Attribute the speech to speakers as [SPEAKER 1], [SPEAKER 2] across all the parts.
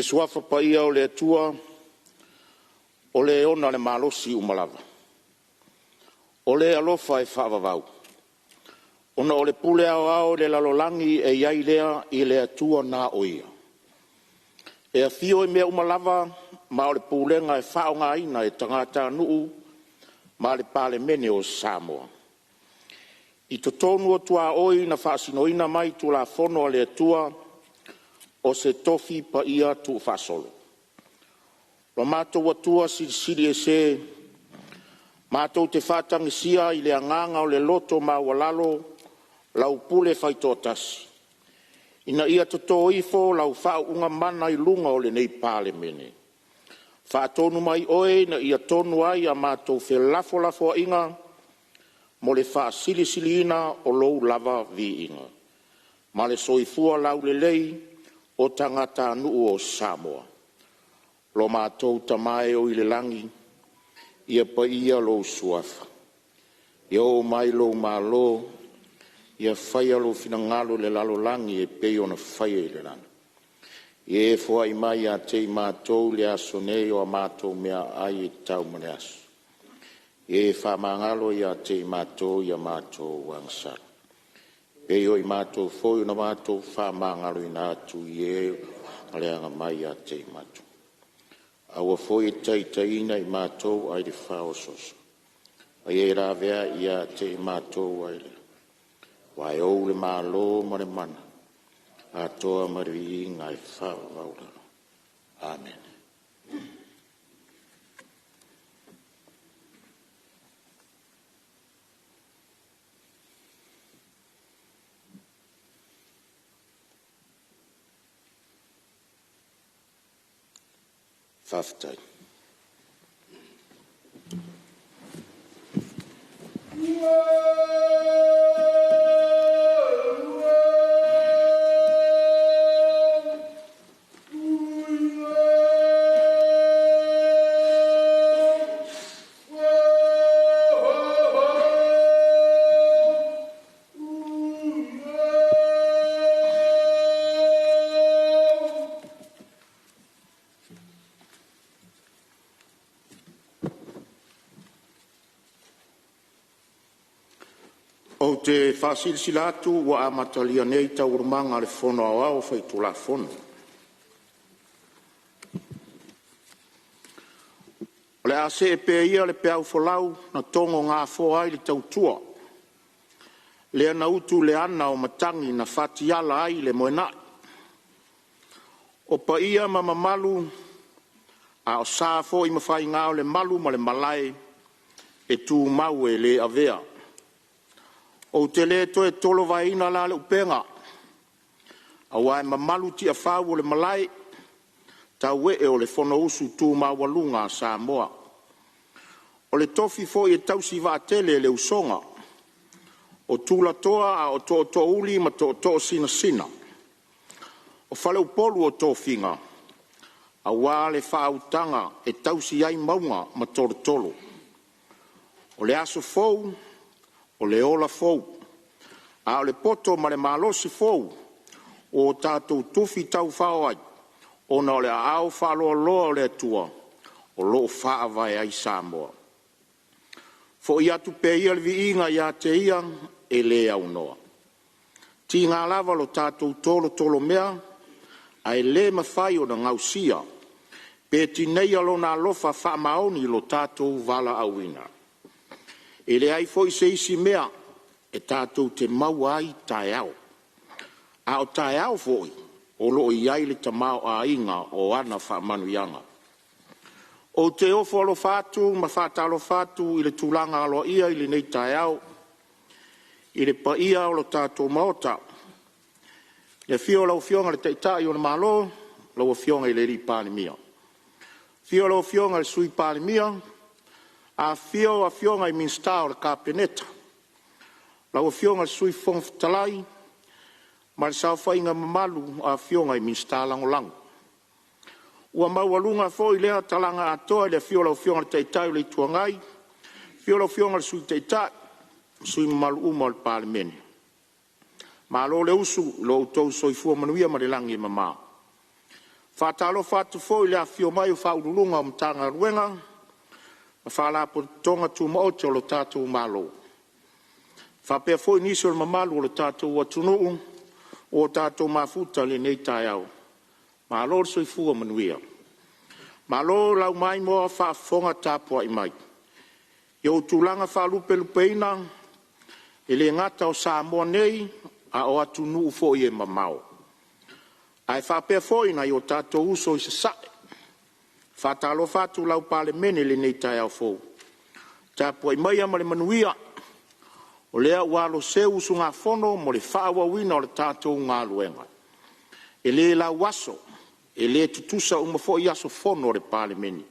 [SPEAKER 1] Suafa Paia o le Atua, o Le e ona le malosi uma lava, o Le alofa e faavavau, ona o le pule aoao i le lalolagi e i ai lea i le Atua na o Ia, e afio i mea uma lava ma o le pulega e faaaogaina e tagatanuu ma le Palemene o Samoa. I totonu o tuaoi na faasinoina mai Tulafono a le Atua o se tofi paia tuufaasolo. Lo matou Atua Silisili Ese, matou te faatagisia i le agaga o le loto maualalo lau pule faitoatasi ina ia toto ifo lau faauuga mana i luga o lenei Palemene. Faatonu mai Oe ina ia tonu ai a matou felafolafoaiga mo le faasilisiliina o Lou lava viiga ma le soifua laulelei o tagatanuu o Samoa. Lo matou Tama e oi le lagi, ia paia lou Suafa, ia oo mai lou Malo, ia faia lou finagalo i le lalolagi e pei ona faia i le lagi. Ia e foai mai ia te i matou i le aso nei o a matou meaai e tatau mo le aso. Ia e faamagalo ia te i matou i a matou agasala, e pei foi o matou foi na matou faamagaloina atu i e ua leaga mai ia te i matou. Aua foi e te taitaiina i matou ae le faaosoosoa, a ia e laveai ia te i matou ae le. Aua e ou le Malo ma le mana, atoa ma le viiga e faavavau. Amene. Faafetai. Ou te faasilasila atu ua amatalia nei Taualumaga a le Fono Aoao Faitulafono. O le a see pea ia le peau folau na togo gafoa ai le tautua, lea na utu i le ana o matagi na fatiala ai le moenai. O paia ma mamalu, a o sa foi ma faiga o le malu ma le malae e tumau e le avea. Ou te le toe tolovaeina la le upega aua e mamalu Tiafau o le malae tauee o le Fonousu tu maualuga a Samoa. O le tofi foi e tausi vaatele e le usoga, o tulatoa a o tootoouli ma tootoosinasina. O faleupolu o tofiga aua le faautaga e tausi ai mauga ma tolotolo. O le aso fou, o le ola fou, a o le poto ma le malosi fou ua tatou tufi taufao ai, ona o le aao faaloaloa o le Atua o lo o faavae ai Samoa. Foi atu pea ia le viiga ia te Ia e le aunoa, e tiga lava lo tatou tolotolomea ae le mafai ona gausia pe tineia Lona alofa faamaoni i lo tatou valaauina. E leai foi se isi mea e tatou te maua ai taeao, a o taeao foi o lo o i ai le tamaoaiga o ana faamanuiaga. Ou te ofo alofa atu ma faatalofa atu i le tulaga aloaia i lenei taeao i le paia o le tatou Maota, i le afio o lau Afioga i le Taitai o le Malo lau Afioga i le Palemia, afio lau Afioga i le Sui Palemia, afifio Afioga i Minisita o le Kapeneta, lau Afioga i le Sui Fofoga Fetalai ma le saofaiga mamalu a Afioga i Minisita Lagolago. Ua maualuga foi lea talaga atoa i le afio o lau Afioga i le Taitai o le Itu Agai, afio lau Afioga i le Sui Taitai ma sui usufono mamalu uma o le Palemene. Malo le usu i lo outou soifua manuia i le lagi e mama. Faatalofa atu foi i le afifio mai o Ofisa Sili o Pulega o Matagaluega ma Faalapotopotoga Tumaoti a le tatou Malo, faapea foi nisi o le mamalu o le tatou atunuu ua tatou mafuta i lenei taeao. Malo le soifua manuia. Malo lau maimoa faafofoga tapuai mai i ou tulaga faalupelupeina, e le gata o Samoa nei, a o atunuu foi e mamao. Ae faapea foi nai o tatou uso i Sasae. Faatalofa atu lau Palemene i lenei taeao fou. Tapuai maia ma le manuia, o lea ua aloseu usugafono mo le faaauauina o le tatou galuega. E le lauaso, e le tutusa uma foi aso Fono a le Palemene.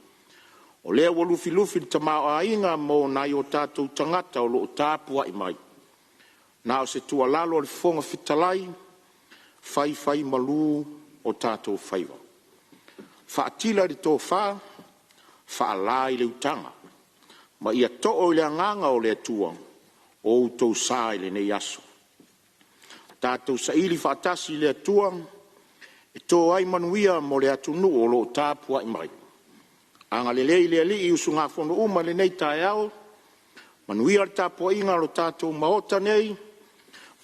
[SPEAKER 1] O lea ua lufilufi le tamaoaiga mo nai o tatou tagata o lo o tapuai mai. Na o se tuualalo a le Fofoga Fetalai, faifaimalu o tatou faiva, faatila i le tofa, faala i le utaga, ma ia too i le agaga o le Atua o outou sa i lenei aso. Tatou saili faatasi i le Atua e to ai manuia mo le atunuu o lo o tapuai mai. Agalelei le Alii i usugafono uma i lenei taeao, manuia le tapuaiga a lo tatou Maota nei,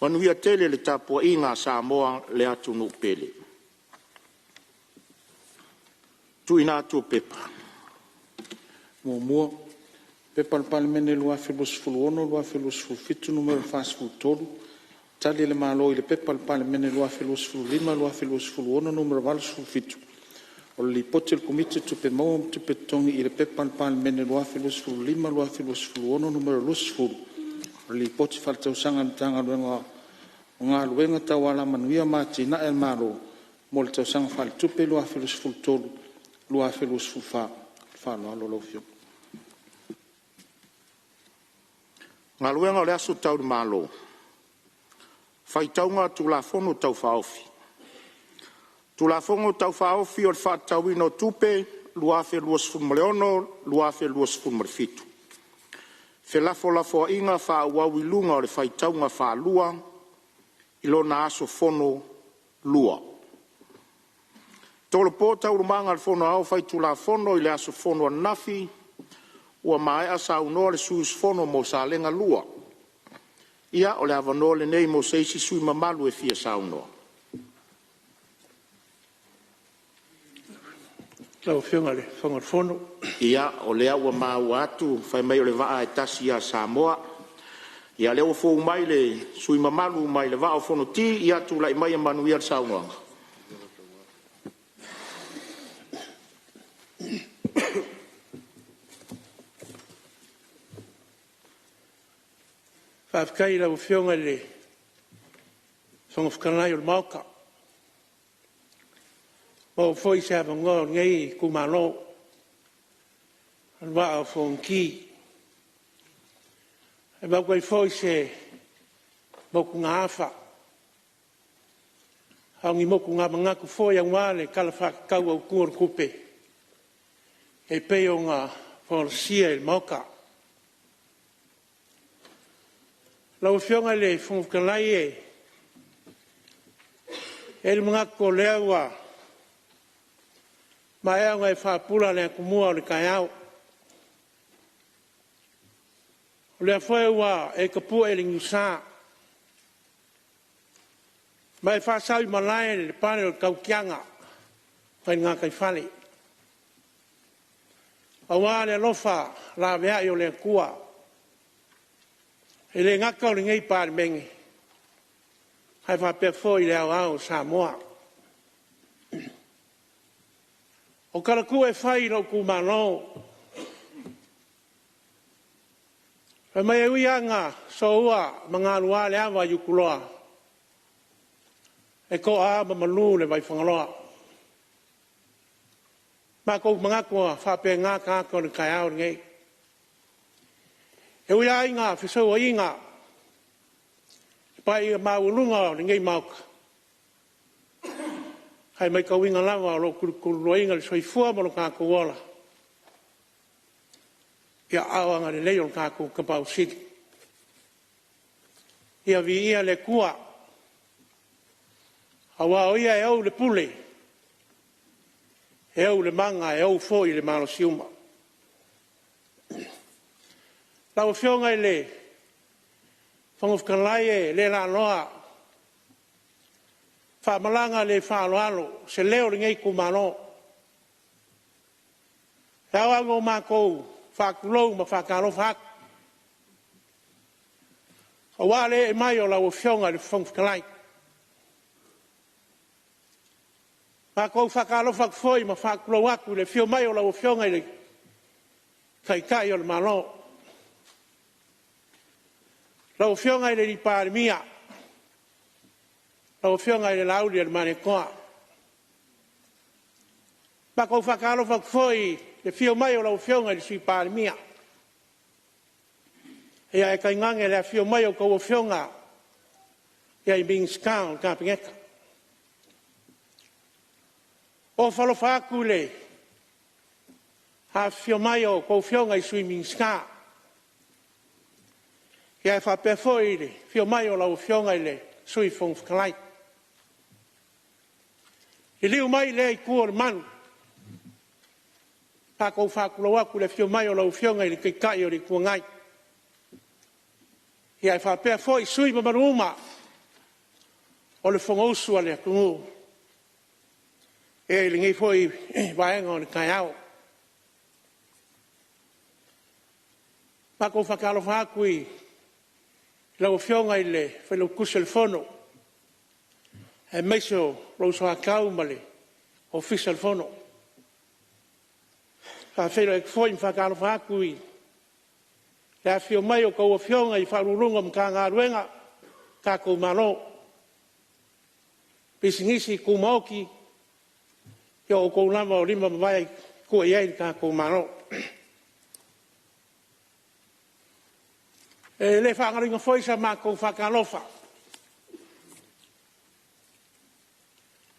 [SPEAKER 1] manuia tele le tapuaiga a Samoa le atunuu pele. Tuuina atu o Pepa. 1. P.P.2026/2027 Nu.43, Tali a le Malo i le P.P.2025/2026 Nu.87, o le Lipoti a le Komiti o Tupe Maua ma Tupe Totogi i le P.P.2025/2026 Nu.20, o le Lipoti Faaletausaga a le Matagaluega o Galuega Tau Alamanuia ma Atinae a le Malo mo le Tausaga Faaletupe 2023/2024. Ma le faaaloalo lau Afioga. Galuega o le Aso Tau i le Malo, Faitauga Tulafono Tau Faaofi. Tulafono Tau Faaofi o le Faatatauina o Tupe 2026/2027. Felafolafoaiga faaauau i luga o le faitauga faalua i lona aso fono 2. Tolopo Taualumaga a le Fono Aoao Faitulafono i le aso fono ananafi ua maea saunoa le sui usufono mo Salega 1. Ia, o le avanoa lenei mo se isi sui usufono mamalu e fia saunoa.
[SPEAKER 2] Lau Afioga i le Fofoga o le Fono.
[SPEAKER 1] Ia, o lea ua maua atu fai mai o le vaa e tasi ia Samoa. Ia o lea ua fou mai le sui usufono mamalu mai le Vaa o Fonoti. Ia tulai maia ma manuia le saunoaga.
[SPEAKER 2] Faafetai i lau Afioga i le Fofoga Fetalai o le Maota, ua maua foi se avanoa o lenei itumalo o le Vaa o Fonoti e avatu ai foi se motugaafa, a o ni motuga manatu foi aua le Tala Faatatau Autu o le Tupe e pei ona folasia i le Maota. Lau Afioga i le Fofoga Fetalai, e i ai le manatu o lea ua maea ona e faapula le atumua o le taeao, o lea foi ua e tapue le niusa ma e faasau i malae le pale o le tautiaga mai le gataifale aua le alofa laveai o le Atua. E le gata o lenei Palemene ae faapea foi le aoao o Samoa. O tala tuu e fai i lou itumalo, fai mai e ui lava ina soua ma galua le ava i Utuloa, e toa lava ma malu le Vaifagaloa. Ua matou manatu e faapena tagata o le taeao lenei. E ui lava ina fesouaina le paia maualuga o lenei Maota, ae matauina lava o lo o tulutuluaina le soifua ma lo tatou ola i aao agalelei o le tatou Tapaau Sili. Ia viia le Atua aua o Ia e ou le pule. E ou le maga e ou foi le malosiuma. Lau Afioga i le Fofoga Fetalai, e le laaloa faa-malaga le faaaloalo se leo o lenei itumalo. E ao lava ona matou faatulou ma faatalofa atu, aua le ee mai o lau Afioga i le Fofoga Fetalai. Matou te faatalofa atu foi ma faatulou atu i le afio mai o lau Afioga i le Taitai o le Malo, lau Afioga i le Palemia, lau Afioga i le Laaulialemalietoa. Matou te faatalofa atu foi i le afio mai o lau Afioga i le Sui Palemia, ae tainane le afifio mai o a outou afioga i Minisita o le Kapeneta. E ofo alofa atu i le afifio mai o a outou afioga i Sui Minisita, ae faapea foi le afio mai o lau Afioga i le Sui Fofoga Fetalai. Liliu mai i lea Itu o le Malu, matou te faatulou atu i le afio mai o lau Afioga i le Taitai o le Itu Agai, ae faapea foi sui usufono mamalu uma o le Fonousu a le atunuu i lenei foi vaega o le taeao. Matou te faatalofa atu i lau Afioga i le Failautusi o le Fono, aemaise o lou soatau ma le Ofisa o le Fono. E faafeiloai atu foi ma faatalofa atu i le afifio mai o a outou afioga i Ofisa Sili o Pulega o Matagaluega a le tatou Malo, Pisinisi Tumaoti, o outou lava o lima ma vae e tua i ai lo tatou Malo. E le faagaloina foi sa matou faatalofa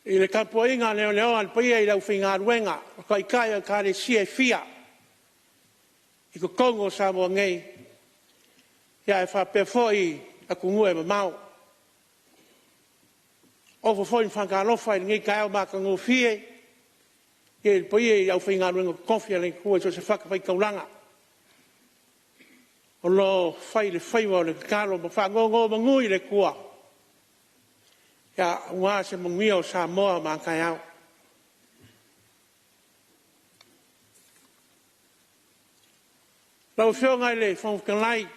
[SPEAKER 2] i le tapuaiga leleoa a le paia i le aufaigaluega o Taitai o Ekalesia e fia i totonu o Samoa nei, ae faapea foi atunuu e mamao. E ofo foi ma faatalofa i lenei taeao matagofie i le paia i le aufaigaluega totofi a le Atua i so o se fatafaitaulaga o lo o fai le faiva o le tatalo ma faanonomanu i le Atua aua se manuia o Samoa ma a taeao. Lau Afioga i le Fofoga Fetalai,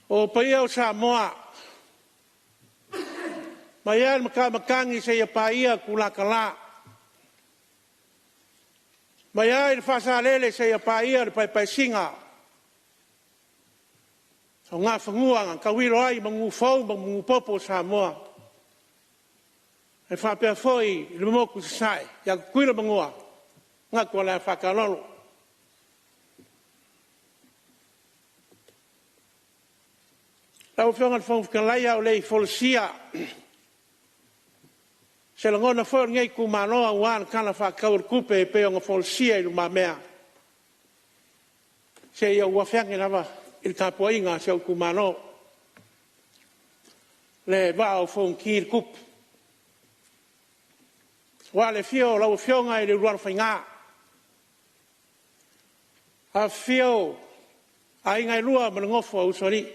[SPEAKER 2] o paia o Samoa mai lava i Matamatagi seia paia Tulatala, mai lava i le Faasalele seia paia le Paepaesina, o Nafanua na tauilo ai manu fou ma manu popo o Samoa, e faapea foi le motu i Sasae ia Tutuila ma Manua, manatu o le a faataalolo. Lau Afioga i le Fofoga Fetalai, a o le i folasia se lagona foi o lenei itumalo aua le Tala Faatatau o le Tupe e pei ona folasia i lumamea, se i ou afe ane lava i le tapuaiga a si ou itumalo, le Vaa o Fonoti le Tupu. Aua le afio o lau Afioga i Leulualofaiga, afifio aiga e lua ma le nofo a usoalii,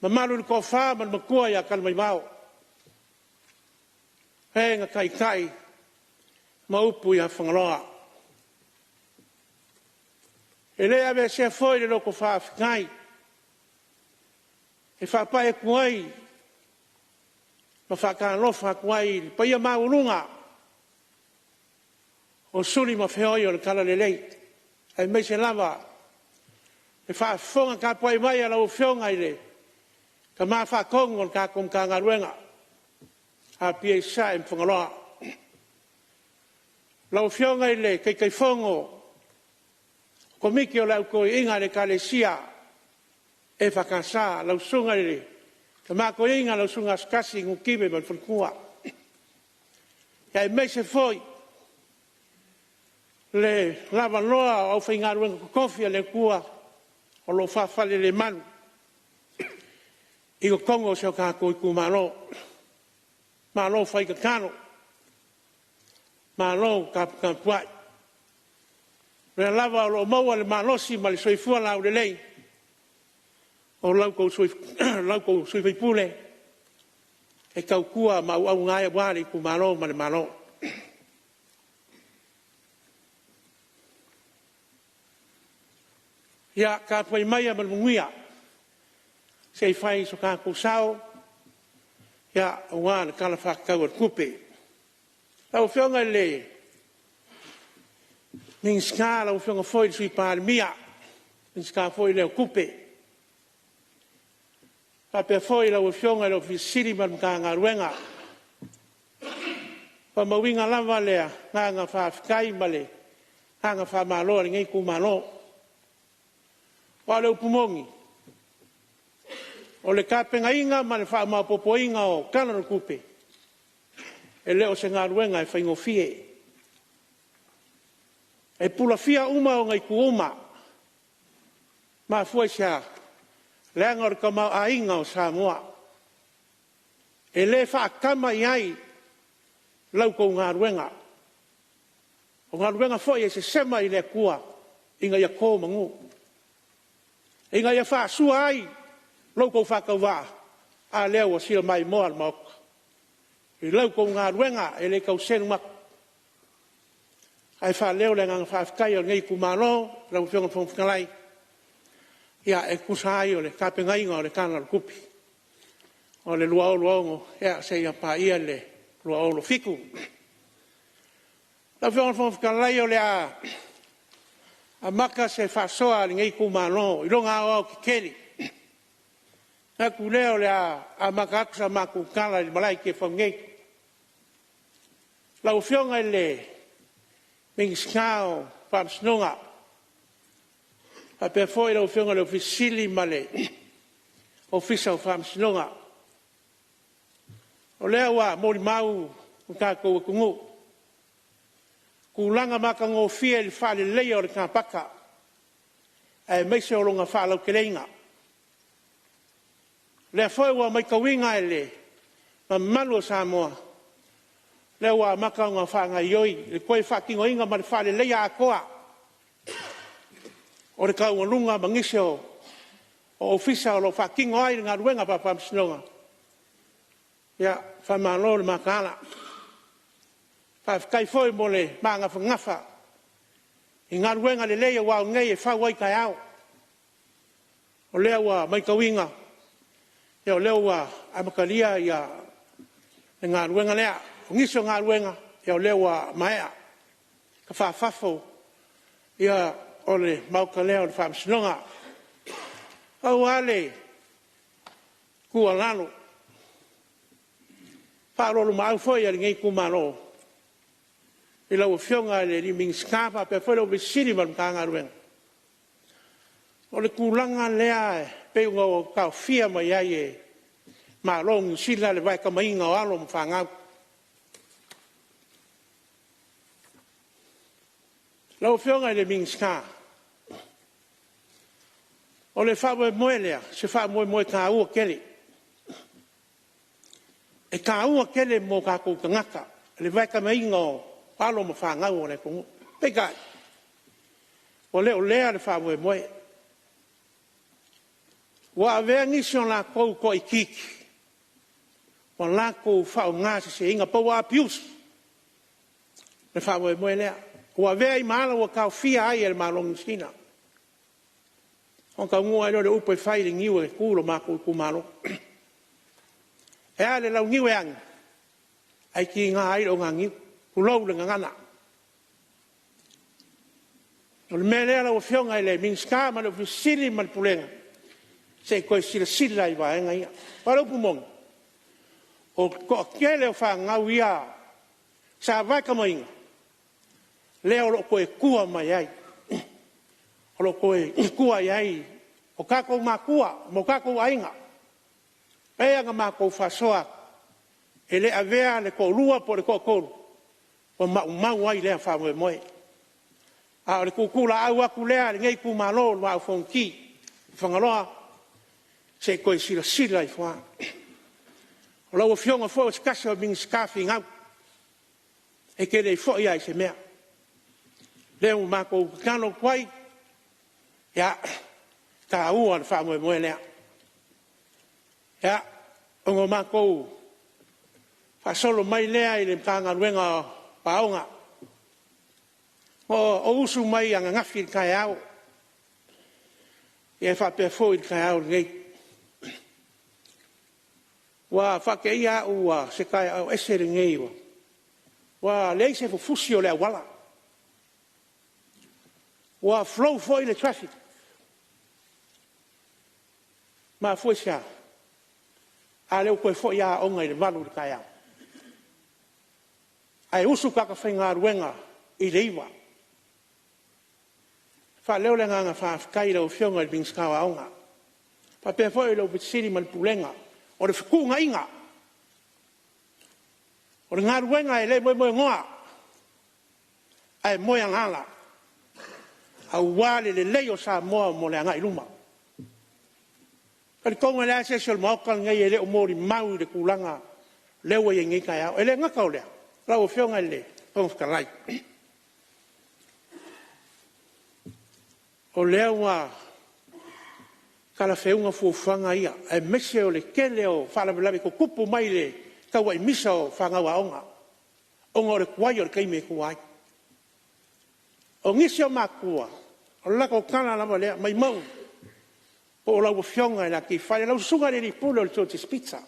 [SPEAKER 2] mamalu i le toafa ma le matua ia Talamaivao, e na taitai ma upu ia Fagaloa. E le aveesea foi le loto faafetai e faapai atu ai ma faatalofa atu ai i le paia maualuga o suli ma feoi o le talalelei, aemaise lava le faafofoga tapuai mai a lau Afioga i le Tama Faatonu o le tatou Matagaluega Apia Sasae ma Fagaloa. Lau Afioga i le Taitaifono Komiti o le Au Toeaina a le Ekalesia EFKS lau susuga i le Tama Toeaina lau susuga Asotai Niutive ma le faletua, aemaise foi le lavaloa o aufaigaluega totofi a le Atua o lo o faafalelemalu i totonu o si o tatou itumalo. Malo fai tatalo, malo taputapuai. O lea lava o lo o maua le malosi ma le soifua laulelei o la outou sui usufono e tautua ma auauna ai aua le itumalo ma le Malo. Ia tapuai maia ma le manuia se i fai so tatou sao aua le Tala Faatatau o le Tupe. Lau Afioga i le Minisita lau Afioga foi i le Sui Palemia, le Minisita foi lea o Tupe, faapea foi lau Afioga i le Ofisa Sili o Pulega ma le Matagaluega. E faamauina lava le agaga faafetai ma le agaga faamalo a lenei itumalo. Aua o le upu moni, o le tapenaina ma le faamaopoopoina o Tala o le Tupe, e le o se galuega e faigofie. E pulafia uma ona itu uma. E mafua i se a? Leaga o le tamaoaiga o Samoa. E le faatama i ai la outou galuega. O galuega foi e sesema i le Atua ina ia to manu, ina ia faasua ai lo outou faatauvaa. A lea ua fia maimoa le Maota i la outou galuega e le tau selu atu. Ae faaleo le agaga faafetai o lenei itumalo lau Afioga i le Fofoga Fetalai e tusa ai o le tapenaina o le Tala o le Tupe o le 2026 seia paia le 2027. Lau Afioga i le Fofoga Fetalai, o le a amata se faasoa a lenei itumalo i lona aoaotetele. Ona manatu lea o le a amata atu sa matou tala i le malae i Tiafau nei. Lau Afioga i le Minisita o Faamasinoga, faapea foi lau Afioga i le Ofisa Sili o Pulega ma le Ofisa o Faamasinoga. O lea ua molimau le tatou atunuu i tulaga matagofie i le faaleleia o le kapaka aemaise o lona faalauteleina. O lea foi ua matauina e le mamalu o Samoa, o lea ua amata ona faagaoioi le toe faatinoina ma le faaleleia atoa o le taualuga ma nisi o Ofisa o lo o faatino ai le galuega faafaamasinoga. Ia faamalo le mataala, faafetai foi mo le magafagafa i galuega lelei aua o nei e fau ai taeao. O lea ua matauina, o lea ua amatalia le galuega lea. O nisi o galuega o lea ua maea tafafafo o le maota lea o le faamasinoga. Pau lava le tuualalo faaoloolomaau foi a lenei itumalo i lau Afioga i le Minisita faapea foi le Ofisa Sili o Pulega ma le Matagaluega, o le tulaga lea e pei ona taofia mai ai e le Malo o Niu Sila le vaetamaina o alo ma fanau. Lau Afioga i le Minisita, o le faamoemoe lea, o se faamoemoe taua tele. E taua tele mo tatou tagata le vaetamaina o alo ma fanau a le atunuu. Peitai, ua le o lea le faamoemoe. Ua avea nisi o latou toaitiiti ua latou faaaogaseseina po ua abuse le faamoemoe lea. Ua avea ai ma ala ua taofia ai e le Malo o Niu Sila. Ona taunuu lava lea o le upu e fai i le niu e tu i lo matou itumalo. E a le launiu e agi, ae tiga ai le oganiu, tulou le gagana. O le mea lea lau Afioga i le Minisita ma le Ofisa Sili o Pulega ma le Pulega, se i toe silasila i vaega ia. Aua o le upu moni, o le toatele o fanau ia sa vaetamaina, lea o lo o toe tua mai ai, o lo o toe tua i ai o tatou matua ma o tatou aiga. E pei ona matou faasoa atu, e le avea le toalua po o le toatolu ua maumau ai lea faamoemoe. A o le tuutuulaau atu lea a lenei itumalo o le Vaa o Fonoti i Fagaloa, se i toe silasila ifo lava. O lau Afioga foi o se tasi o Minisita finau e te le foi lava i se mea. O lea ua matou tatalo atu ai, e taua le faamoemoe lea. Ona matou faasolo mai lea i le Matagaluega o Aoga. Na ou usu mai ananafi i le taeao, e faapea foi i le taeao lenei. Ua faateia au ua se taeao ese lenei, ua leai se fufusi o le auala. Ua flow foi le traffic. E mafua i se a? A lea ua toe foi lava aoga i le 8:00 i le taeao, ae usu tagata faigaluega i le 9:00. E faaleo le agaga faafetai i lau Afioga i le Minisita o Aoga, faapea foi le Ofisa Sili o Pulega ma le Pulega. O le fetuunaiga, o le galuega e le moemoenoa, ae moe alaala aua le lelei o Samoa mo le agai i luma. E talitonu e leai se isi o le Maota lenei e le o molimau i le tulaga lea ua i ai nei taeao. E le gata i lea lau Afioga i le Fofoga Fetalai, o lea ua talafeauga fuafuaga ia, aemaise o le tele o faalavelave tutupu mai le tau aimisa o fanau aoga, ona o le tuai o le taimi e tua ai. O nisi o matua, o le latou tala lava lea, maumau po o lau Afioga i le Atiaifale, lau susuga i le alii Pule o le Geogies Pizza.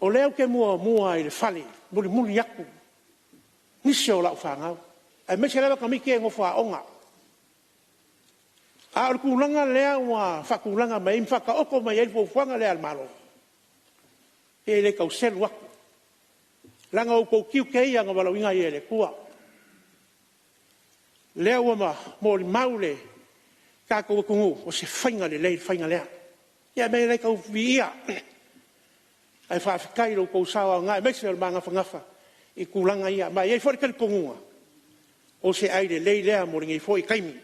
[SPEAKER 2] O lea ou te muamua i le fale e mulimuli atu nisi o lau fanau, aemaise lava tamaiti ia e nofo aoga. A o le tulaga lea ua faatulaga mai ai ma faataoto mai ai le fuafuaga lea a le Malo, e le tau selu atu, leaga o outou tiute ia na valaauina ai e le Atua. O lea ua molimau le tatou atunuu, o se faiga lelei le faiga lea. Ia le tau viia, ae faafetai i lo outou sao aoga aemaise o le mafanafana i tulaga ia. Ma e i ai foi le talitonuga, o se ai lelei lea mo lenei foi taimi.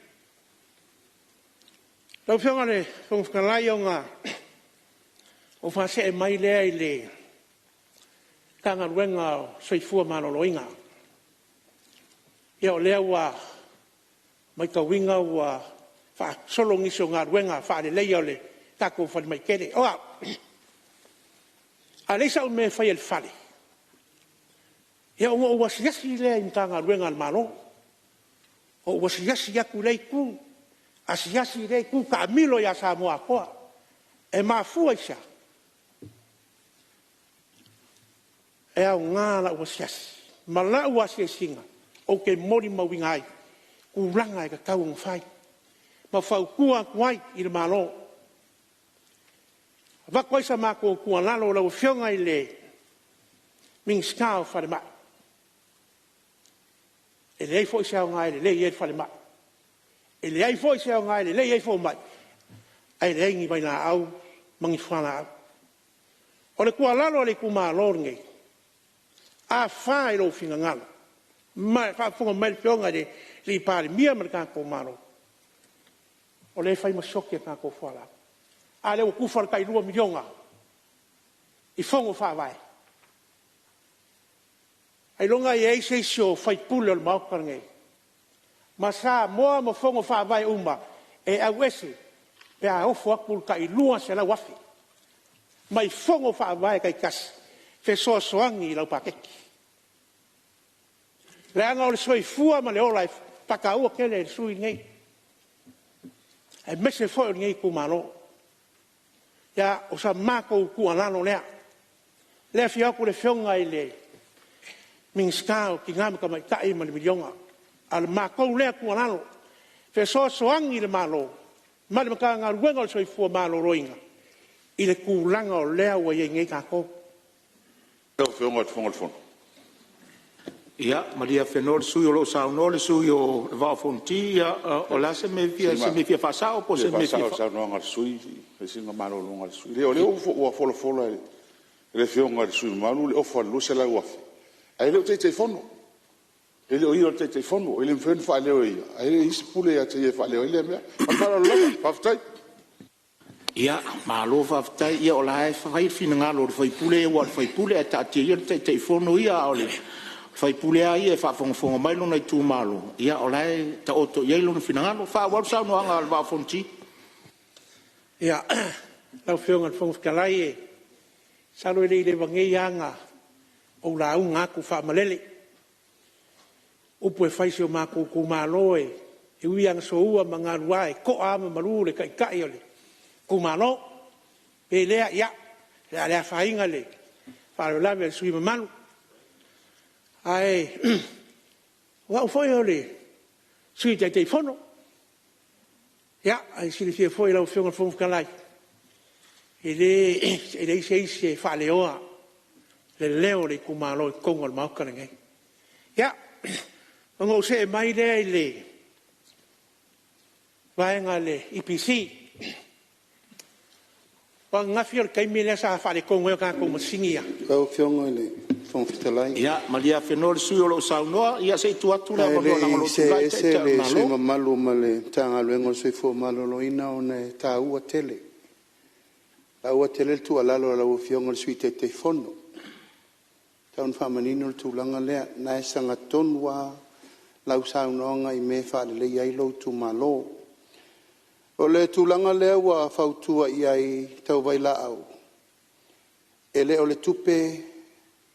[SPEAKER 2] Lau Afioga i le Fofoga Fetalai, ona ou faasee mai lea i le Matagaluega o le Soifua Maloloina. O lea ua matauina ua faasolo nisi o galuega faaleleia o le tatou falemai tele. O au, a leai sau mea e faia i le fale, ona ou asiasi lea i Matagaluega a le Malo. Ou asiasi atu i lea itu, asiasi i lea itu, taamilo ia Samoa atoa. E mafua i se a? E aoga lau asiasi ma lau asiasiga ou te molimauina ai tulaga e tatau ona fai ma fautua atu ai i le Malo. E avatu ai sa matou tuualalo lau Afioga i le Minisita o le Soifua Maloloina, e leai foi se aoga e lelei ai le falemai, e leai foi se aoga e lelei ai fomai, ae leai ni vailaau ma ni fualaau. O le tuualalo a le itumalo lenei, a fa i lou finagalo ma o faafofoga mai le Afioga i le Palemia ma le tatou Malo, o lea e fai ma sioki a tatou fualaau. A lea ua tufa le tai $2 miliona i Fono Faavae. Ailoga e i ai se isi o sui usufono o le Maota lenei ma Samoa ma Fono Faavae uma e auese pe a ofo atu le tai $200,000 mai Fono Faavae taitasi e fesoasoani i lau paketi. Leaga o le soifua ma le ola e faataua tele e le sui usufono lenei, aemaise foi o lenei itumalo. Ia, o sa matou tuualalo lea. O lea e afio atu le Afioga i le Minisita o Tina ma Tamaitai ma le miliona. A o le matou lea tuualalo, fesoasoani le Malo ma le Matagaluega o le Soifua Maloloina i le tulaga o lea ua i ai nei tatou.
[SPEAKER 1] Ia malie afenoa le sui usufono o lo o saunoa le sui usufono o le Vaa o Fonoti. O le a se mea e fia, o se mea e fia faasao po o se mea e fia… E fia faasao i le saunoaga a le sui usufono, fai sina malologa a le sui usufono. Leai o lea ua folafola e le Afioga i le sui usufono mamalu le ofa i le $200,000 ae le o Taitaifono. E le o ia o le Taitaifono, e le mafai ona faaleo e ia ae leai se pule ia te ia e faaleo ai lea mea. Ma le faaaloalo lava. Faafetai. Ia malo faafetai, ia o la e fai le finagalo o le sui usufono aua o le sui usufono, ae taatia ia le Taitaifono ia, a o le sui usufono lava ia e faafogafoga mai lona itumalo, ia o la e taoto i ai lona finagalo. Faaauau le saunoaga a le Vaa o Fonoti.
[SPEAKER 2] Ia, lau Afioga i le Fofoga Fetalai, masalo e le i leva nei lava ona ou lauga atu faamalele. O upu e fai i si o matou itumalo, e ui lava ina soua ma galua, e toa lava ma malu le taitai o le itumalo. E ui i lea, ia, o le a le afaina le faalavelave a le sui usufono mamalu. Ae o au foi o le Sui Taitaifono, ae silafia foi e lau Afioga i le Fofoga Fetalai, e leai se isi e faaleoa le leo o le itumalo i totonu o le Maota lenei. Ia, ona ou see mai lea i le vaega a le EPC. O ananafi o le taimi lea sa faaletonu ai tatou masini ia.
[SPEAKER 3] Lau Afioga i le Fofoga Fetalai…
[SPEAKER 1] Ia malie Afenoa le sui usufono o lo o saunoa, ia se i tuu atu le
[SPEAKER 3] Ae
[SPEAKER 1] avanoa leaga o
[SPEAKER 3] le
[SPEAKER 1] lo
[SPEAKER 3] i
[SPEAKER 1] o
[SPEAKER 3] see
[SPEAKER 1] tulai le
[SPEAKER 3] ese
[SPEAKER 1] Taitai o le
[SPEAKER 3] le sui usufono
[SPEAKER 1] Malo.
[SPEAKER 3] mamalu ma le Matagaluega o le Soifua Maloloina ona e taua tele, e taua tele le tuualalo a lau Afioga i le Sui Taitaifono. E tatau ona faamanino le tulaga lea, o lena e sagatonu lava lau saunoaga i mea e faaleleia ai lou itumalo. O le tulaga lea ua fautua i ai tau vailaau, e le o le tupe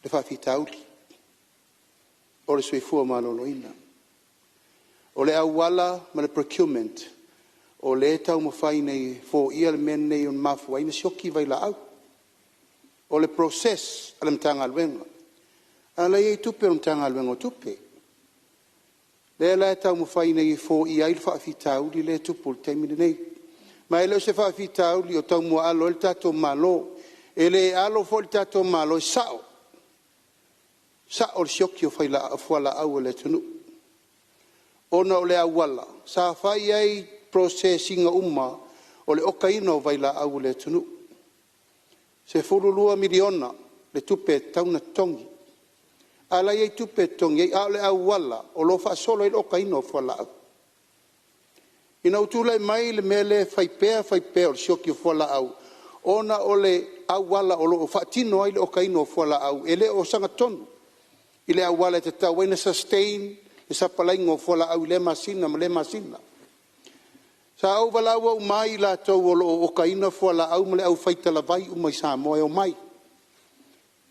[SPEAKER 3] le faafitauli, o le soifua maloloina. O le auala ma le procurement o lea e taumafai nei e foia le mea lenei e mafua ai ona sioki vailaau. O le process a le Matagaluega, a o la e i ai tupe a le Matagaluega o Tupe, lea la e taumafai nei e foia ai le faafitauli lea e tupu i le taimi lenei. Ma e le o se faafitauli o taumuaalo ai le tatou Malo. E le alo foi le tatou Malo, e sao, e sao le sioki o fualaau a le atunuu, ona o le auala sa fai ai process ina uma o le okaina o vailaau a le atunuu. E $12 miliona le tupe e tatau ona totogi, a o la e i ai tupe e totogi ai, a o le auala o lo o faasolo ai le okaina o fualaau. Ina ua tulai mai le mea lea e fai pea fai pea o le sioki o fualaau, ona o le auala o lo o faatino ai le okaina o fualaau, e le o sagatonu i le auala e tatau ai ona sustain le sapalaiga o fualaau i lea masina ma lea masina. Sa ou valaauina uma ai i latou o lo o okaina fualaau ma le aufai talavai uma i Samoa e omai,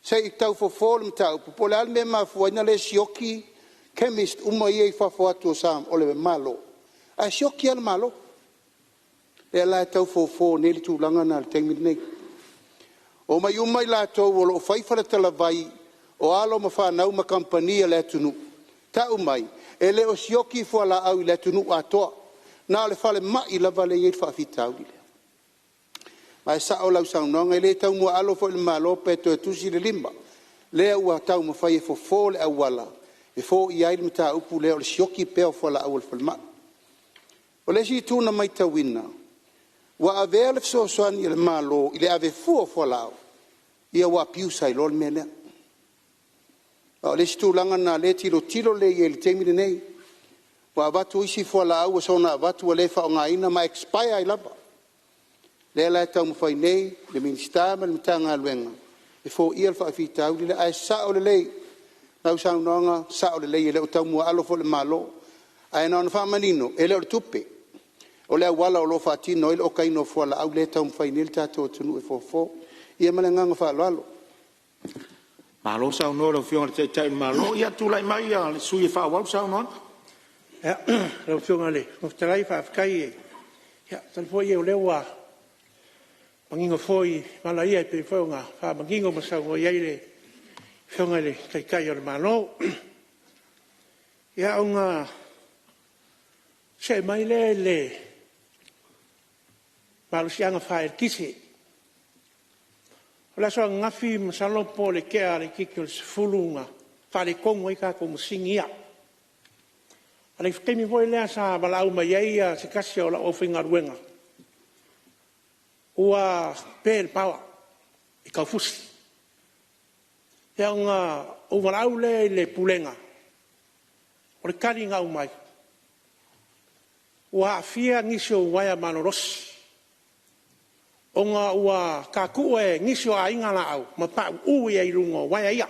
[SPEAKER 3] se i tau fofo le mataupu po o le a le mea e mafua ai ona le sioki chemist uma ia e i fafo atu o le Malo, ae sioki lava le Malo. O lea la e tau fofo nei le tulaga lena i le taimi lenei. Omai uma i latou o lo o fai faletalavai o alo ma fanau ma kamupani a le atunuu, tau mai, e le o sioki fualaau i le atunuu atoa, na o le falemai lava lea e i ai le faafitauli lea. Ma e sao lau saunoaga, e le taumuaalo foi i le Malo pe toe tusi le lima, o lea ua taumafai e fofo le auala e foia ai le mataupu lea o le sioki pea o fualaau a le falemai. O le isi itu na matauina, ua avea le fesoasoani a le Malo i le ave fua o fualaau, ia ua abuse ai loa le mea lea. A o le isi tulaga lena o lea e tilotilo lelei i ai i le taimi lenei. Ua avatu isi fualaau ua soona avatu ua le faaaogaina ma expire ai lava. O lea la e taumafai nei le Minisita ma le Matagaluega e foia le faafitauli lea. Ae sao lelei lau saunoaga, sao lelei e le o taumuaalo foi le Malo. Ae na ona faamanino, e le o le tupe, o le auala o lo o faatino ai le okaina o fualaau lea e taumafai nei le tatou atunuu e fofo. Ia ma le agaga faaaloalo.
[SPEAKER 1] Malo saunoa i lau Afioga i le Taitai o le Malo. Ia tulai mai le sui usufono e faaauau le saunoaga.
[SPEAKER 2] Lau Afioga i le Fofoga Fetalai, faafetai. Ia masalo foi o lea ua manino foi vala ia e pei foi ona faamanino ma saunoa i ai le Afioga i le Taitai o le Malo. Ia, ona see mai lea i le malosiaga faa-eletise. O le aso ananafi masalo po o le tea laitiiti o le 10:00 na faaletonu ai tatou masini ia. A o le taimi foi lea sa valaau mai ai se tasi o lau aufaigaluega, ua pe le power i Taufusi. Ia ona ou valaau lea i le Pulega, o le tali na aumai, ua aafia nisi o uaea malolosi. Ona ua tatuu e nisi o aiga laau ma pauu ai i luga o uaea ia.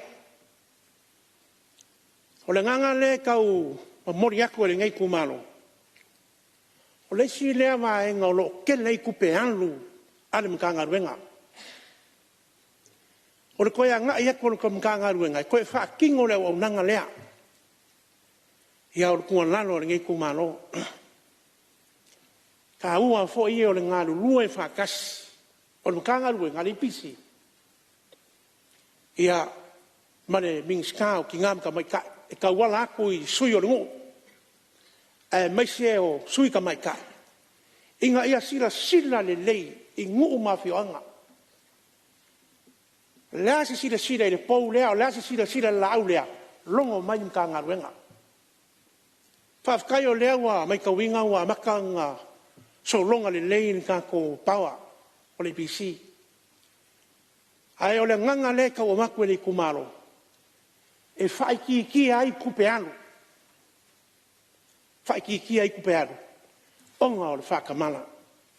[SPEAKER 2] O le agaga lea e tau momoli atu e lenei itumalo, o le isi lea vaega o lo o tele ai tupe alu a le Matagaluega. O le toe agai atu o le Matagaluega e toe faatino le auaunaga lea. O le tuualalo a lenei itumalo. O le taua foi o le galulue faatasi o le Matagaluega a le EPC ma le Minisita o Tina ma Tamaitai, e tauala atu i sui o le nuu, aemaise o sui tamaitai, ina ia silasila lelei i nuu ma afioaga. O le a se silasila i le pou lea, a o le a se silasila i le laau lea, logo mai le Matagaluega. E faafetai o lea ua matauina ua amata ona sologa lelei le tatou power o le EPC. Ae o le agaga lea e tau avatu e le itumalo, e faaitiitia ai tupe alu, faaitiitia ai tupe alu ona o le faatamala.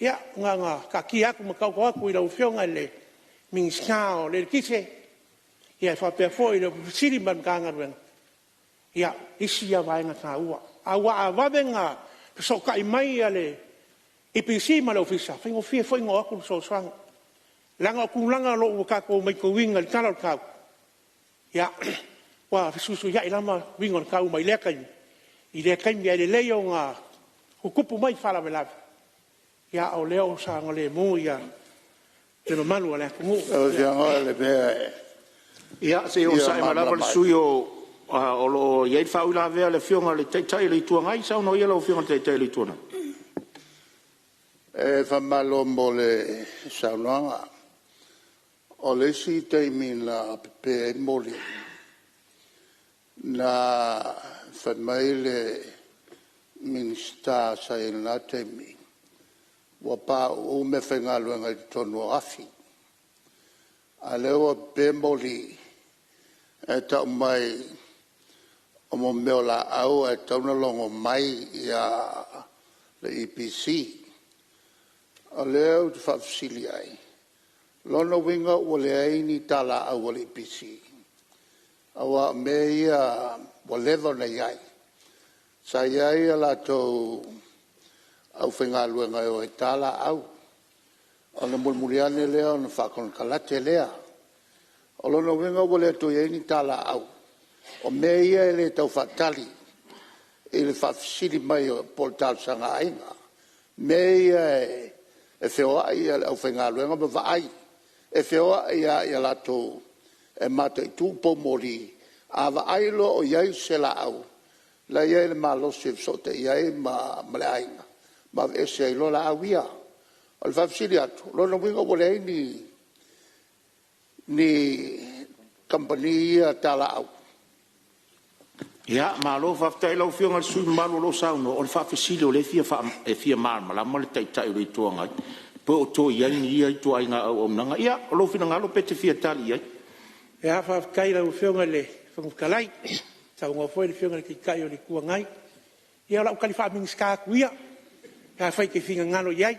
[SPEAKER 2] Na ona taatia atu ma taoto atu i lau Afioga i le Minisita o le Eletise, faapea foi le Ofisa Sili ma le Matagaluega, ia isi ia vaega taua. Aua a vave ona fesootai mai le EPC ma le Ofisa, e faigofie foi ona o atu le fesoasoani. E leaga o tulaga o lo o tatou matauina i le tala o le tau, ua fesuisuiai lava uiga o le tau mai lea taimi i lea taimi. Ae lelei ona tutupu mai faalavelave a o lea ua saogalemu le mamalu o le atunuu.
[SPEAKER 1] Ia se i onosai mai lava le sui usufono o lo o i ai le faauilavea a le Afioga i le Taitai o le Itu Agai. Saunoa ia lau Afioga i le Taitai o le Itu Agai.
[SPEAKER 4] E faamalo mo le saunoaga. O le isi taimi na pepe ai moli, na fai mai le Minisita sa i ai i lena taimi ua pauu meafaigaluega i totonu o afi, a o lea ua pepe moli ae tau mai o mea o laau ae tatau ona logo mai le EPC. O lea ou te faafesili ai, o lona uiga ua leai ni talaaui a le EPC? Aua o mea ia ua leva ona i ai, sa i ai a latou aufaigaluega e o e ta laau, ona mulimuli ane lea ona faakonekarate lea. O lona uiga ua le toe i ai ni talaaui. O mea ia e le tau faatali i le faafesili mai po o le talosaga a aiga. O mea ia e feoai le aufaigaluega ma vaai. E feoai lava latou e mataitu poumoli. A vaai loa o i ai se laau, o la e i ai le malosi e fesootai ai ma le aiga ma aveese ai loa laau ia. O le faafesili atu; o lona uiga ua leai ni kamupani ia talaau?
[SPEAKER 1] Ia malo faafetai i lau Afioga i le sui usufono mamalu o lo o saunoa. O le faafesili o lea e fia malamalama le Taitai o le Itu Agai po o toe i ai ni ia ituaiga auaunaga. Ia, o lou finagalo pe e te fia tali i ai.
[SPEAKER 2] Ia faafetai i lau Afioga i le Fofoga Fetalai, saunoa foi le Afioga i le Taitai o le Itu Agai. Ia o lau tali faa-Minisita atu ia pe afai e te finagalo i ai.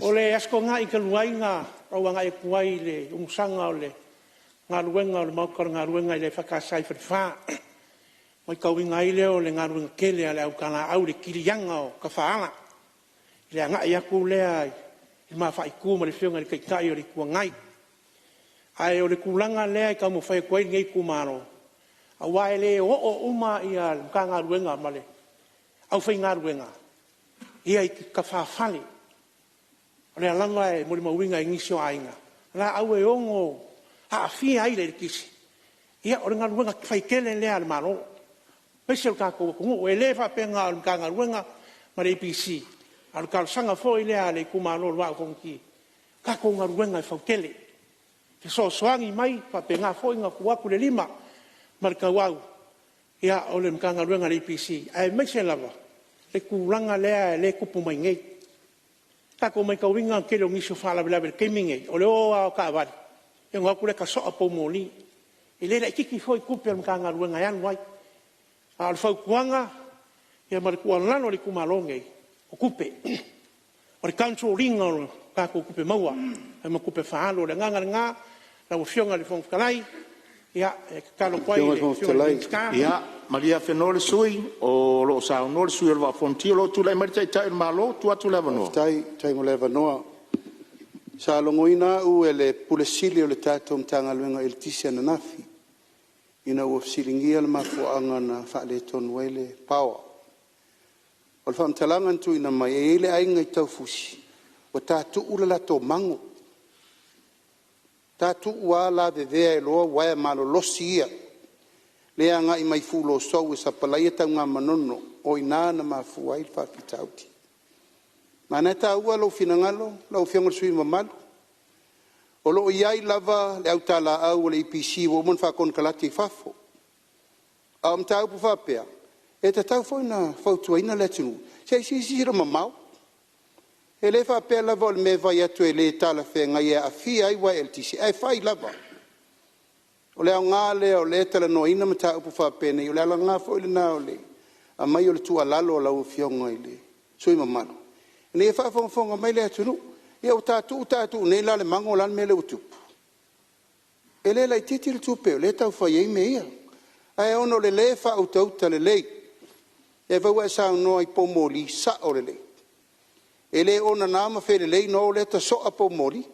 [SPEAKER 2] O le Aso Toonai talu ai na ou agai atu ai i le umusaga o le galuega o le Maota o le Galuega i le EFKS i Falefa, matauina ai lea o le galuega tele a le au talaau i le kiliaga o tafaala i le agai atu lea i le ma faaitu ma le Afioga i le Taitai o le Itu Agai. Ae o le tulaga lea e taumafai atu ai lenei itumalo, aua e le oo uma le Matagaluega ma le aufaigaluega i tafafale. O lea lava e molimauina i nisi o aiga laau e ono aafia ai le eletise. Ia o le galuega fai tele lea a le Malo aemaise o le tatou atunuu. E le faapea na o le Matagaluega ma le EPC, a o le talosaga foi lea a le itumalo o le Vaa o Fonoti, tatou galuega e fau tele, fesoasoani mai faapena foi ona tuu atu le lima ma le tauau o le Matagaluega a le EPC, aemaise lava le tulaga lea e tupu mai nei. Ua tatou matauina le tele o nisi o faalavelave i le taimi lenei, o le o lava o taavale ona o atu lea tasoa poumoli. E le laitiiti foi tupe a le Matagaluega e alu ai. A o le fautuaga ma le tuualalo a le itumalo lenei, o tupe. O le control ina o tatou tupe maua ma tupe faaalu. O le agaga lena lau Afioga i le Fofoga Fetalai, e tatalo atu ai i le Afioga i le Minisita.
[SPEAKER 1] Ia malie afenoa le sui usufono o lo o saunoa le sui usufono o le Vaa o Fonoti. O lo o tulai mai le Taitai o le Malo, tuu atu le avanoa.
[SPEAKER 3] Faafetai mo le avanoa. Sa logoina au e le Ofisa Sili o le tatou Matagaluega o Eletise ananafi ina ua fesiligia le mafuaaga na faaletonu ai le power. O le faamatalaga na tuuina mai e i ai le aiga i Taufusi ua tatuu le latou mago, tatuu lava lavevea uaea malolosi ia lea e agai mai Fulosou e sapalaia Tanugamanono, o i ina na mafua ai le faafitauli. Ma o lena e taua lou finagalo lau Afioga i le sui usufono mamalu, o lo o i ai lava le au talaaui a le EPC ua uma ona faakonekarate i fafo. A o mataupu faapea, e tatau foi ona fautuaina le atunuu, se i silasila mamao. E le faapea lava o le mea e fai atu e le talafeagai e aafia ai uaea eletise, ae fai lava. O le aoga lea o lea e talanoaina mataupu faapenei, o le ala foi lena o le aumai o le tuualalo a lau Afioga i le sui usufono mamalu, ina ia faafogafoga mai le atunuu. Ia ua tatuu tatuu nei la le mago, o le a le mea lea ua tupu? E le laitiiti le tupe o lea e tau fai ai mea ia, ae ona o le le faautauta lelei, lea foi ua e saunoa i poumoli, e sao lelei. E le o nana ma felelei ona o lea tasoa poumoli.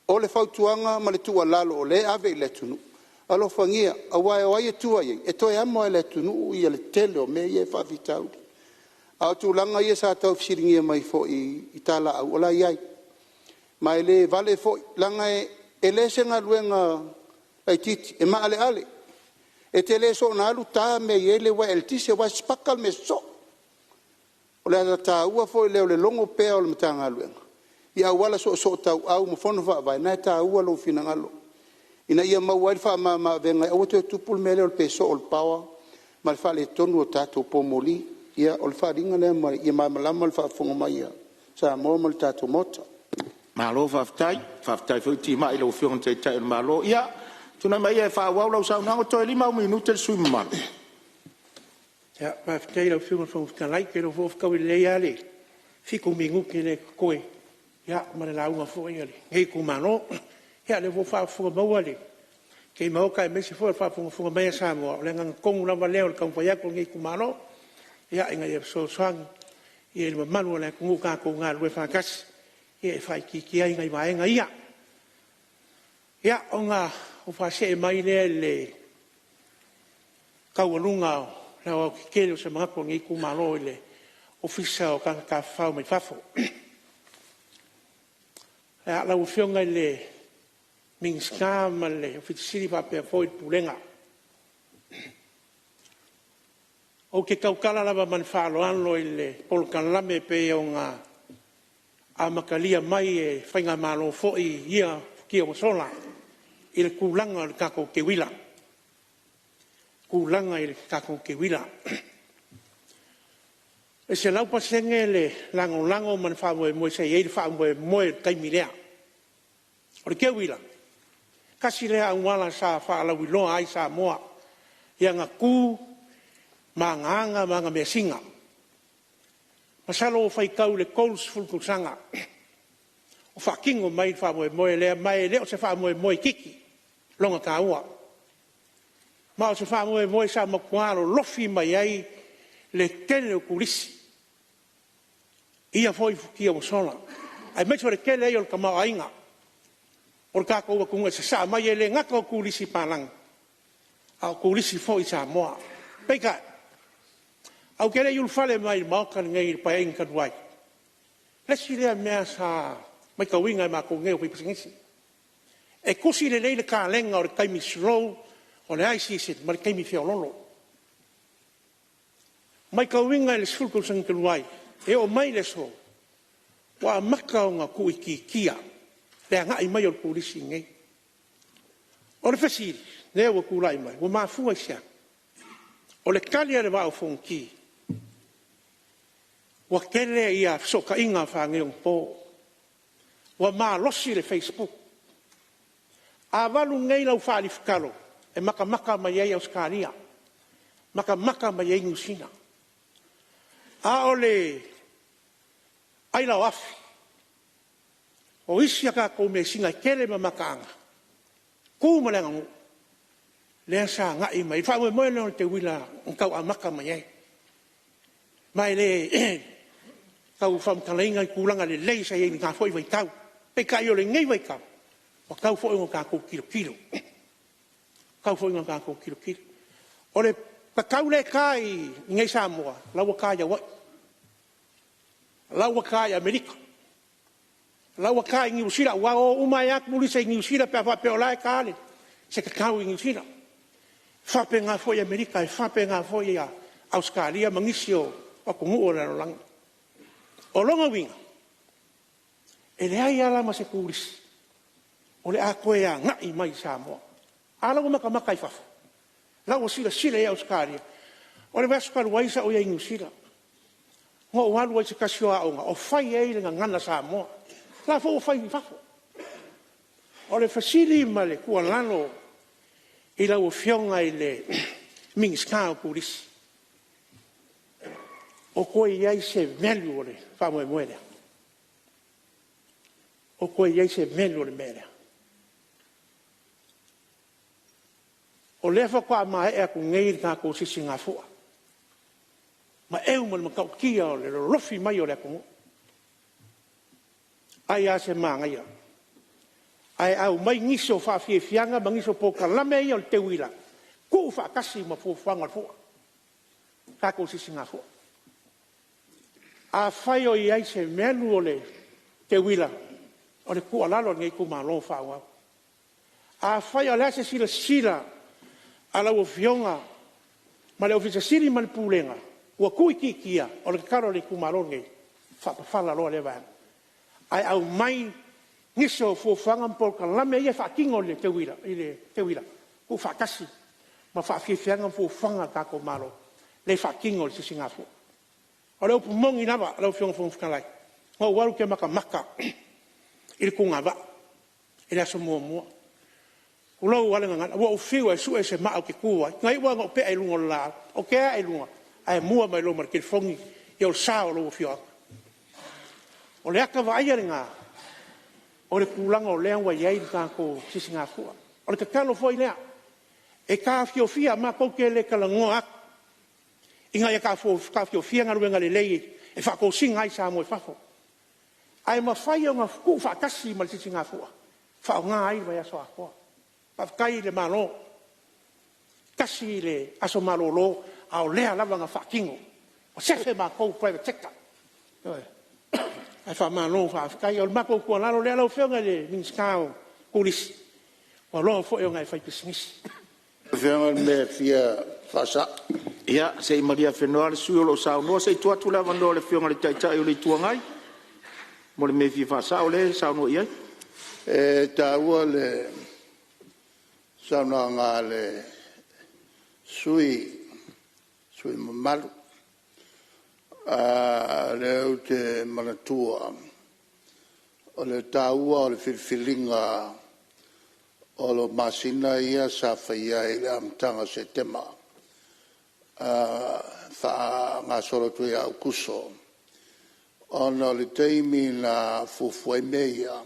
[SPEAKER 3] O le fautuaga ma le tuualalo o lea e ave i le atunuu, alofagia, aua o ai e tua i ai? E toe amo lava e le atunuu le tele o mea ia e faafitauli. A o tulaga ia sa tau fesiligia mai foi i talaaui, o la e i ai. Ma e le vale foi, leaga e le o se galuega laitiiti, e maaleale. E te le soona alu ta le mea e i ai le uaea eletise aua e sipaka le mea sosoo. O le ala taua foi lea o le logo pea o le Matagaluega i auala soosootauau ma fono faavae, o lena e taua lou finagalo, ina ia maua ai le faamama avega e aua le toe tupu le mea lea o le pe soo o le power ma le faaletonu o tatou poumoli. Ia o le faaaliga lea ia malamalama le faafofoga mai a Samoa ma le tatou Maota.
[SPEAKER 1] Malo faafetai, faafetai foi timai i lau Afioga i le Taitai o le Malo. Ia, tulai mai ia e faaauau lau saunoaga, toe 5 au minute le sui usufono mamalu.
[SPEAKER 2] Faafetai i lau Afioga i le Fofoga Fetalai, ou te iloa foi ua fetaui lelei lava le 7 minute lea e totoe ma le lauga foi a lenei itumalo. Ia o lea foi ua faafofoga lenei Maota aemaise foi o le faafogafoga mai a Samoa, o le agaga tonu lava lea o le taumafai atu o lenei itumalo ina ia fesoasoani i le mamalu o le atunuu, tatou galulue faatasi e faaitiitia ai nai vaega ia. Ia, ona ou faasee mai lea i le taualuga o le aoaotetele o se manatu o lenei itumalo i le Ofisa o Tagata Tafafao mai Fafo. Lau Afioga i le Minisita ma le Ofisa Sili faapea foi le Pulega, ou te tautala lava ma le faaaloalo i le polokalame e pei ona amatalia mai e faigamalo foi i ia futia ua sola i le tulaga o le tatou teuila. E 100% le lagolago ma le faamoemoe sa i ai le faamoemoe i le taimi lea. O le teuila, tasi lea auala sa faalauiloa ai Samoa i ana tu ma ana aga ma ana measina. Masalo ua faitau i le 30 tausaga o faatino mai le faamoemoe lea, ma e le o se faamoemoe itiiti lona taua. Ma o se faamoemoe sa matua lolofi mai ai le tele o turisi i ia foi futia ua sola, aemaise o le tele ai o le tamaoaiga o le tatou atunuu e sasaa mai. E le gata o turisi palagi a o turisi foi i Samoa. Peitai, ae ou te le i ulufale mai i le Maota lenei i le Paeaiga talu ai, o le isi lea mea sa matauina e matou nei aufaipisinisi, e tusi lelei le kalena o le taimi slow o le high season ma le taimi feololo. E matauina i le 10 tausaga talu ai e oo mai i le aso, ua amata ona tuuitiitia le agai mai o turisi i inei. O le fesili lea ua tulai mai, ua mafua i se a? O le tali a le Vaa o Fonoti, ua tele ia fesootaiga faaneionapo. Ua malosi le facebook. A valu nei lau faalifitalo, e matamata mai ai Ausetalia, matamata mai ai Niu Sila. A o le aila o afi, O isi a tatou measina e tele ma mataaga, tu ma le aganuu lea sa agai mai ai. O le faamoemoe lea o le teuila na tau amata mai ai. Ma e le tau faamatalaina le tulaga lelei sa i ai i lena foi vaitau. Peitai o lenei vaitau, ua tatau foi ona tatou tilotilo, ua tatau foi ona tatou tilotilo. O le tatau lea e ta i inei i Samoa, o la ua ta i Hawaii, o la ua ta i Amerika, o la ua ta i Niu Sila, aua e o uma ai lava turisi i Niu Sila pe a faapea o la e ta se tatau i Niu Sila. E faapena foi Amerika, e faapena foi Ausetalia ma nisi o atunuu o le lalolagi. O lona uiga, e leai lava la ma se turisi o le a toe agai mai i Samoa. A la ua matamata i fafo, o la ua silasila i ai Ausetalia. O le vaiaso talu ai sa ou i ai i Niu Sila, na ou alu ai i se tasi o aoga o fai ai le Gagana Samoa. O la foi ua fai i fafo. O le fesili ma le tuualalo i lau Afioga i le Minisita o Turisi, o toe i ai se value o le faamoemoe lea? O toe i ai se value o le mea lea? O lea faatoa maea atu nei le tatou Sisigafua, ma eu ma le matautia o le lolofi mai o le atunuu. Ai lava se manaia ae aumai nisi o faafiafiaga ma nisi o polokalame ia o le teuila, tuufaatasi ma fuafuaga o le fua, tatou Sisigafua. Afai o i ai se value o le teuila, o le tuualalo a lenei itumalo faaauau. Afai o le a se silasila a lau afioga ma le Ofisa Sili ma le Pulega ua tuuitiitia, o le tatalo a le itumalo lenei, faapafala loa lea vaega. Ae aumai nisi o fuafuaga ma polokalame ia e faatino i le teuila, tuufaatasi ma faafiafiaga ma fuafuaga a le tatou Malo lea e faatino e le Sisigafua. O le upu moni lava lau afioga i le Fofoga Fetalai, na ou alu ou te matamata i le tuga vaa i le aso muamua, tulou lava le gagana, ua ou fiu e sue se maa ou te tu ai, na iu lava ina ou pea i luga o le laau. Ou te ae i luga, ae mua mai loa ma le telefoni o le sa o lou afioaga. O le ata vaaia lena o le tulaga o lea ua i ai le tatou Sisigafua. O le tatalo foi lea, e taofiofia, matou te le talanoa atu ina ia taofiofia galuega lelei e faatosina ai Samoa i fafo. Ae mafai ona tuufaatasi ma le Sisigafua, faaaoga ai le vaiaso atoa. Faafetai i le Malo, tasi le aso malolo a o lea lava na faatino, ua sefe matou private sector. Ae faamalo faafetai. O le matou tuualalo lea lau afioga i le Minisita o Turisi, ua loa foi ona e fai pisinisi.
[SPEAKER 4] Lau Afioga o le mea e fia faasao. Ia se i malie afenoa le sui usufono o lo o saunoa se i tuu atu le avanoa i le afioga i le Taitai o le Itu Agai mo le mea e fia faasao lea e saunoa i ai. E taua le saunoaga a le sui usufono mamalu. O lea ou te manatua o le taua o le filifiliga o masina ia sa fai ai i le amataga o Setema faagasolo atu ia Aokuso, ona o le taimi na fuafua ai mea ia,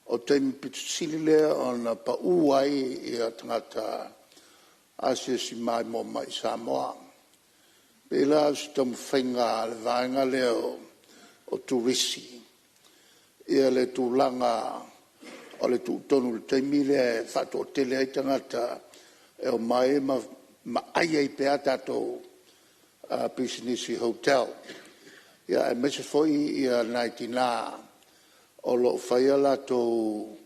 [SPEAKER 4] o le taimi pito sili lea ona pau ai tagata asiasi maimoa mai i Samoa. E pei la o se taumafaiga a le vaega lea o Turisi le tulaga o le tuu tonu i le taimi lea e faatoatele ai tagata e omai ma aai ai pea a tatou pisinisi hotel, aemaise foi nai tina o lo o fai a latou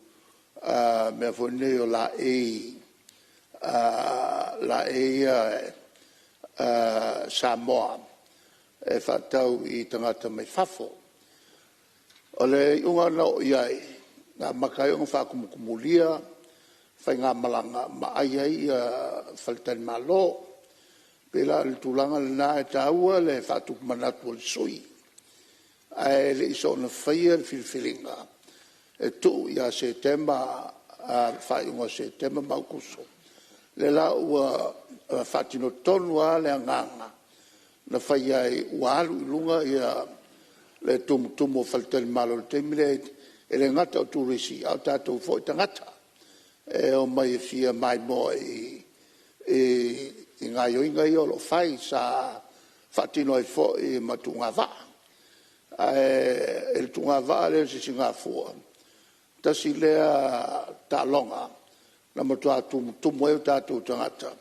[SPEAKER 4] mea foi nei o laei ia Samoa e faatau i tagata mai fafo. O le iuga na oo i ai na amata ai ona faatumutumulia faigamalaga ma ai ai faletalimalo. E pei la o le tulaga lena, e taua le faatupu manatu o le sui usufono ae le i soona faia le filifiliga e tuu ia Setema faaiuga o Setema ma Aokuso. O lea la ua faatino tonu lava le agaga na fai ai ua alu i luga le tumutumu o faletalimalo i le taimi lea. E le gata o turisi a o tatou foi tagata e omai e fia maimoa i gaoioiga ia o lo o fai. Sa faatino ai foi ma tuugavaa. Ae i le tuugavaa lea i le Sisigafua, tasi lea taaloga na matua tumutumu ai o tatou tagata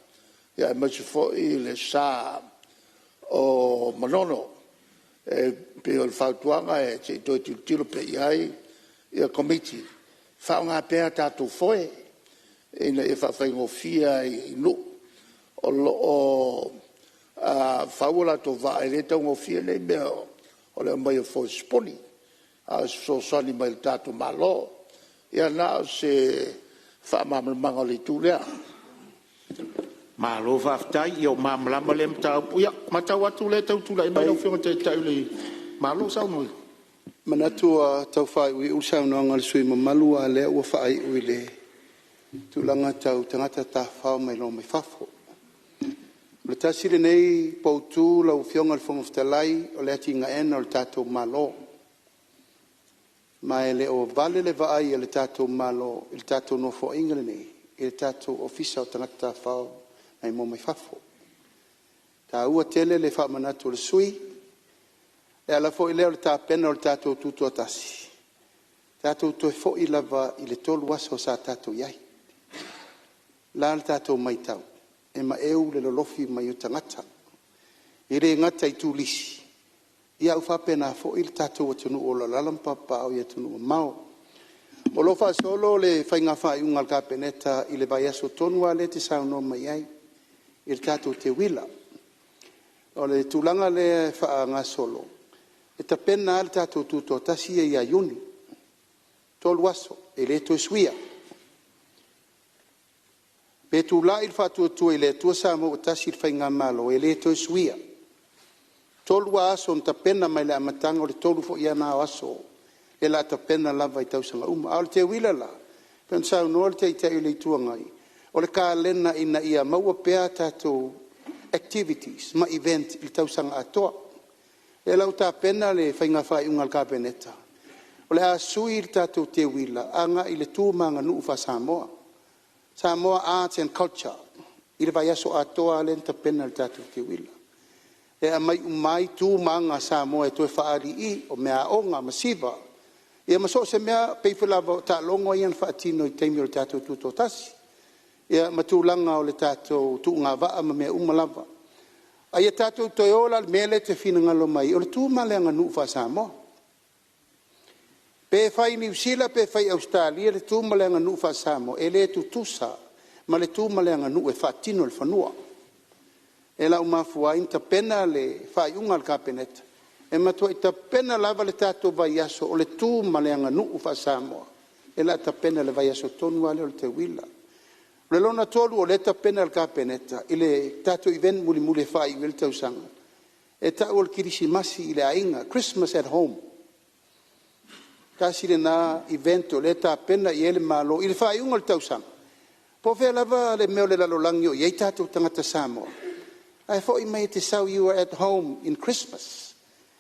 [SPEAKER 4] aemaise foi le sa o Manono. E pei o le fautuaga se i toe tilotilo pea i ai le Komiti e faaaoga pea a tatou foe ina ia faafaigofie ai i nuu o lo o fau o latou vaa. E le taugofie nei mea o le aumai o foe sipuni, a o se fesoasoani mai le tatou Malo. Ia na o se faamalamalamaga o le itu lea. Malo faafetai. Ia ua malamalama lea mataupu. Ia, e matau atu o lea e tau tulai mai lau Afioga i le Taitai o le Malo. Saunoa ia. E manatu ua tau faaiuiu le saunoaga a le sui usufono mamalu a o lea ua faaiu i le tulaga tau tagata tafafao maimoa mai fafo. O le tasi lenei poutu lau Afioga i le Fofoga Fetalai o le atinaeina o le tatou Malo, ma e le o vale le vaai a le tatou Malo i le tatou Nofoaiga lenei i le tatou Ofisa o Tagata Tafafao Maimoa mai Fafo. E taua tele le faamanatu i le sui usufono, e ala foi lea o le tapena o le tatou Tutoatasi, tatou toe foi lava i le 3 aso sa tatou i ai. O le a le tatou matau? E maeu le lolofi mai o tagata, e le gata i turisi ae ua faapena foi le tatou atunuu o lo o alaala ma papaaao i atunuu mamao. O lo o faasolo le faiga faaiuga a le Kapeneta i le vaiaso tonu lava lea e te saunoa mai ai i le tatou teuila. O le tulaga lea e faagasolo, e tapena lava le tatou Tutoatasi ia ia Iuni, 3 aso e le toe suia. Pe tulai le Faatuatua i le Atua Samoa ua Tasi i le faigamalo, e le toe suia. E 3 lava aso na tapena mai le amataga, o le 3 foi lava na o aso o le a tapena lava i tausaga uma. A o le teuila la, e pei ona saunoa le Taitai o le Itu Agai, o le kalena ina ia maua pea tatou activities ma events i le tausaga atoa. O lea la ua tapena le faiga faaiuga a le Kapeneta, o le a sui le tatou teuila agai i le tu ma le aganuu faa-Samoa, Samoa Arts and Culture i le vaiaso atoa lava lea na tapena e le tatou teuila. E aumai uma ai tu ma aga a Samoa e toe faaali'i, o meaaoga, masiva, ia ma so o se mea, e pei lava o taalogo ia na faatino i taimi o le tatou Tutoatasi, ia ma tulaga o le tatou tuugavaa ma mea uma lava. A ia tatou toe o la i le mea lea e te finagalo mai ai, o le tu ma le aganuu faa-Samoa. Pe fai i Niu Sila pe fai i Ausetalia le tu ma le aganuu faa-Samoa, e le tutusa ma le tu ma le aganuu e faatino i le fanua. O lea la ua mafua ai ona tapena le faaiuga a le Kapeneta, e matuai tapena lava le tatou vaiaso o le tu ma le aganuu faa-Samoa, lea o le a tapena i le vaiaso tonu lava lea o le teuila. O le lona 3 o lea e tapena e le Kapeneta i le tatou event mulimuli e faaiu ai le tausaga, e tau o le Kerisimasi i le Aiga, Christmas at Home. Tasi lena event o lea e tapena i ai le Malo i le faaiuga o le tausaga, po o fea lava le mea o le lalolagi o i ai tatou tagata Samoa, ae foi mai e te sau, you are at home in Christmas.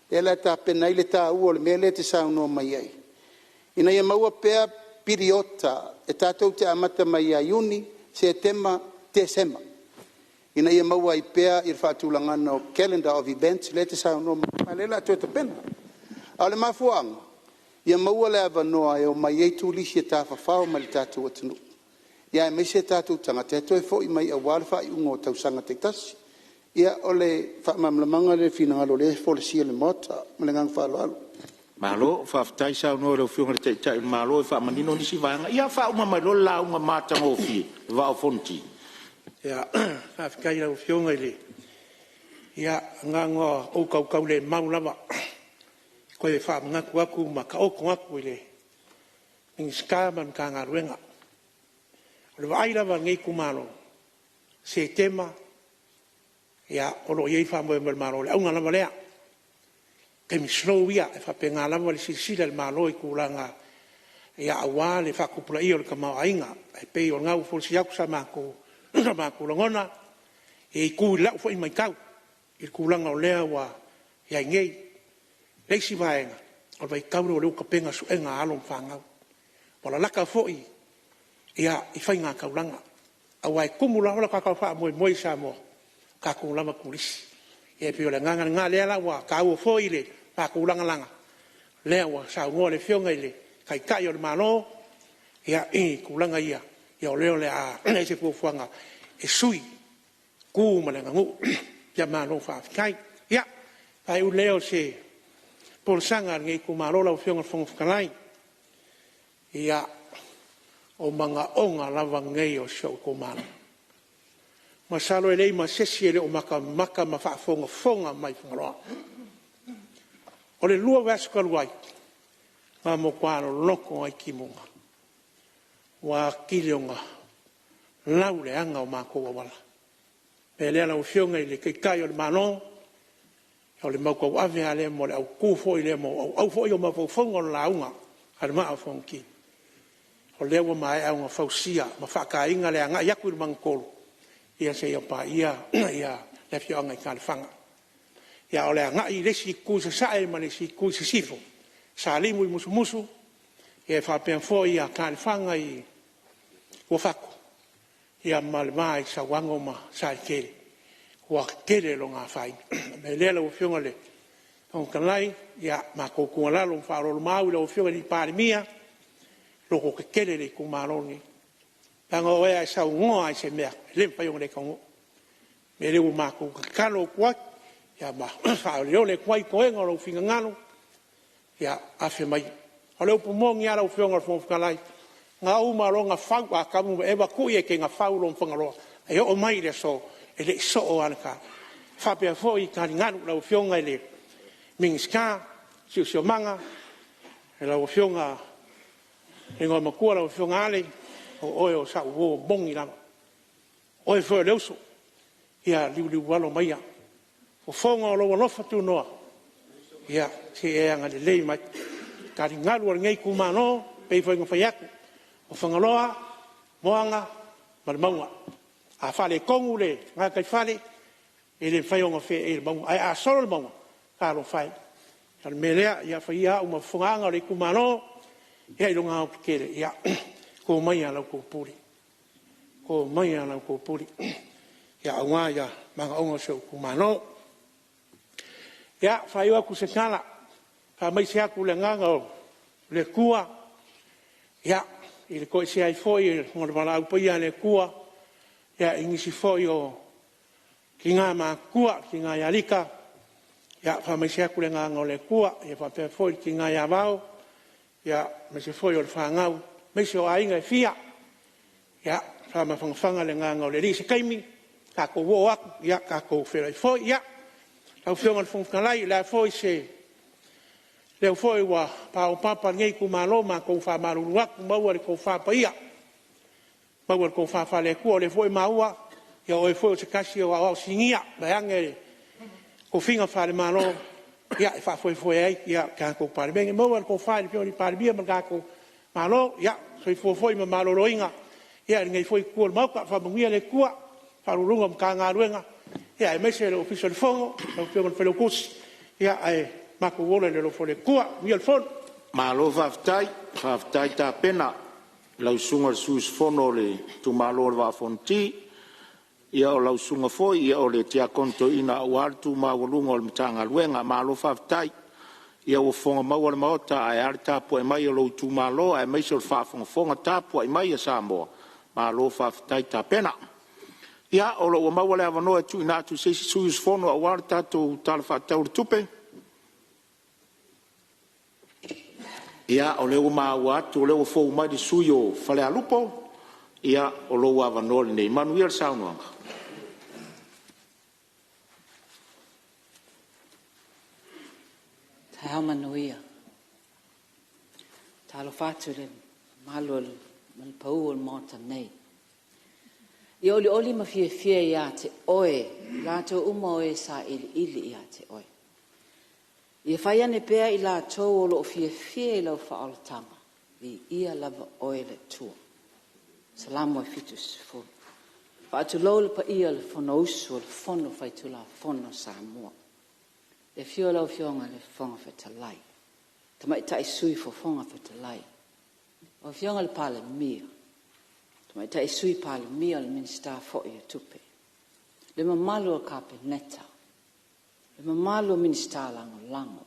[SPEAKER 4] O lea la e tapena ai le taua o le mea lea e te saunoa mai ai, ina ia maua pea piriota e tatou te amata mai ia Iuni, Setema, Tesema, ina ia maua ai pea le faatulagaga o calendar of events lea e te saunoa mai ai, ma o lea o le a toe tapena. A o le mafuaaga, ia maua le avanoa e omai ai turisi e tafafao mai i le tatou atunuu, aemaise tatou tagata e toe foi mai aua le faaiuga o tausaga taitasi. Ia, o le faamalamalamaga lea o le finagalo o lea e folasia i le Maota. Ma le agaga faaaloalo. Malo faafetai saunoa i lau Afioga i le Taitai o le Malo e faamanino nisi vaega. Ia faauma mai loa le lauga matagofie le Vaa o Fonoti. Faafetai i lau Afioga i le… Ia, na ona ou tautaulemau lava e toe faamanatu atu ma taoto atu i le Minisita ma le Matagaluega. O le vaai lava a lenei itumalo, o Setema o lo o i ai le faamoemoe o le Malo, o le auga lava lea. O taimi slow ia, e faapena lava le silasila a le Malo i tulaga aua le faatupulaia o le tamaoaiga. Ae pei o lena ua folasia atu so matou lagona e itu i lau foi matau i le tulaga o lea ua i ai nei. O le isi vaega,
[SPEAKER 2] O le vaitau lea o lea ua tapena suega a alo ma fanau. Ua lalata foi i faigataulaga aua e tumu lava le tagata faamoemoe i Samoa, tatou lava turisi. Ia e pei o le agaga lena lea la ua taua foi le tatou lagalaga, lea ua saunoa le afioga i le Taitai o le Malo i tulaga ia, o lea o le a i ai se fuafuaga e sui tu ma le aganuu. Ia malo faafetai. Ia faaiu lea o se folasaga a lenei itumalo lau afioga i le Fofoga Fetalai. Ia o manaoga lava nei o si ou itumalo. Masalo e leai ma se isi e le o matamata ma faafogafoga mai i Fagaloa. O le 2 vaiaso talu ai, na matua loloto ai timuga, ua atili ona lauleaga o matou auala. O le mea lea lau afioga i le Taitai o le Malo, o le mau tauave lava lea mo le autu foi lea mo auau foi o mafaufauga o le lauga a le Vaa o Fonoti. O lea ua maea ona fausia ma faataina le agai atu i le magatolu seia paia le afioaga i Taelefaga. A o le agai i le isi itu i sasae ma le isi itu i sisifo, Salimu i Musumusu faapea foi Taelefaga i Uafato, ma le va i Sauano ma Saletele, ua tele lona afaina. O le mea lea lau Afioga i le Fofoga Fetalai, matou tuualalo faaoloolomaau i lau Afioga i le Palemia, lototetele le itumalo lenei. Leaga o oe a e saunoa lava i se mea, e le mafai ona le taunuu. O le mea lea ua matou tatalo atu ai ma faaoleole atu ai toega o lou finagalo, ia afe maia. O le upu moni lava lau Afioga i le Fofoga Fetalai, na uma loa ona fau Atamu ma Eva tuu i Etena, fau loa ma Fagaloa. E oo mai i le aso, e le i soo lava le ta. E faapea foi i taligalu, lau Afioga i le Minisita o le Siosiomaga, lau Afioga i le Igoamatua lau Afioga Ale, o oe o sau uo moni lava. O oe foi o le uso, ia liuliualo maia, fofoga o lou alofa tunoa, ia se i e agalelei mai. O taligalu a lenei itumalo, e pei foi ona fai atu, o Fagaloa, Moaga ma le Mauga. A faaletonu le gataifale, e le mafai ona feei e le mauga, ae a solo le mauga, talofa e. O le mea lea, ia fai ia au ma fofogaaga a le itumalo i lona aoaotetele, ia to maia la outou pule, to maia la outou pule aua manaoga o si ou itumalo. Ia, faaiu atu se tala, faamaise atu le agaga o le Atua i le toesea ai foi o le valaau paia a le Atua i nisi foi o tina matutua, le tina ia Lita, ia faamaise atu le agaga o le Atua faapea foi le tina ia Vao, aemaise foi o le fanau, aemaise o aiga e fia. Ia faamafanafanaga le agaga o le Alii. I se taimi tatou oo atu tatou feiloai foi. Ia, lau Afioga i le Fofoga Fetalai, o le a foi se leo foi ua paopapa i lenei itumalo, matou te faamalulu atu, maua le tofa paia, maua le tofa faale-Atua. O lea foi ua maua o oe foi o se tasi o aoao sinia vaeane tofiga faale-Malo e faafoefoe ai le tatou Palemene. Maua le tofa i le Afioga i le Palemia ma le tatou Malo, soifua foi ma maloloina i lenei foi itu o le Maota. Faamanuia le Atua i Ofisa Sili o Pulega o Matagaluega aemaise le Ofisa o le Fono, lau Afioga i le Failautusi. Ae matou ola i le alofa o le Atua. Manuia le fono.
[SPEAKER 1] Malo faafetai, faafetai tapena i lau susuga i le sui usufono o le itumalo o le Vaa o Fonoti. Ia o lau susuga foi o le Tiakono Toeaina aua le tu maualuga o le Matagaluega. Malo faafetai. Ia ua fofoga maua le Maota aea le tapuai mai a lou itumalo aemaise o le faafogafoga tapuai mai a Samoa. Malo faafetai tapena. Ia o lo o ua maua le avanoa e tuuina atu i se isi sui usufono aua le tatou Tala Faatatau o le Tupe. Ia, o lea ua maua atu o lea ua fou mai le sui usufono mo Falealupo. Ia, o lou avanoa lenei. Manuia le saunoaga.
[SPEAKER 5] Taeao manuia. Talofa atu i le mamalu ma le pau o le Maota nei. E olioli ma fiafia ia te oe i latou uma o e sailiili ia te oe. Ia fai ane pea i latou o lo o fiafia i lau faaolataga, viia lava oe le Atua. Salamo 70. Faatulou le paia o le Fonousu o le Fono Faitulafono a Samoa. I le afio o lau Afioga i le Fofoga Fetalai, Tamaitai Sui Fofoga Fetalai, lau Afioga i le Palemia, Tamaitai Sui Palemia o le Minisita foi o Tupe, le mamalu o le Kapeneta, le mamalu o Minisita Lagolago.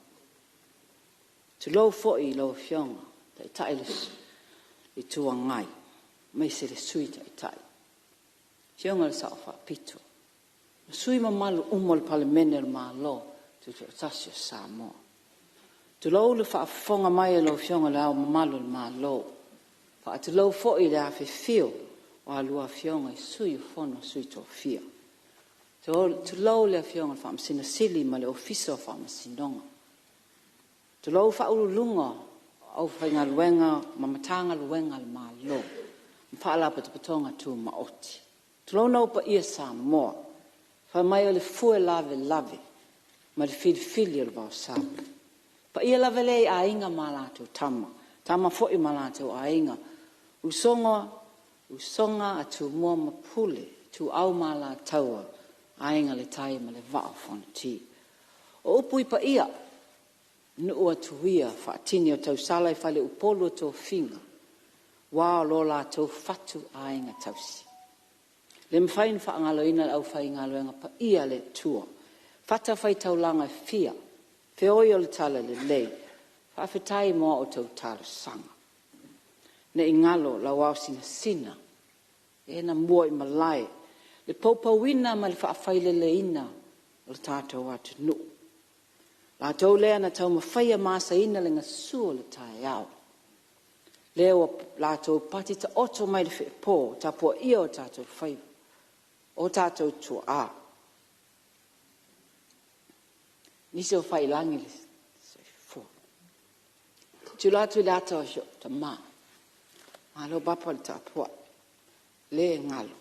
[SPEAKER 5] Tulou foi lau Afioga i le Taitai o le Itu Agai aemaise le Sui Taitai, le Afioga i le Sao Faapito ma sui usufono mamalu uma o le Palemene o le Malo Tutoatasi o Samoa. Tulou le faafofoga mai a lau Afioga i Le Ao Mamalu o le Malo, e faatulou foi i le afifio o a oulua Afioga i Sui o le Fono a Sui Tofia. Tulou le Afioga i le Faamasino Sili ma le Ofisa o Faamasinoga. Tulou Ofisa Sili o Pulega o aufaigaluega ma Matagaluega a le Malo ma Faalapotopotoga Tumaoti. Tulouna ou paia Samoa, fai mai o le fue lavelave ma le filifili o le vaosa. O le paia lava lea i Aiga ma latou Tama, Tama foi ma latou Aiga, Usoga a Tumua ma Pule, Ituau ma Alataua, Aiga i le Tai ma le Vaa o Fonoti. O upu i paia, nuu atu ia faatini o tausala i faleupolu o tofiga aua o lo latou fatuaiga tausi. E le mafai ona faagaloina le aufaigaluega paia a le Atua i fatafaitaulaga e fia, feoi o le Talalelei, faafetai mo a outou talosaga. Ne i galo lau ao sinasina le na muaimalae le poupouina ma le faafaileleina o le tatou atunuu. O latou lea na taumafaia ma asaina le gasu o le taeao, lea ua latou pati taoto mai le feepo o tapuaia o tatou faiva, o tatou tuaa. Nisi o faiilagi le soifua. Tilotilo atu i le ata o si ou tama, malo Papa le tapuai, le galo.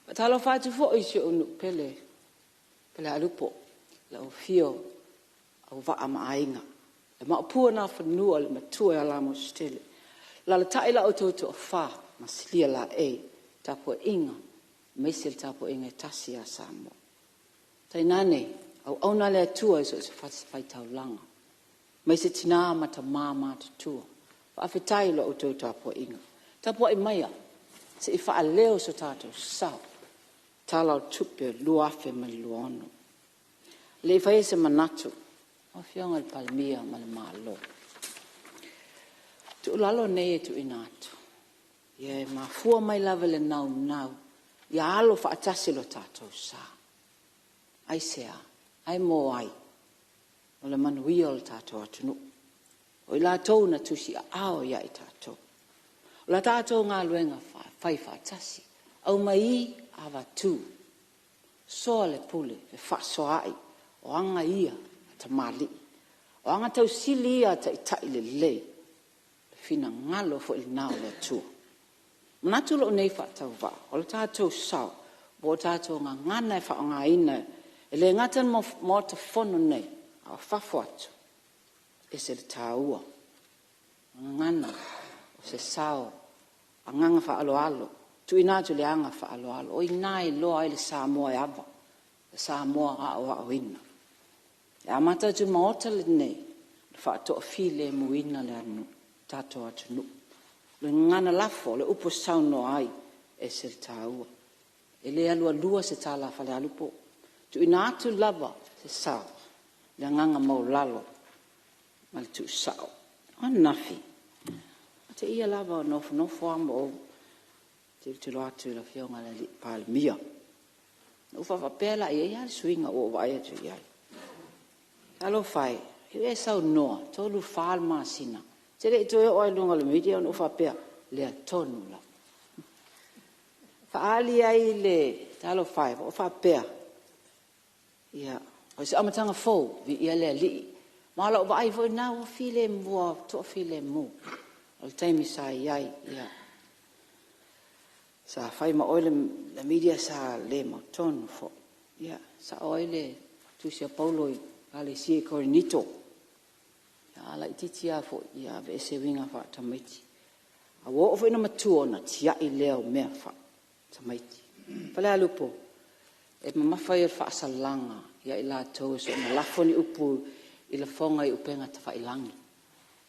[SPEAKER 5] Faatalofa atu foi i si ou nuu pele Falealupo, lau afio o Auvaa ma Aiga, le Maopu o Nafanua le Matua ia Lamositele, alaalatai la outou toafa ma Silia Laei, tapuaiga aemaise le tapuaiga e tasi ia Samoa. Tainane auauna a le Atua i so o se fatafaitaulaga aemaise tina ma tama matutua, faafetai i la outou tapuaiga. Tapuai maia se i faaleo so tatou sao i le Tala o le Tupe 2026. A o le i faia se manatu, lau Afioga i le Palemia ma le Malo, o tuualalo nei e tuuina atu, e mafua mai lava i le naunau ia alo faatasi lo tatou sa. Aisea? Ae mo ai? Mo le manuia o le tatou atunuu. O i latou na tusiaao ia i tatou. O le tatou galuega faifaatasi, aumai avatu, soa le pule fefaasoaai, o aga ia a tamalii, o aga tausili ia a taitai lelei, o le finagalo foi lena o le Atua. E manatu lou nei faatauvaa, o le tatou sao po o tatou gagana e faaaogaina e le gata i le Maota Fono nei a o fafo atu, e ese le taua. O le gagana o se sao agaga faaaloalo, tuuina atu i le agaga faaaloalo, o i ina e iloa ai le Samoa e ava, le Samoa aoaoina. E amata atu i le Maota lenei ona faatoafilemuina lea o le tatou atunuu. O le gagana lafo, o le upu e saunoa ai, e ese le taua. E le alualua se tala a Falealupo, e tuuina atu lava se sao i le agaga maualalo ma le tuusao. O ananafi, te i lava o nofonofo lava ma ou tilotilo atu i le Afioga i le Palemia, ona ou faapea lea, e i ai lava le suiga ua ou vaai atu i ai. Talofa e, e saunoa, e 3, 4 masina, e te le i toe oo lava i luga o le media ona ou faapea, o lea tonu lava. Faaali ai le… talofa e, ua ou faapea, ia o se amataga fou, viia le Alii. Ma o lau vaai foi lena ua filemu, ua toafilemu. O le taimi sa i ai, sa fai ma oe le media sa le mautonu foi. Ia, e sao ai le tusi a Paulo i le Ekalesia i Korinito, a laitiiti lava foi, ia aveese uiga faatamaiti. A ua oo foi ina matua, ona tiai lea o mea faatamaiti. Falealupo, e mamafa ia o le faasalaga ia i latou e soona lafo ni upu i lafoga i upega tafailagi.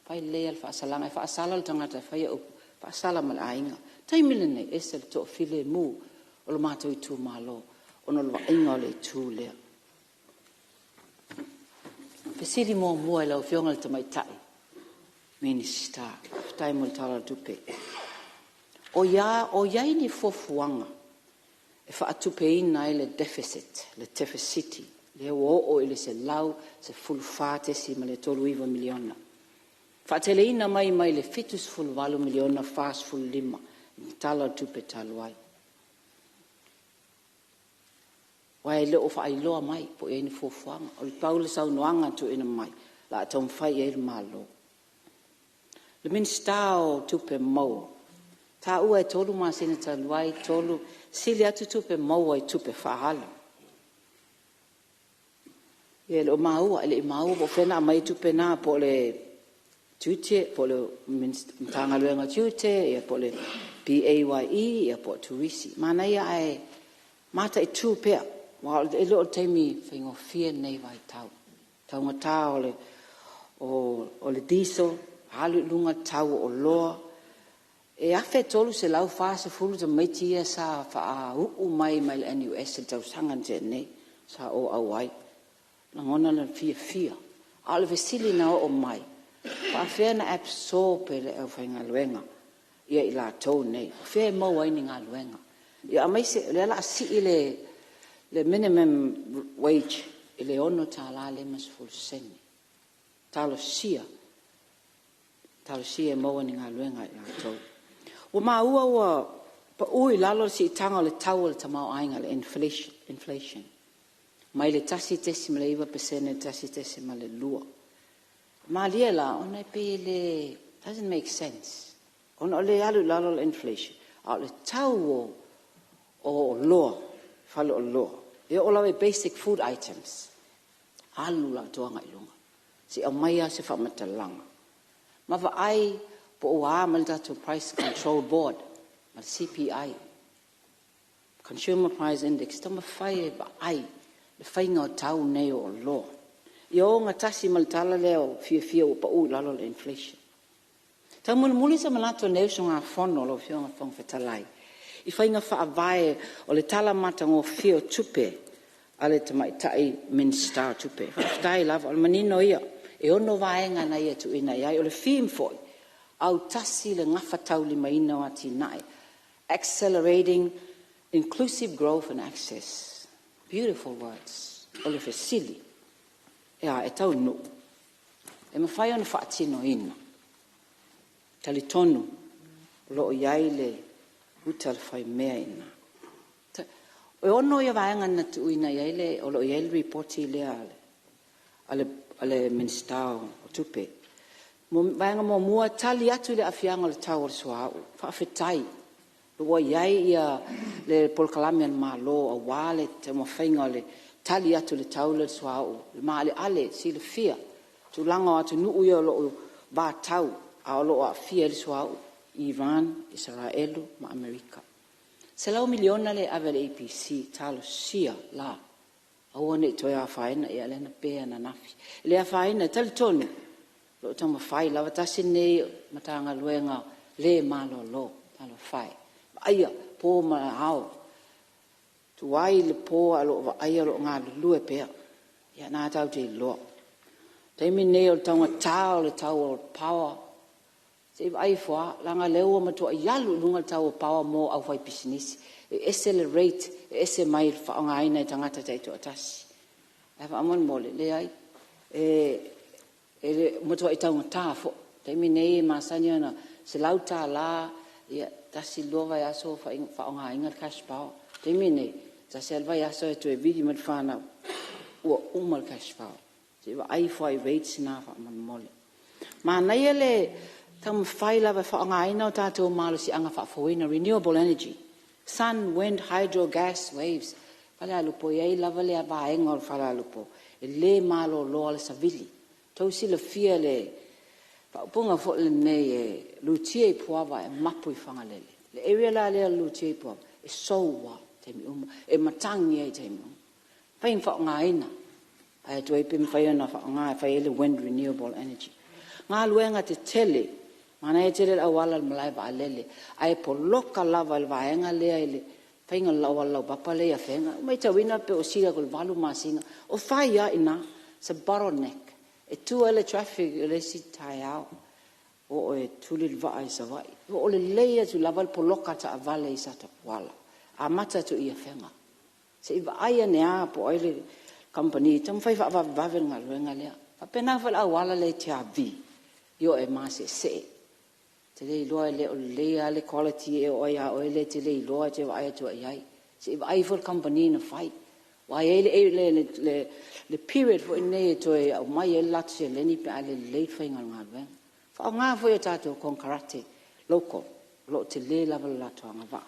[SPEAKER 5] Fai lelei lava le faasalaga, e faasala le tagata e faia upu, faasala ma le aiga. O le taimi lenei, e ese le toafilemu o le matou itumalo ona o le vaaiga o le itu lea. Fesili muamua i lau Afioga i le Tamaitai Minisita, faafetai mo le Tala o le Tupe. O i ai ni fuafuaga e faatupeina ai le deficit, le tefesiti lea ua oo i le $114.39 miliona, faateleina mai mai le $78,000,045 i le Tala o le Tupe talu ai. Aua e le o faailoa mai po o i ai ni fuafuaga. Na pau le saunoaga na tuuina mai, o le a taumafai i ai le Malo. Le Minisita o Tupe Maua, taua e 3 masina talu ai, sili atu tupe maua i tupe faaalu. E le o maua, e le i maua po o fea na aumai ai tupe na, po o le Tiute po o le Matagaluega o Tiute po o le PAYE po o le Turisi. Manaia ae mataitu pea aua e le o le taimi faigofie lenei vaitau. I le taugata o le diesel, alu i luga le tau o oloa. E 1,340 tamaiti ia sa faauu mai le NUS i le tausaga na tea nei sa ou auai. E lagona le fiafia, a o le fesili na oo mai, e faapefea ona absorb e le aufaigaluega i latou nei? O fea e maua ai ni galuega? Aemaise o lea o le a sii le minimum wage i le $6.50. Talosia, talosia e maua ni galuega ia i latou. Ua maua ua pau i lalo le siitaga o le tau o le tamaoaiga le inflation mai le 1.9% i le 1.2. Malie la ona e pei e le… doesn't make sense ona o lea e alu i lalo le inflation a o le tau o oloa i faleoloa, e oo lava i basic food items, alu le atoa agai i luga. Se i aumai lava se faamatalaga ma vaai po o ua a mai le tatou Price Control Board ma le CPI, Consumer Price Index, taumafai e vaai le faiga o tau nei o oloa ia ogatasi ma le tala lea o le fiafia ua pau i lalo le inflation. Taumulimuli se manatu o lenei usugafono lau Afioga i le Fofoga Fetalai i faiga faavae o le tala matagofie o tupe a le Tamaitai Minisita o Tupe. Faafetai lava, o le manino ia, e 6 vaega na ia tuuina i ai. O le theme foi, autasi le gafataulimaina o atinae, accelerating inclusive growth and access. Beautiful words. O le fesili, e a, e taunuu? E mafai ona faatinoina? E talitonu o lo o i ai le uta a le faimea i ina. E 6 vaega na tuuina i ai le… o lo o i ai le Lipoti lea a le Minisita o Tupe. Vaega muamua, tali atu i le aafiaga o le tau o le suauu. Faafetai ua i ai le polokalame a le Malo aua le taumafaiga o le tali atu i le tau lea o le suauu, le maaleale silafia tulaga o atunuu ia o lo o vatau a o lo o aafia ai le suauu, Iran, Isaraelu ma Amerika. $100 miliona lea e ave i le EPC, talosia la aua ne i toe afaina, ia lea na pe ananafi. E le afaina e talitonu o lo o taumafai lava, tasi lenei Matagaluega le malolo, talofa e, vaaia po ma ao, tuai le po ae o lo o vaaia o lo o galulue pea. Ia o lena tatou te iloa. O le taimi lenei o le taugata o le tau o le power, se i vaai ifo lava leaga o lea ua matuai alu i luga le tau o le power mo le aufaipisinisi. E ese le rate e ese mai le faaaogaina e tagata taitoatasi. Ae faamolemole, leai, e matuai taugata foi. O le taimi nei e masani ona $100, tasi lua vaiaso o faaaogaina le cash power. O le taimi lenei, e tasi lava le vaiaso e toe vili mai le fanau ua uma le cash power. Se i vaai ifo lava i rates na faamolemole. Manaia le taumafai lava e faaaogaina o tatou malosiaga faafouina, renewable energy, sun, wind, hydro, gas, waves, Falealupo e i ai lava lea vaega o Falealupo e le malolo lava le savili. Ua outou silafia le faaupuga foi lenei e lutia i Puava ae mapu i Fagalele. O le area la lea o le lutia i Puava, e sou lava i taimi uma, e matagi lava i taimi uma. E mafai ona faaaogaina, fai atu ai pe mafai ona faaaoga e fai ai le wind renewable energy. Galuega tetele, manaia tele le auala i le malaevaalele, ae poloka lava e le vaega lea i le faiga o le auala laupapa lea i Afega. Ua matauina pei ua sili atu i le 8 masina o fai lava i ina. It's a bottleneck, e tua ai le traffic i le isi taeao, oo e tuli le vaa i Savaii. O lo o lelei atu lava le poloka o taavale i Satapuala amata atu i Afega. Se i vaai ane lava po o ai le kamupani e taumafai e faavavevave le galuega lea. E faapena foi i le auala lea i Tiavi i o i Maseesee. Ou te le iloa e le o lelei lava le quality ea o ai lava o oe lea e te le iloa e te vaai atu lava i ai. Se i vaai ifo le kamupani na fai, aua e i ai le period foi lenei e toe aumai ai le latou seleni pe a le lelei le faiga o le galuega. Faaaoga foi a tatou konekarate local o lo o tele lava le latou agavaa.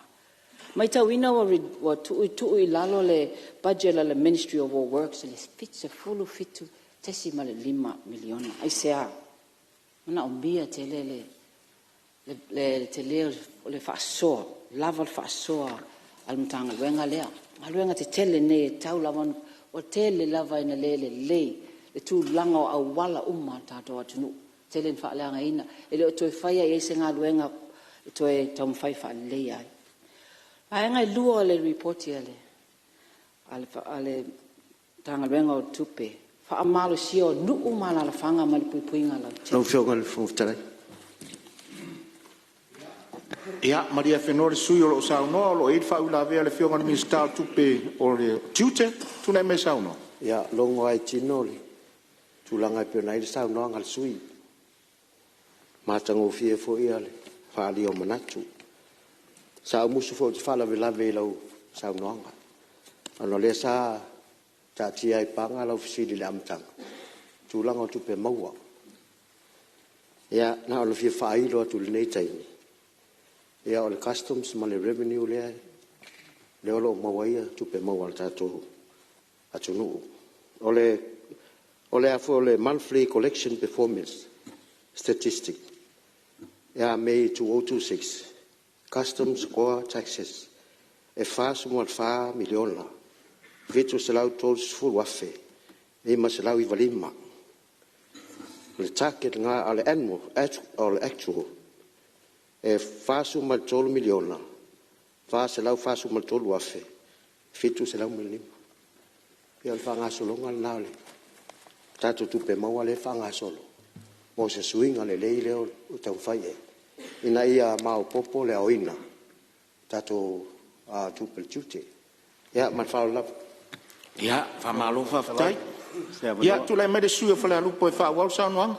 [SPEAKER 5] E maitauina ua tuutuu i lalo le budget a le Ministry of Works i le $77.5 miliona. Aisea? E manaomia tele le tele o le faasoa, lava le faasoa a le Matagaluega lea. O galuega tetele nei e tatau lava ona… Ua tele lava ina le lelei le tulaga o auala uma a le tatou atunuu, ua tele ina faaleagaina, e le o toe faia i ai se galuega e toe taumafai e faaleleia ai. O vaega e lua o le Lipoti a le Matagaluega o Tupe, faamalosia o nuu ma alaalafaga ma le puipuiga lautele.
[SPEAKER 3] Lau Afioga i le Fofoga Fetalai… Ia malie afenoa le sui usufono o lo o saunoa o lo o i ai le faauilavea a le Afioga i le Minisita o Tupe o Tiute. Tulai mai e saunoa. Ia, logo lava i tino le tulaga e pei ona i ai le saunoaga a le sui usufono. Matagofie foi le faaalia o manatu. Sa ou musu foi ou te faalavelave i lau saunoaga ona o lea sa taatia ai i paga lau fesili i le amataga i le tulaga o tupe maua. Ia na ona fia faailo atu i lenei taimi, ia o le Customs ma le Revenue lea o lo o maua ai tupe maua a le tatou atunuu. O le monthly collection performance statistic ia Mei 2026, customs taxes e $44, 730, 595. O le target lena a o le actual e $43, 443, 705. Ia o le faagasologa lena o le tatou tupe maua lea e faagasolo mo se suiga lelei lea ua taumafai i ai ina ia maopoopo le aoina o tatou tupe a le tiute. Ia ma le faaaloalo lava. Ia, faamalo faafetai. Ia tulai mai le sui usufono mo Falealupo e faaauau le saunoaga.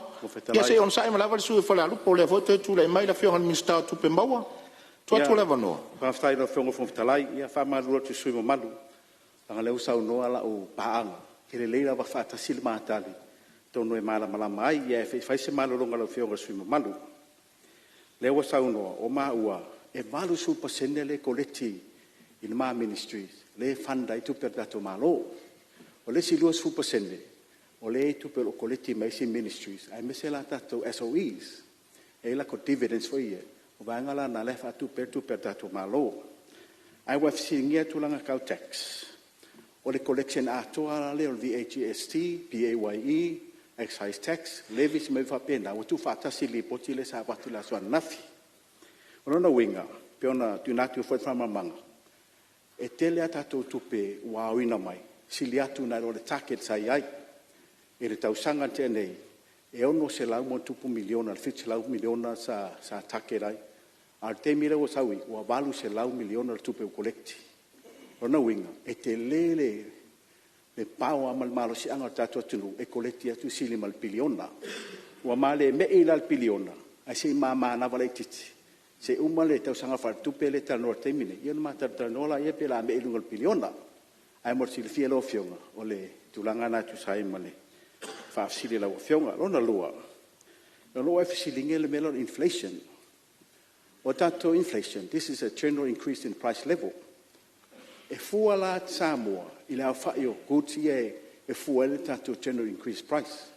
[SPEAKER 3] Ia se i onosai mai lava le sui usufono mo Falealupo o lea foi ua toe tulai mai le Afioga i le Minisita o Tupe Maua. Tuu atu le avanoa. Faafetai i lau Afioga i le Fofoga Fetalai. Ia e faamalulu atu i le sui usufono mamalu, leaga o lea ua saunoa lau paaga, e lelei le faatasi le ma tali atonu e malamalama ai. Ae se i fai se malologa i lau Afioga i le sui usufono mamalu. O lea ua saunoa, o maua e 80% lea e collect i le ma Ministry lea e fund ai tupe a le tatou Malo. O le isi 20% o lea e i ai tupe o lo o collect mai isi Ministries aemaise la tatou SOEs e i ai latou dividends foi ia, o vaega la na o lea e faatupe ai tupe a le tatou Malo. Ae ua e fesiligia tulaga tau tax, o le collection atoa lava lea o le VAGST, PAYE, Excise Tax, Levies ma mea uma faapena ua tuufaatasi i le lipoti lea sa avatu i le aso ananafi. O lona uiga e pei ona tuuina atu foi le faamalamalamaga, e tele a tatou tupe ua aoina mai sili atu nai lo le target sa i ai. I le tausaga na tea nei e $600+ miliona i le $700 miliona sa target ai, a o le taimi lea ua sau ai ua $800 miliona le tupe ua collect. O lona uiga e tele le power ma le malosiaga o le tatou atunuu e collect atu e sili ma le piliona. Ua ma le mei la i le piliona ae se i ma manava laitiiti se i uma le tausaga faaletupe lea e talanoa i le taimi lenei ona ma talatalanoa lea pe o le a mei i luga o le piliona. Ae mo le silafia e lau Afioga, o le tulaga lena e tusa ai ma le faafesili a lau Afioga. Lona lua, o lea ua e fesiligia le mea lea o le inflation. O le tatou inflation, this is a general increase in price level. E fua la Samoa i le aofai o goods ia e fua ai le tatou general increase price.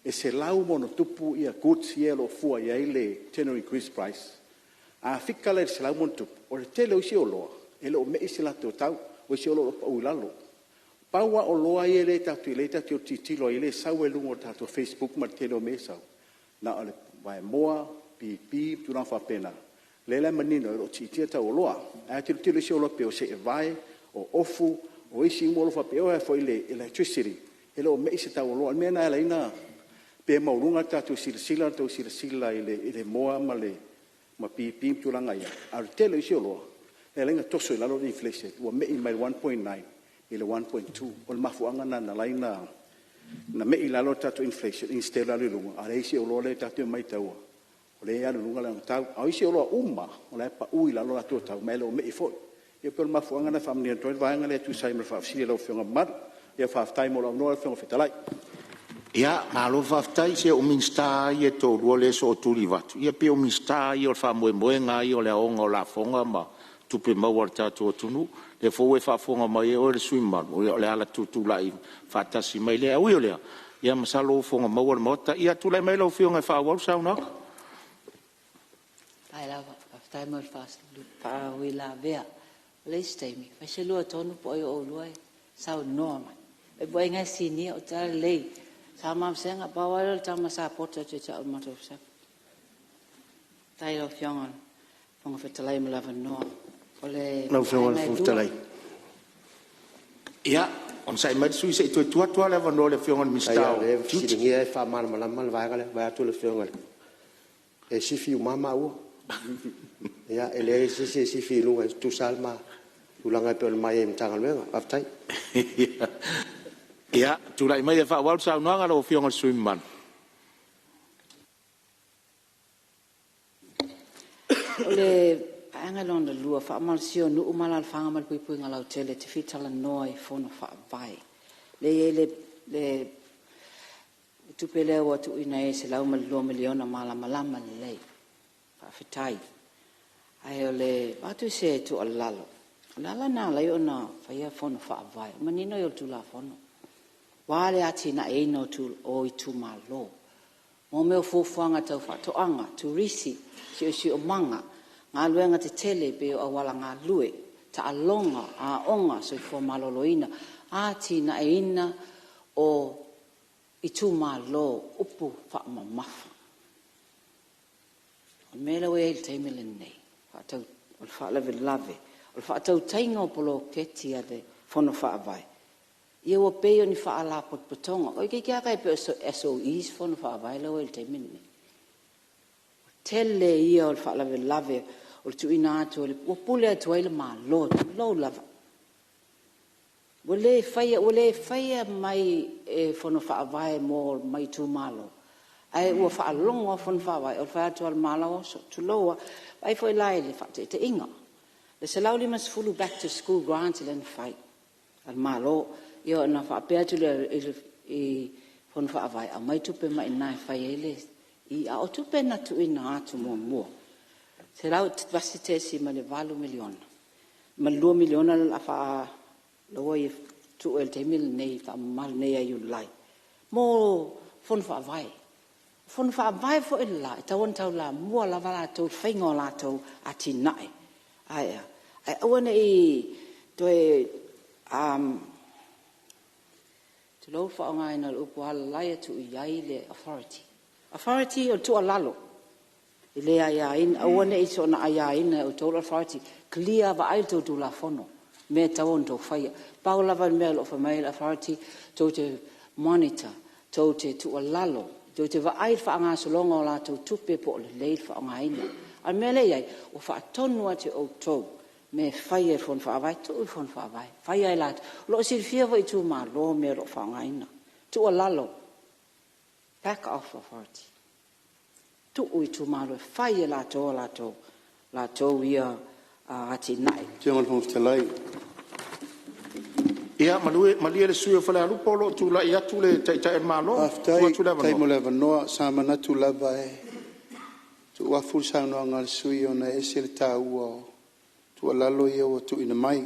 [SPEAKER 3] E 100+ goods ia o lo o fua i ai le general increase price. A fika la i le 100+, o le tele o isi oloa e le o mei se latou tau, o isi o lo o pau i lalo. Pau lava oloa ia lea tatou te tilotilo ai lea e sau ai luga o le tatou facebook ma le tele o mea e sau,
[SPEAKER 6] Na o le vaemoa, pipi ma tulaga faapena, lea la e manino e le o siitia tau o oloa. Ae a tilotilo i isi oloa e pei o seevae, o ofu, o isi uma oloa faapea, e oo lava foi i le electricity, e le o mei se tau o oloa. O le mea lena e ala ai ona pei e maualuga le tatou silasila i le moa ma pipi ma tulaga ia, a o le tele o isi oloa lea e ala ai ona toso i lalo le inflation ua mei mai le 1.9 i le 1.2. O le mafuaaga lena na ala ai ona mei i lalo le tatou inflation instead o le alu i luga, a o isi oloa lea tatou te matauina o lea e alu i luga lana tau. A o isi oloa uma lava, o la e pau i lalo a latou tau ma e le o mei foi. Ia pei o le mafuaaga lena e faamanino atu ai le vaega lea e tusa ai ma le faafesili a lau Afioga mamalu. Ia faafetai mo lou avanoa lau Afioga i le Fofoga Fetalai. Ia, malo faafetai. Se o Minisita lava ia e toalua lea e sootuli i vatu, ia pei o Minisita lava ia o le faamoemoega lava ia o le aoga o lafoga ma tupe maua a le tatou atunuu. O lea foi ua e faafofoga mai oe le sui usufono mamalu, ia o le ala tutulai faatasi mai lea. Ae ui o lea, ia masalo ua fofoga maua le Maota. Ia tulai mai lau Afioga e faaauau le saunoaga.
[SPEAKER 5] Faafetai lava. Faafetai mo le faauilavea. O le isi taimi, fai se lua tonu po o ai o oulua e saunoa mai. Vaai o lena e sinia, Lelei, Sama Vasega, pau lava lea o le tama sa poto ia te au i le matou vasega. Faafetai i lau Afioga i le Fofoga Fetalai mo le avanoa. O le
[SPEAKER 3] Lau Afioga i le Fofoga Fetalai…
[SPEAKER 1] Ia, onosai mai le sui usufono se i toe tuu atu lava le avanoa i le Afioga i le Minisita o
[SPEAKER 7] Leai o lea e
[SPEAKER 1] Tiute.
[SPEAKER 7] fesiligia e faamalamalama le vaega lea vaeatu le Afioga i le… E sifi uma lava maua. Ia e leai se isi e sifi i luga, e tutusa lava le tulaga e pei ona ma i ai i le Matagaluega. Faafetai.
[SPEAKER 1] Ia, tulai maia e faaauau le saunoaga lau Afioga i le sui usufono mamalu.
[SPEAKER 5] O le vaega lona lua, faamalosia o nuu ma alaalafaga ma le puipuiga lautele e te fia talanoa i Fono Faavae. Lea e i ai le tupe lea ua tuuina i ai e $102 miliona malamalama lelei, faafetai. Ae avatu se tuualalo, o le ala lena e ala ai ona faia Fono Faavae, o le manino ia o le Tulafono, aua le atinaeina o Itumalo. Mo mea o fuafuaga tau faatoaga, turisi, siosiomaga, galuega tetele pei o aualagalue, taaloga, aoga, soifua maloloina, atinaeina o Itumalo, upu faamamafa. O le mea lea ua i ai i le taimi lenei, o le faalavelave o le faatautaiga o poloketi a le Fono Faavae, ia ua pei o ni faalapotopotoga. Toeitiiti lava tai pei o SOE's Fono Faavae la ua i ai i le taimi lenei. O le tele ia o le faalavelave o le tuuina atu ua pule atu ai le Malo, tulou lava. Ua le faia mai e Fono Faavae mai Itumalo, ae ua faalogo lava Fono Faavae o le fai atu lava o le Malo, oso, tulou lava. Vaai foi la i le faataitaiga, e $150 back to school grant lea na fai a le Malo, ia ona faapea atu lea i Fono Faavae, aumai tupe mai i ina e fai ai le… a o tupe na tuuina atu muamua, $101.8 miliona ma le $2 miliona lea ua tuu i le taimi lenei faamamalu nei ia Iulai mo Fono Faavae. O Fono Faavae foi la e tatau ona taulamua lava latou i le faiga o latou atinae. Ae a? Ae aua ne i toe, tulou le faaaogaina o le upu, alalai atu i ai le authority. Authority o le tuualalo, e le aiaina, aua ne i soona aiaina e outou le authority, clear, vaai i le tou Tulafono i mea e tatau ona outou faia. Pau lava le mea o lo o fai mai ai le authority, tou te monitor, tou te tuualalo, tou te vaai i le faagasologa o latou tupe po o lelei le faaaogaina. A o le mea lea e i ai, ua faatonu atu e outou mea e faia e Fono Faavae. Tuu i Fono Faavae, fai lava e latou. O lo o silafia foi e Itumalo mea o lo o faaaogaina. Tuualalo, back off authority, tuu i Itumalo e fai e latou a latou ia atinae.
[SPEAKER 3] Lau Afioga i le Fofoga Fetalai…
[SPEAKER 1] Ia malie le sui usufono mo Falealupo o lo o tulai atu le Taitai o le Malo. Tuu atu le
[SPEAKER 3] Faafetai
[SPEAKER 1] avanoa.
[SPEAKER 3] Mo le avanoa. Sa manatu lava e tuuafu le saunoaga a le sui usufono ona e ese le taua o tuualalo ia ua tuuina mai.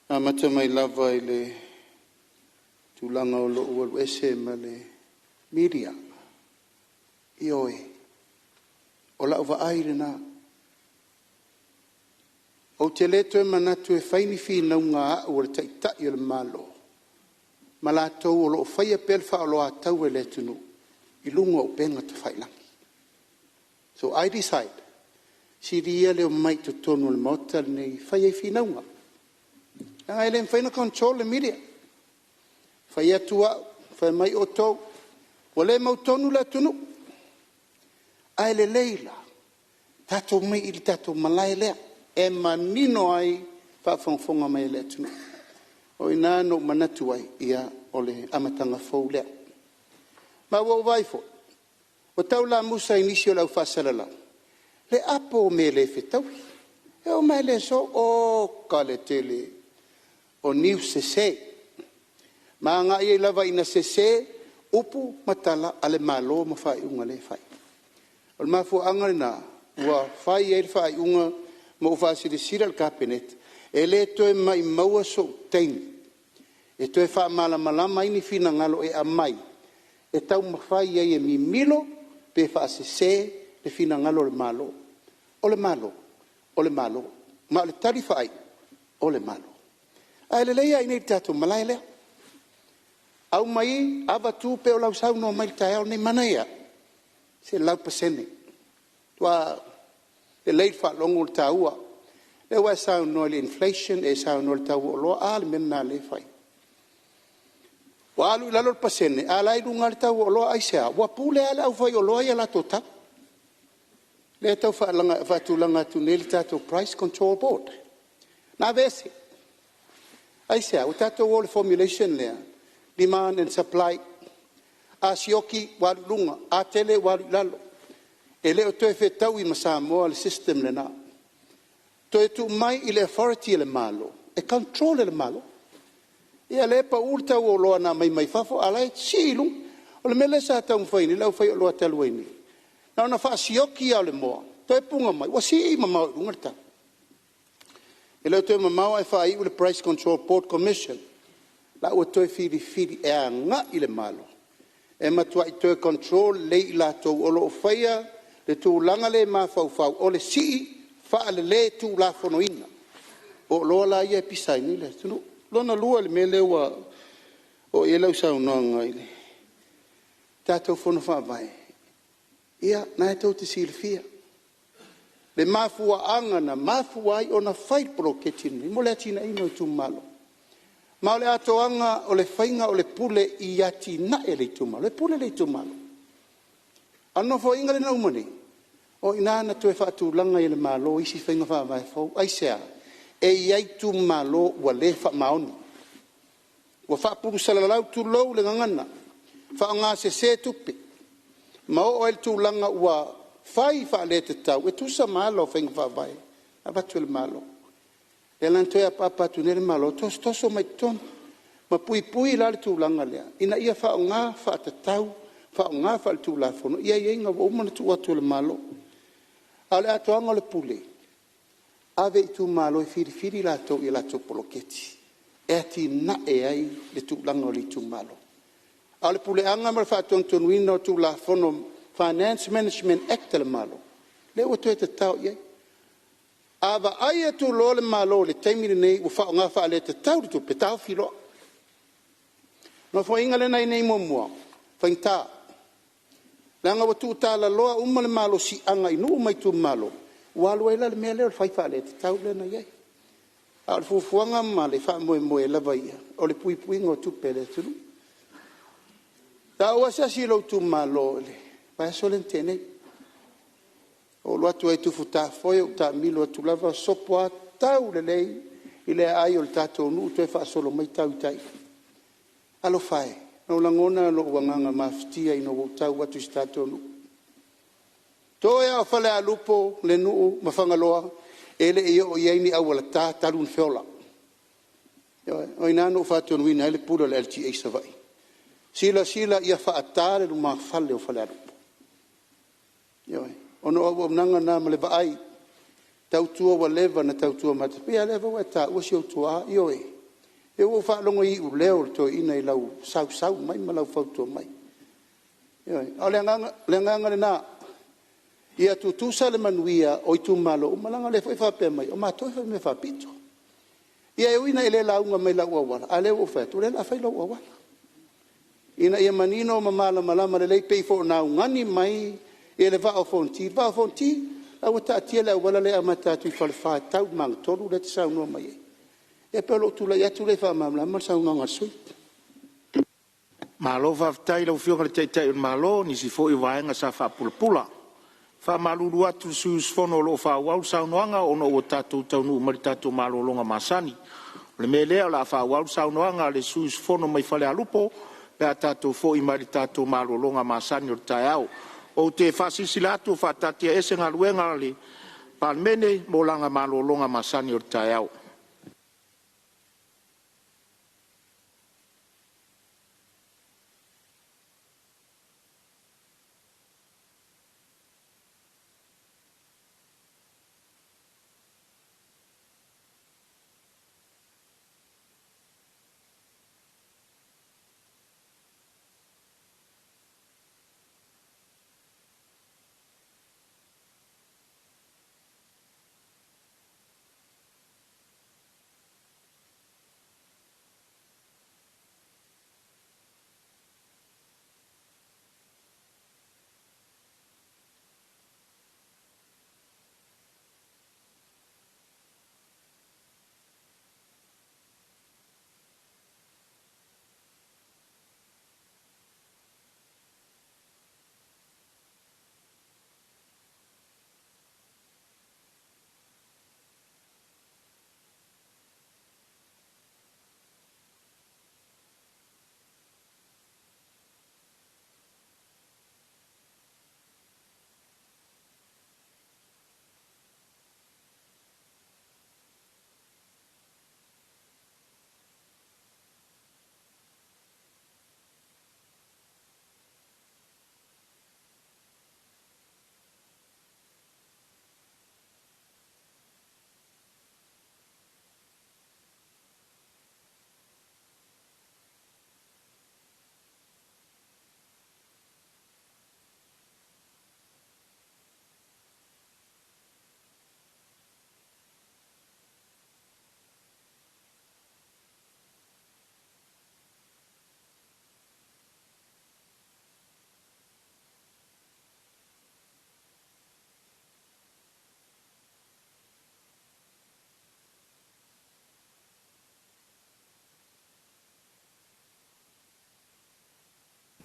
[SPEAKER 3] E amata mai lava i le tulaga o lou alu ese ma le media, ioe, o lau vaai lena. Ou te le toe manatu e fai ni finauga a au o le Taitai o le Malo ma latou o lo o faia pea le faaoloataua i le atunuu. i luga o upega tafailagi. So I decide, sili ia le omai i totonu o le Maota lenei e fai ai finauga, leaga e le mafai ona control le media. E fai atu au, fai mai outou ua le mautonu le atunuu. Ae lelei la tatou omai i le tatou malae lea e manino ai le faafogafoga mai a le atunuu. O i ina na ou manatu ai, ia o le amataga fou lea. Ma ua ou vaai foi, ua tau lamusa i nisi o le au faasalalau le apo o mea le fetaui. E oo mai lava i le aso, oka le tele o news sese, ma agai ai lava ina sese upu ma tala a le Malo ma faaiuga o lea e fai. O le mafuaaga lena ua fai ai le faaiuga ma ou faasilasila i le Kapeneta, e le toe maumauina sou taimi e toe faamalamalama ai ni finagalo e aumai e taumafai ai e mimilo pe faasese le finagalo o le Malo. O le Malo, o le Malo. Ma o le tali faaiu, o le Malo. Ae lelei lava i inei i le tatou malae lea, aumai avatu pei o lau saunoa mai i le taeao lenei, manaia lava, 100%. Ua lelei le faalogo i le taua. O lea ua e saunoa i le inflation e saunoa i le tau o oloa. A le mea lena o lea e fai? Ua alu i lalo le pasene, a o la e i luga lava le tau o oloa. Aisea? Ua pule lava le aufaioloa ia i latou tau. Lea e tau faatulaga atu nei le tatou Price Control Board na aveese. Aisea? Ua tatou o i le formulation lea, demand and supply. A sioki ua alu i luga, a tele ua alu i lalo. E le o toe fetaui ma Samoa le system lena. Toe tuu mai i le authority a le Malo e control e le Malo. Ia lea e pau le tau o oloa na aumai mai fafo a o la e sii i luga. O le mea lea sa taumafai nei le aufaioloa talu ai nei, na ona faasioki lava o le moa toe puna mai ua sii mamao i luga le tau. E le o toe mamao ae faaiu le Price Control Board Commission la ua toe filifili e agai i le Malo e matuai toe control lelei i latou o lo o faia le tulaga lea e mafaufau o le sii faaletulafonoina o oloa la ia e pisa ai nei le atunuu. Lona lua i le mea lea ua oo i ai lau saunoaga i le tatou Fono Faavae, ia, o lena tou te silafia le mafuaaga na mafua ai ona fai le poloketi lenei, mo le atinaeina o itumalo. Ma o le atoaga o le faiga o le pule i atinae a le itumalo, e pule le itumalo. A o le Nofoaiga lea na uma nei, o i ina na toe faatulaga ai e le Malo isi faiga faavae fou. Aisea? E i ai itumalo ua le faamaoni, ua faapulusalalau tulou le gagana, faaaogasese tupe, ma oo ai i le tulaga ua fai faaletatau e tusa ma ala o faiga faavae na avatu e le Malo. O lea la na toe apaapa atu nei le Malo, tosotoso mai totonu ma puipui la le tulaga lea ina ia faaaoga faatatau, faaaoga faaletulafono aiaiga ua uma ona tuu atu e le Malo. A o le atoaga o le pule, ave i itumalo e filifili latou i a latou poloketi e atinae ai le tulaga o le itumalo. A o le puleaga ma le faatonutonuina o Tulafono Finance Management Act a le Malo, lea ua toe tatao i ai. A vaai atu loa le Malo i le taimi lenei ua faaaoga faaletatau le tupe, taofi loa. O le Nofoaiga lea na i ai nei muamua, faigata, leaga ua tuutalaloa uma le malosiaga i nuu ma itumalo, ua alu ai la le mea lea o le fai faaletatau lea na i ai. A o le fuafuaga ma le faamoemoe lava ia, o le puipuiga o tupe a le atunuu. Sa ou asiasi i lou itumalo i le vaiaso lea na tea nei. Ou alu atu ai e tufutafoe ou taamilo atu lava sopo lava tau lelei i le aai o le tatou nuu toe faasolo mai tau i tai. Talofa e, na ou lagona lou agaga mafatia ina ua ou tau atu i si o tatou nuu. Toe lava o Falealupo le nuu ma Fagaloa e le i oo i ai ni auala ta talu ona feola. Ioe. O i ina na ou faatonuina ai le Pule o le LTA i Savaii, silasila ia faata le lumafale o Falealupo. Ioe. Ona o auaunaga na ma le vaai, tautua ua leva ona tautua matapia. Ia o lea foi ua e taua si ou tuaa, ioe, o lea ua ou faalogo i iuleo o le toeaina i lau sausau mai ma lau fautua mai. Ioe. A o le agaga lena, ia tutusa le manuia o itumalo uma, leaga o lea foi e faapea mai o matou e faimea faapito. Ia e ui ina e le lauga mai i lau auala, a o lea ua ou fai atu, o lea o le a fai lou auala. ina ia manino ma malamalama lelei pei foi ona augani mai le Vaa o Fonoti. Le Vaa o Fonoti, la ua taatia le auala lea e amata atu i Falefa e tau i le magatolu lea e te saunoa mai ai. Ia pei o lou tulai atu lea e faamalamalama le saunoaga a le sui usufono.
[SPEAKER 1] Malo faafetai i lau Afioga i le Taitai o le Malo i nisi foi o vaega sa faapulapula. E faamalulu atu i sui usufono o lo o faaauau le saunoaga ona ua tatou taunuu mai i le tatou malologa masani. O le mea lea o le a faaauau le saunoaga a le sui usufono mai Falealupo pe a tatou foi mai le tatou malologa masani o le taeao. Ou te faasilasila atu ua faataatiaese Galuega a le Palemene mo lana malologa masani o le taeao.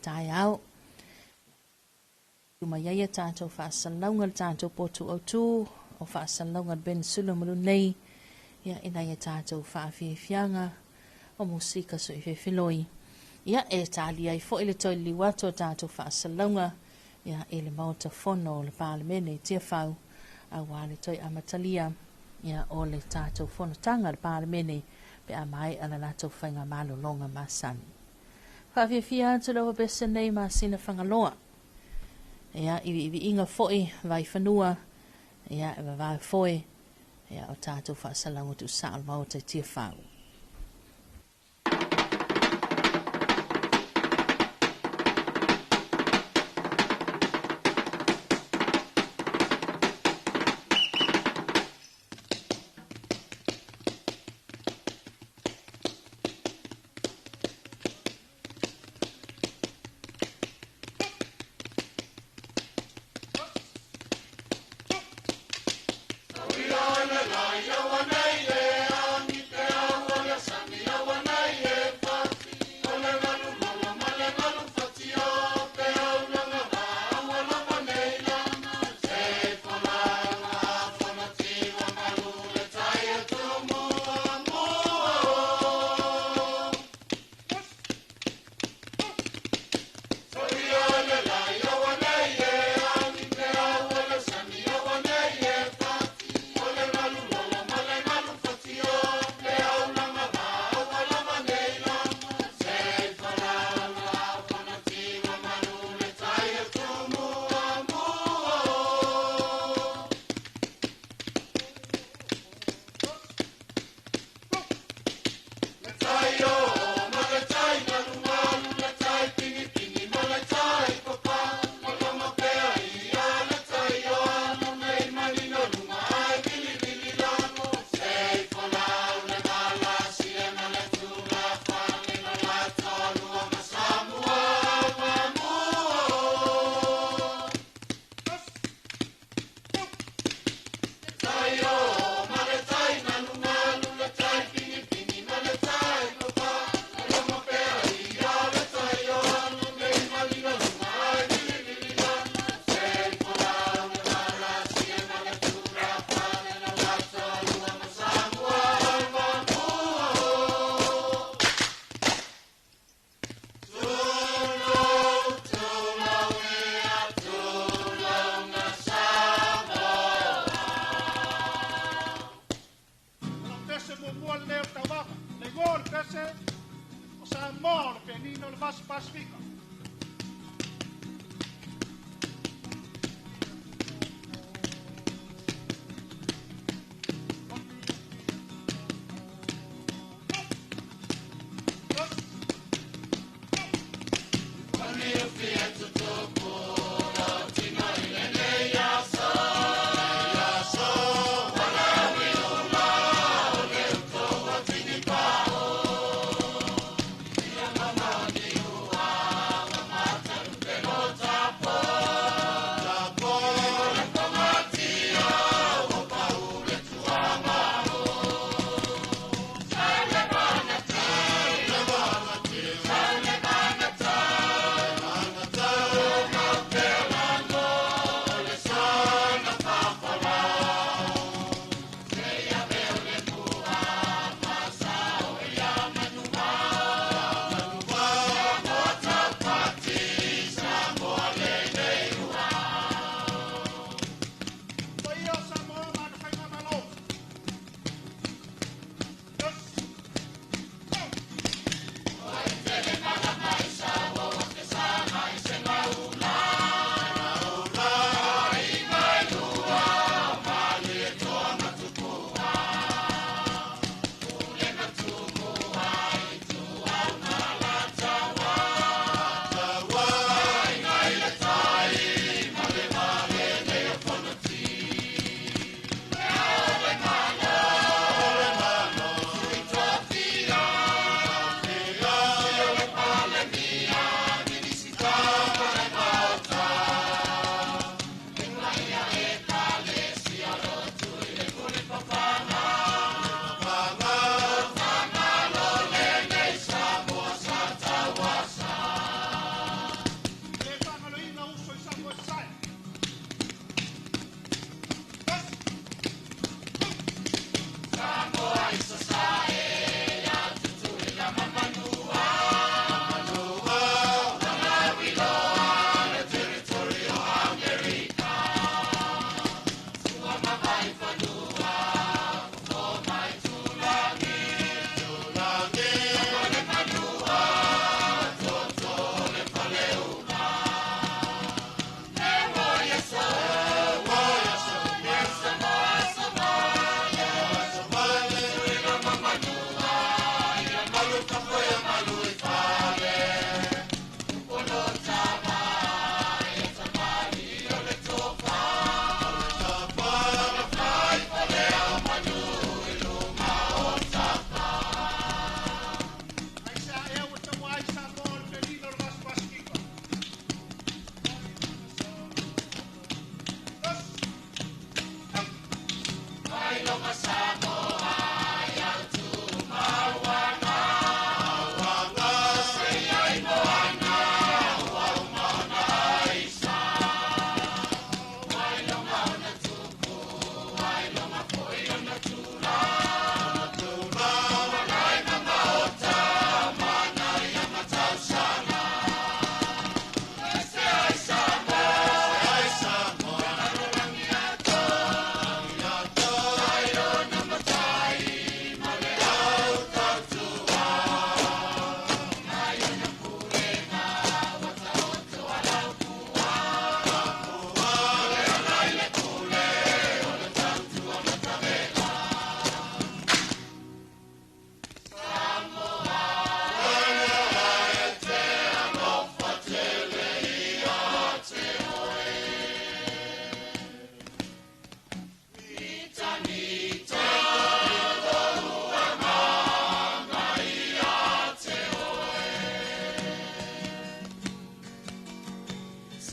[SPEAKER 8] Taeao. Mai ai a tatou faasalalauga le tatou potu autu o faasalalauga a le Peninsula ma nei ia ina ia tatou faafiafiaga o musika soifefeloi. Ia e talia ai foi le toe liliu atu o tatou faasalalauga ia i le Maota Fono o le Palemene i Tiafau aua le toe amatalia ia o le tatou fonotaga a le Palemene pe a maea le latou faiga malologa masani. Faafiafia atu le pese nei masina Fagaloa. Ia, iviiviiga foi vaifanua, ia, e vavae foe, ia, o tatou faasalalauga tuusao o le Maota i Tiafau.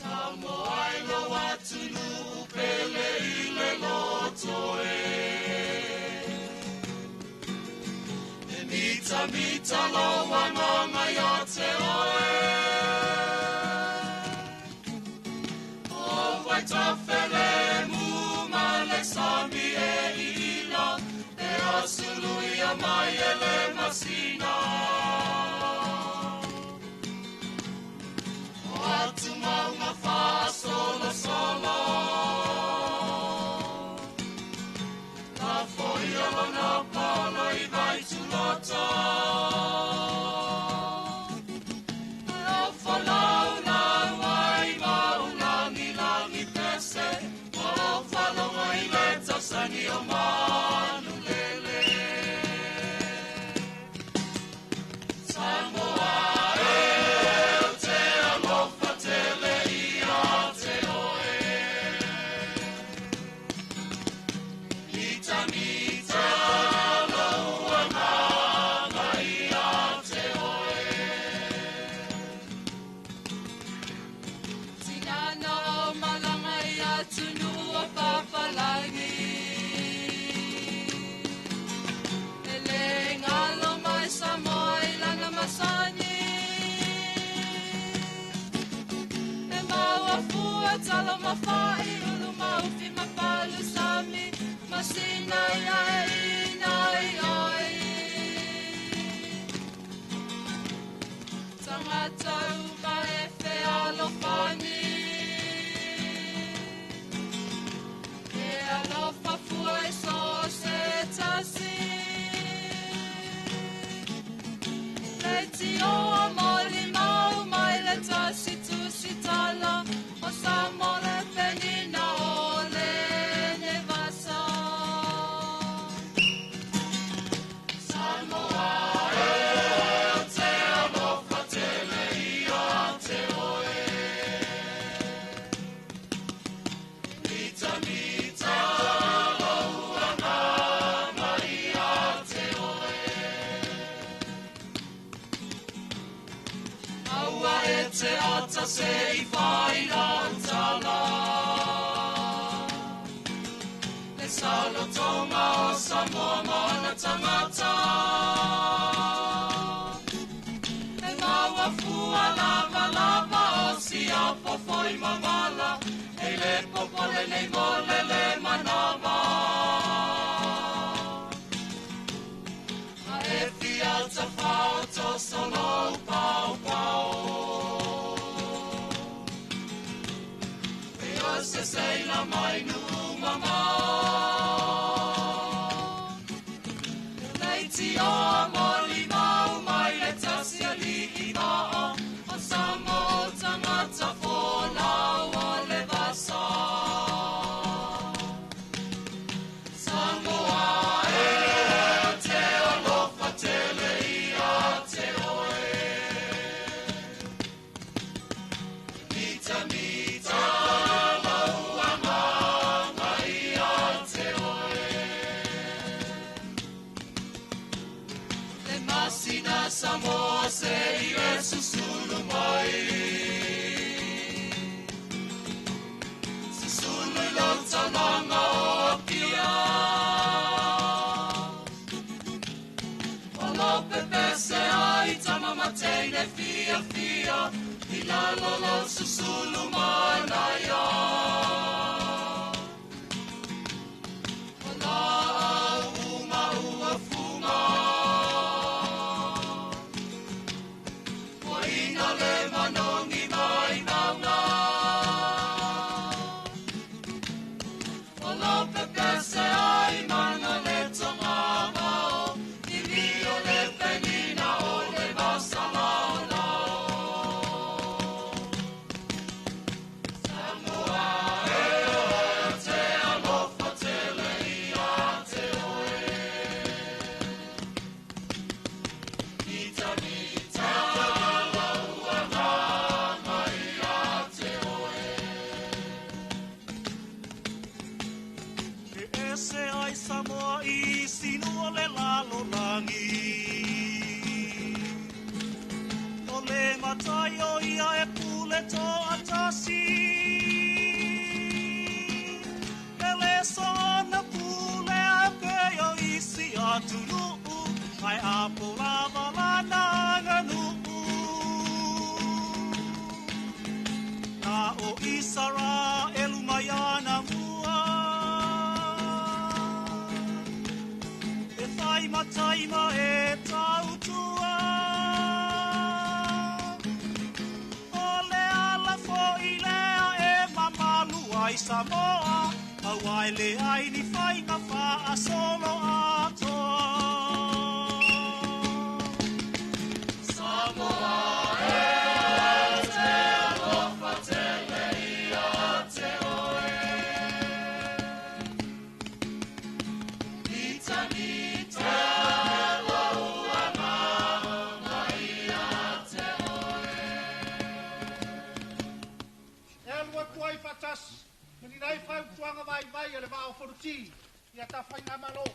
[SPEAKER 9] Samoa e lo atunuu pele i le loto e. E mita mita lo wanganga ia te oe. O Vaitafele mu ma le sami e ila, e asulu ia mai e le masina. O atu maunga whaasolo solo, la foia lona polo i Vaituloto. E o whalau lau ai maulangi langi pese, o whalongo i le tausani o Manulele. Samoa e o te alofa tele ia te oe. Mita mita lou agaga ia te oe.
[SPEAKER 5] Tinana o malanga ia tunu o papalagi. Ele ngalo mai Samoa i lana masani. E maua fua talo mawhai ulu maufi mapalu sami. Masina ia e ina i oi. Tangata uma e fealofani. E alofa fua e so se tasi. Le tio moli mau mai le tasi tu sitala. O Samoa le penina o le nevasa.
[SPEAKER 9] Samoa e o te alofa tele ia te oe. Mita mita lou agaga ia te oe. Aua e te ata se i whaira utala. Le salotonga o Samoa mana tangata. E maua fua lava lava o sia fofoi mamala. E le popole nei mole le manava. A e fiata whaoto solo pau pau. E o se seila mai nu mamao. Lei tio moli mau mai le tasi ali i maa. O Samoa tangata folau o le vasa. Samoa e te alofa tele ia te oe. Mita mita lau agaga ia te oe. Le masina Samoa se i e susulu mai. Susulu i lau taulanga o Apia. O lo pepese ai tama mateine fia fia. I lalo lau susulu manaia. O la au uma ua funga. Ua ina le manongi mai maunga. O lo pepese ai mana le tonga mao. I lio le penina o le vasalao lao. Samoa e o te alofa tele ia te oe. Mita mita lau agaga ia te oe.
[SPEAKER 10] E ese ai Samoa i sinu o le lalolangi. O le matai o ia e pule toa tasi. Isaraelu mai ana mua. E fai matai ma e tautua. O le ala fo'i lea e mamalu ai Samoa, auai le ai ni faiga fa'asolo atoa. Samoa e te alofa tele ia te oe. Itanita lou agaga ia te oe.
[SPEAKER 2] E alu atu ai faatasi ma ni nai fautuaga vaivai a le Vaa o Fonoti ia ta faigamalo.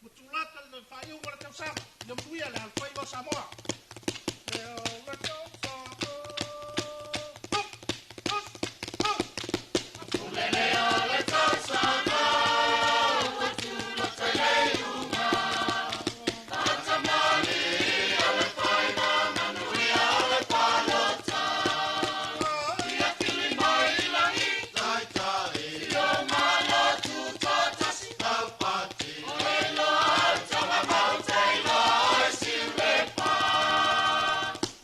[SPEAKER 2] Ua tulata le faaiuga o le tausaga ia manuia le alofaiva o Samoa. Le o le tausaga. Hup, hup, hup.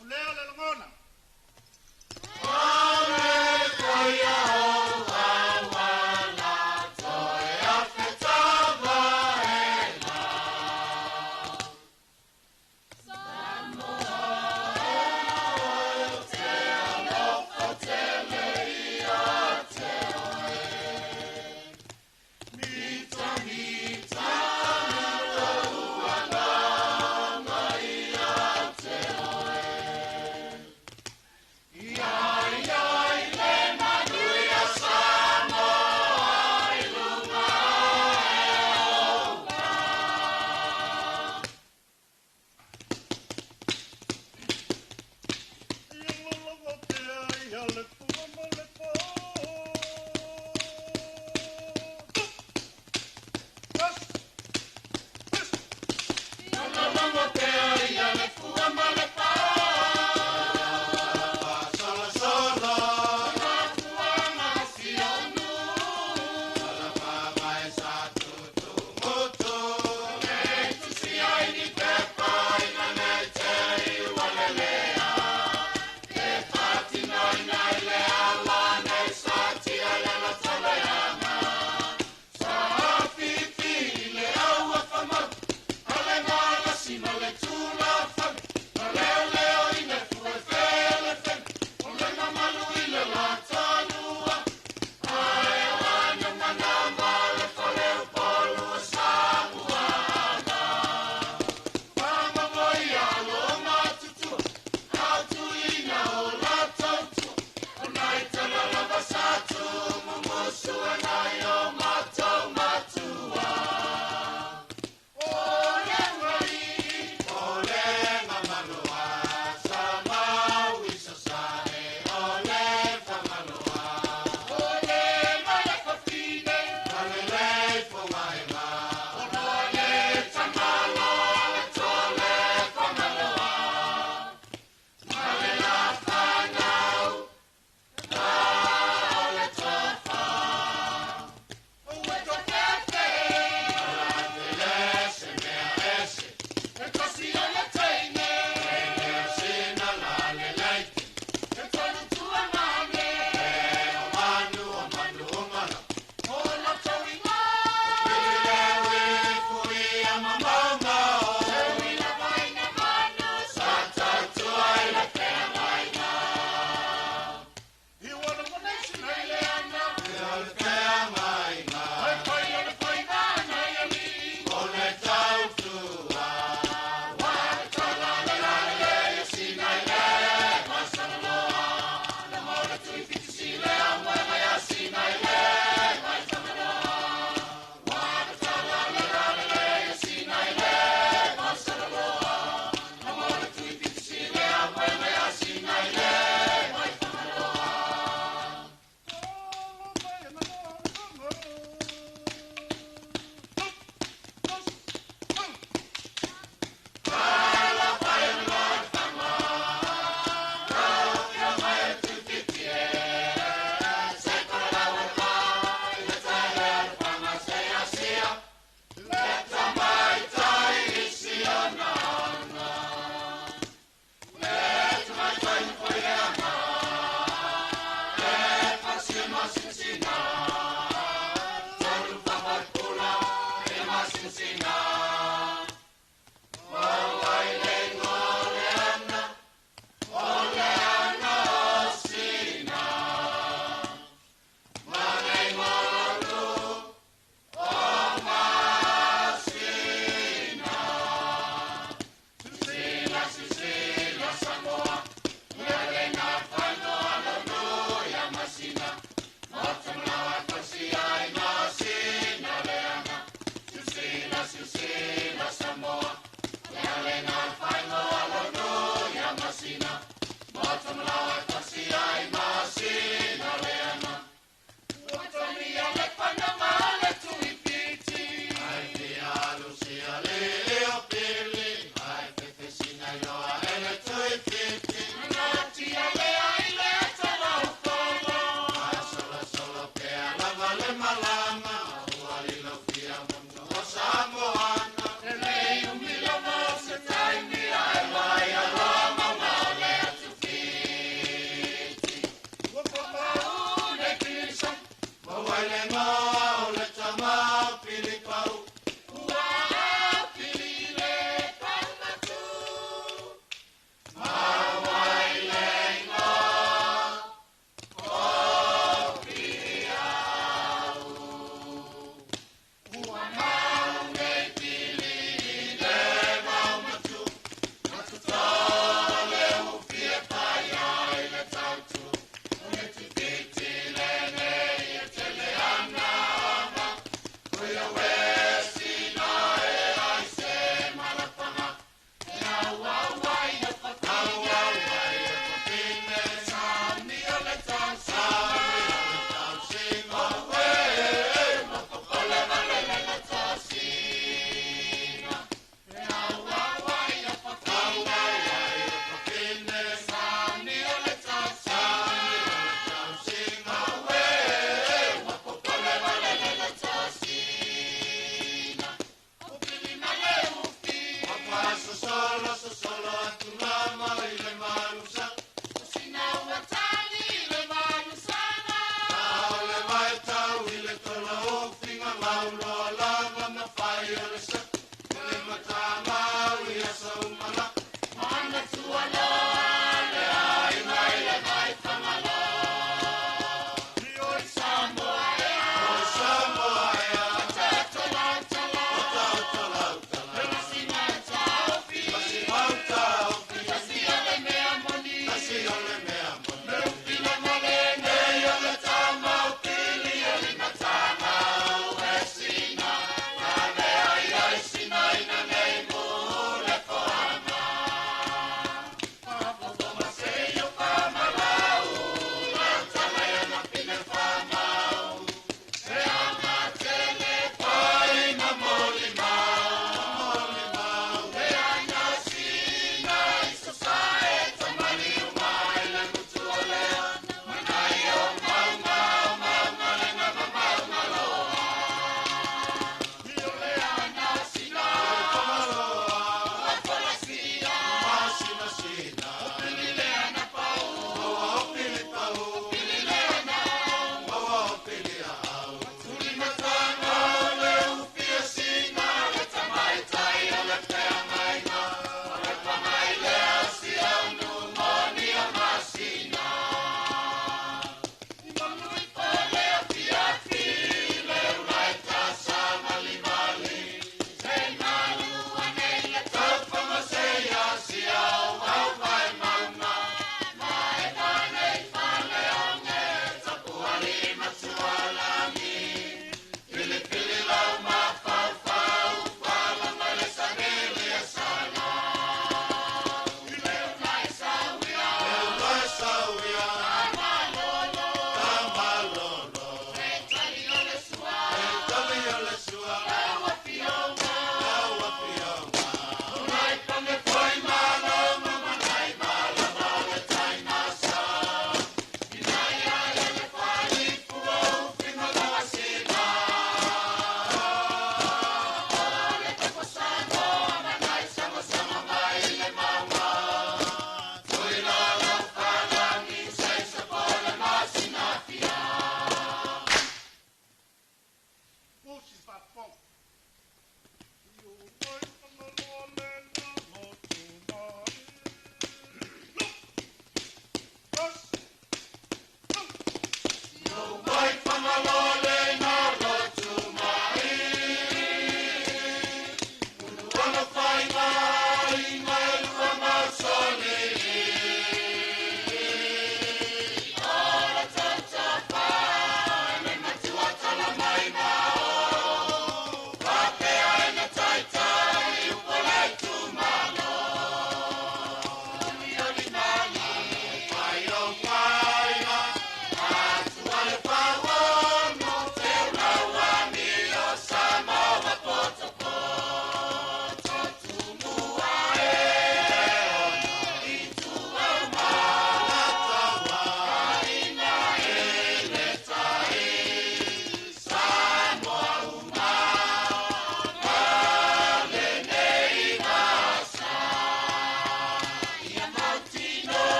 [SPEAKER 2] O lea o le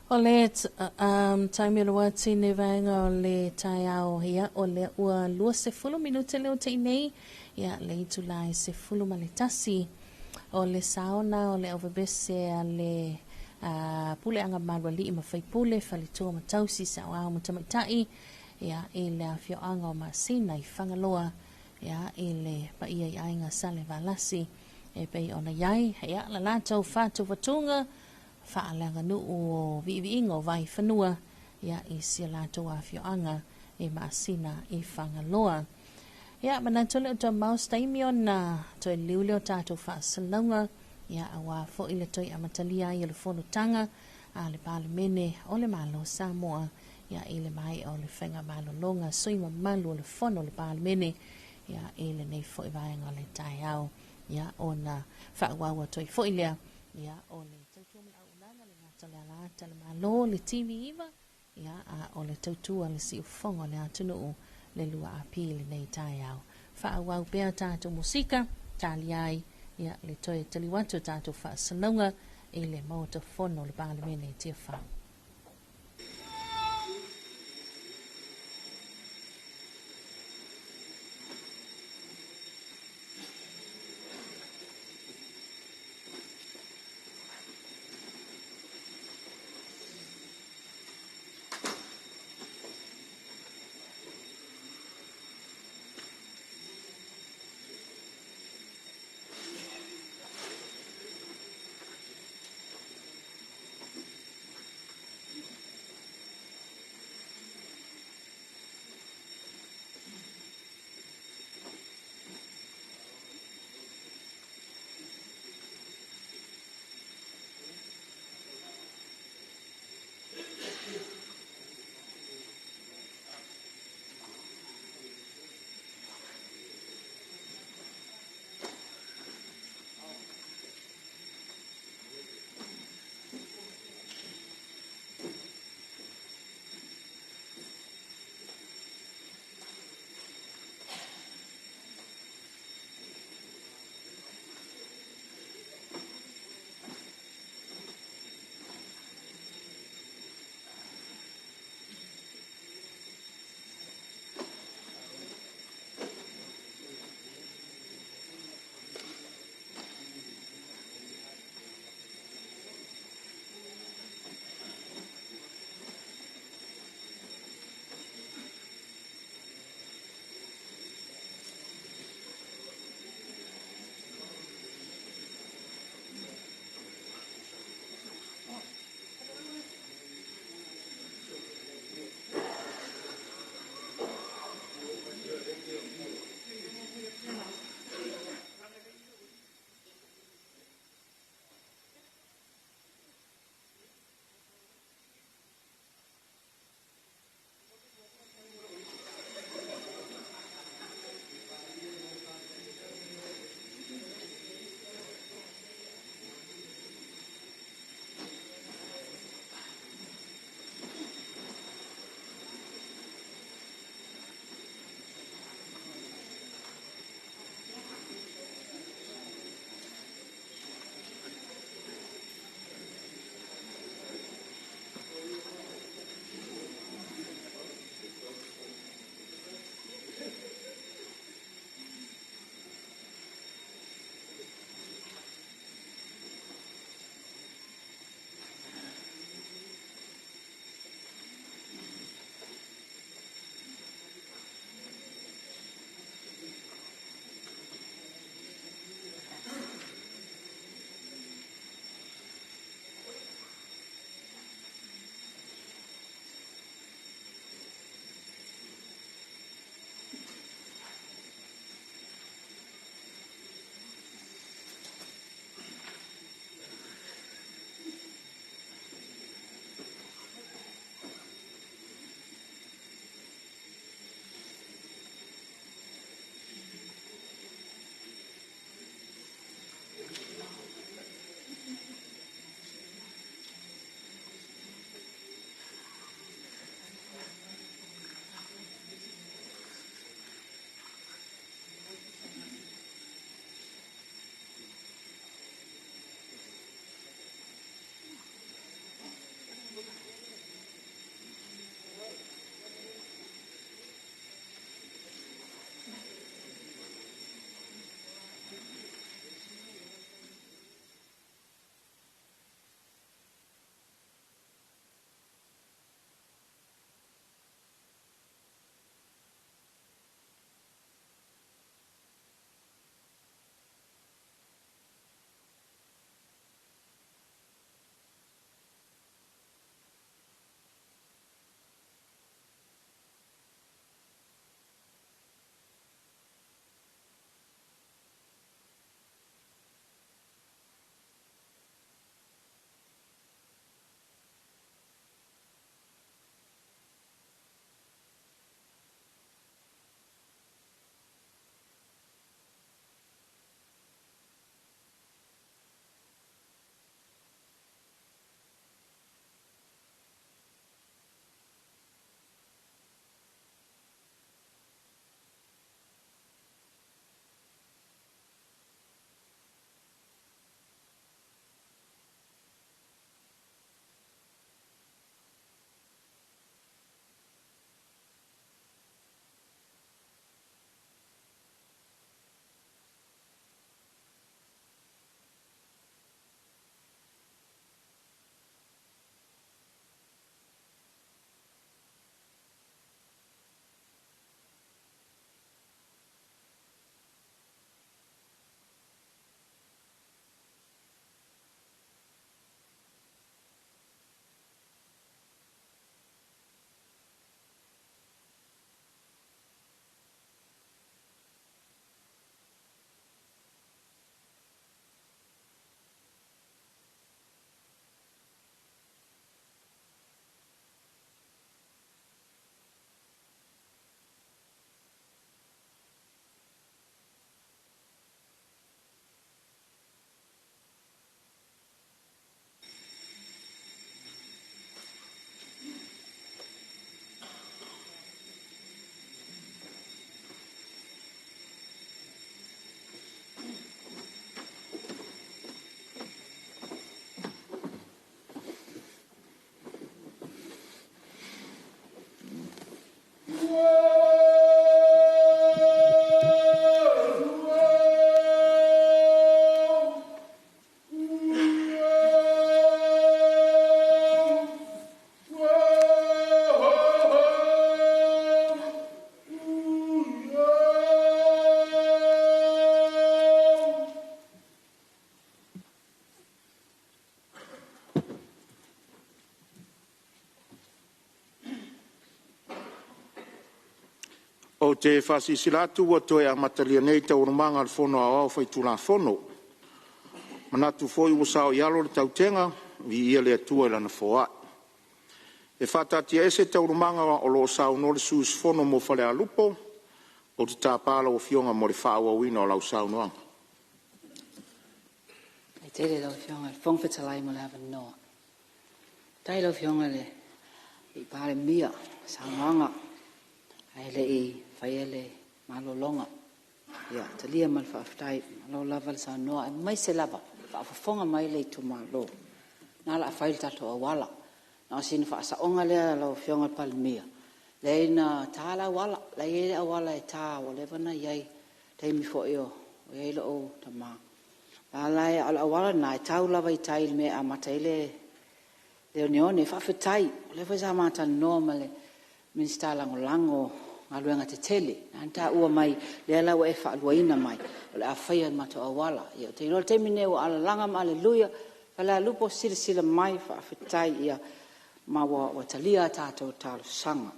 [SPEAKER 8] O le taimi o le uati nei vaega o le taeao, ia, o lea ua 20 minute lea ua te'i nei ia le itula e 11. O le saona o le auvevese a le puleaga mamalu a alii ma faipule, faletua ma tausi, saoao ma tamaitai, ia, i le afioaga o Masina i Fagaloa, ia, i le paia i aiga Salevalasi e pei ona i ai, ia, la latou faatufatuga faaleaganuu o viiviiga o vaifanua, ia, i si a latou afioaga e Masina i Fagaloa. Ia, manatu lea o toe mau se taimi ona toe liu lea o tatou faasalalauga, ia, aua foi le toe amatalia ai o le fonotaga a le Palemene o le Malo o Samoa, ia, i le maea o le faigamalologa sui mamalu o le fono o le Palemene, ia, i lenei foi vaega o le taeao, ia, ona faaauau atu ai foi lea, ia, o le tautua ma le auaunaga, le gata o le alaata a le Malo, le TV9, ia, a o le tautua a le siufofoga o le atunuu, le 2AP i lenei taeao. Faaauau pea tatou musika, talia ai, ia, le toe taliu atu o tatou faasalalauga i le Maota Fono o le Palemene i Tiafau.
[SPEAKER 1] Ou te faasilasila atu ua toe amatalia nei Taualumaga a le Fono Aoao Faitulafono. E manatu foi ua saoialo le tautega, viia le Atua i Lana foai. E faataatiaese Taualumaga o lo o saunoa le sui usufono mo Falealupo. Ou te tapa lau Afioga mo le faaauauina o lau saunoaga.
[SPEAKER 5] Faafetai tele i lau Afioga i le Fofoga Fetalai mo le avanoa. Faafetai i lau Afioga i le Palemia mo le saunoaga ae le i faia le malologa. Ia, e talia ma le faafetai, malo lava le saunoa aemaise lava o faafofoga mai le itumalo, o lena o le a fai le tatou auala. Na o sina faasaoga lea lau Afioga i le Palemia, leai na ta le auala, o la e i ai le auala e ta ua leva ona i ai i le taimi foi o i ai lou tama. A o le auala lena e tau lava i tai i le mea e amata ai le oneone. Faafetai, o lea foi sa ma talanoa ma le Minisita Lagolago o Galuega Tetele, lena na taua mai, lea la ua e faaluaina mai o le a faia le matou auala. Ia ou te iloa o le taimi lenei ua alalaga ma aleluia Falealupo, silasila mai, faafetai ma ua talia a tatou talosaga.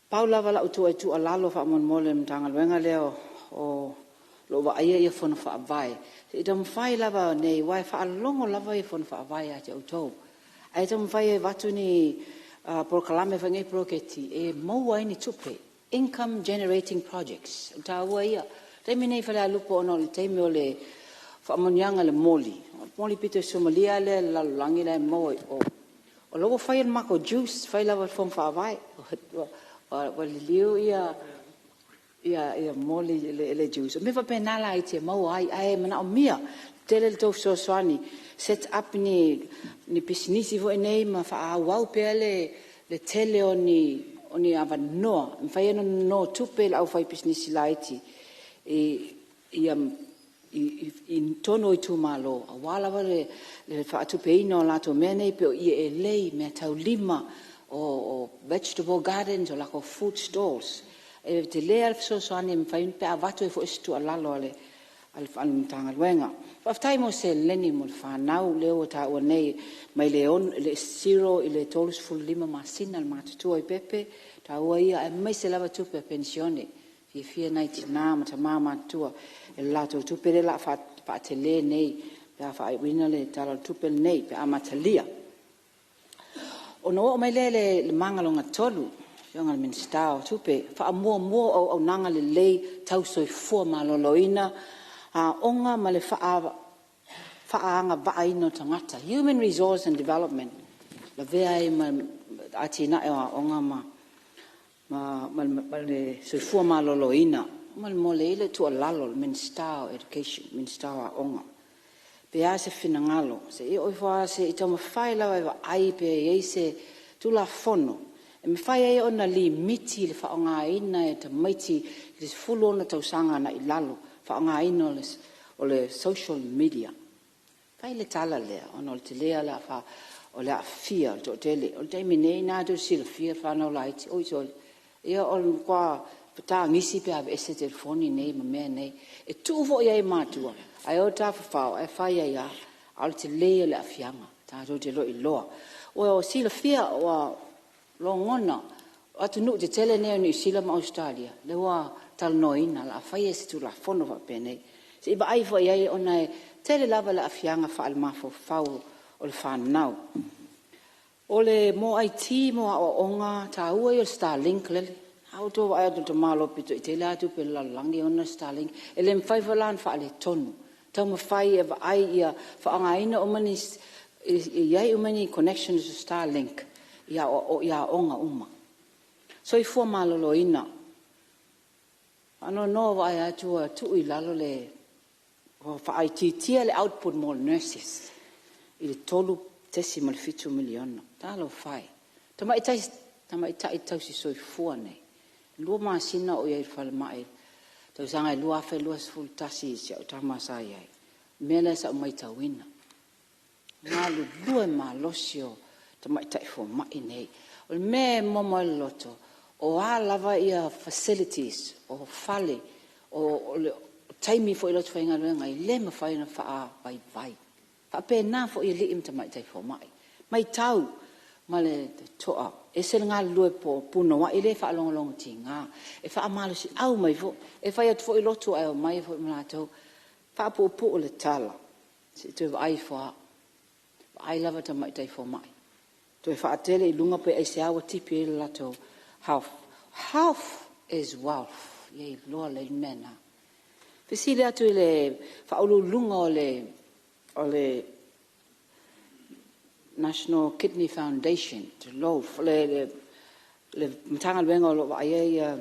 [SPEAKER 5] Pau lava lau tuualalo faamolemole i le Matagaluega lea o lo o vaaia Fono Faavae, se i taumafai lava nei, aua e faalogo lava Fono Faavae ia te outou, ae taumafai e avatu ni polokalame foi nei poloketi e maua ai ni tupe, income generating projects. O le taua ia. O le taimi lenei i Falealupo ona o le taimi o le faamanuiaga i le moli, o le moli aupito suamalie lava lea i le lalolagi la e maua i o. O la e ua fai le matou juice, e fai lava e le Fono Faavae. Ua liliu moli i le juice, o mea faapena laiti e maua ai, ae manaomia tele le tou fesoasoani, set up ni pisinisi foi nei ma faaauau pea le tele o ni avanoa e mafai ai ona nonotupe le aufaipisinisi laiti i totonu o itumalo, aua lava le faatupeina o latou mea nei pei o ie elei, o meataulima, o vegetable gardens, o latou food stalls. E tele lava le fesoasoani e mafai pe a avatu ai foi se tuualalo a le Matagaluega. Faafetai mo seleni mo le fanau lea ua taua nei mai le 0 i le 35 masina le matutua i pepe, o le taua ia, aemaise lava tupe a penisione. E fiafia nai tina ma tama matutua i le latou tupe lea o le a faatele nei pe a faaiuina le Tala o le Tupe lenei pe a amatalia. Ona ou oo mai lea i le maga lona tolu, lau Afioga i le Minisita o Tupe, faamuamua o auaunaga lelei tau soifua maloloina, aoga ma le faaagavaaina o tagata, human resource and development, lavea ai ma le atinae o aoga ma le soifua maloloina. Faamolemole e i ai le tuualalo i le Minisita o Education, le Minisita o Aoga, pe a se finagalo, se i oo ifo lava se i taumafai lava e vaai pe i ai se Tulafono e mafai ai ona limiti le faaaogaina e tamaiti i le 16 tausaga agai i lalo, le faaaogaina o le social media. E fai le tala lea ona o le tele lava o le aafia o le toatele. O le taimi nei o lena tou te silafia fanau laiti, oi sole, ia o le matua tagisi pe a aveese telefoni nei ma mea nei. E tuu foi i ai i matua ae o e tafafao ae fai ai lava. A o le tele ia o le aafiaga tatou te le o iloa. Ua silafia, ua logona, o atunuu tetele nei o Niu Sila ma Ausetalia lea ua talanoaina o le a fai se Tulafono faapenei. Se i vaai ifo i ai ona e tele lava le aafiaga faale-mafaufau o le fanau. Mo IT mo aoaoga, o le taua ia o le starlink lele. A outou vaai atu i le tamaloa pito i tele lava tupe a le lalolagi e ona le starlink. E le mafai foi la ona faaletonu, taumafai e vaai ia faaaogaina uma ni, ia i ai uma ni connections starlink i aoga uma. Soifua maloloina, e faanoanoa e vaai atu ua tuu i lalo le, ua faaitiitia le output mo nurses i le $3.7 miliona. Talofa e, o tamaitai tausisoifua nei, e 2 masina o ou i ai i le falemai i le tausaga e 2021 i si au tama sa i ai, o le mea lea sa ou matauina, o le galulue malosi o tamaitai fomai nei. O le mea e momo ai le loto, o a lava facilities, o fale, o taimi foi e loto faigaluega ai, e le mafai ona faavaivai. E faapena foi i alii ma tamaitai fomai. E matau ma le totoa ese le galulue punouai lea e faalogologotiga. E faamalosiau mai foi, e fai atu foi lotu ae omai ai foi ma latou. E faapuupuu le tala, se i toe vaai ifo lava, vaai lava tamaitai fomai, toe faatele i luga pe aisea ua tipi ai le latou health. Health is wealth, ia iloa lelei le mea lena. E fesili atu i le Ofisa Sili o Pulega o le National Kidney Foundation tulou, le Matagaluega o lo o vaaia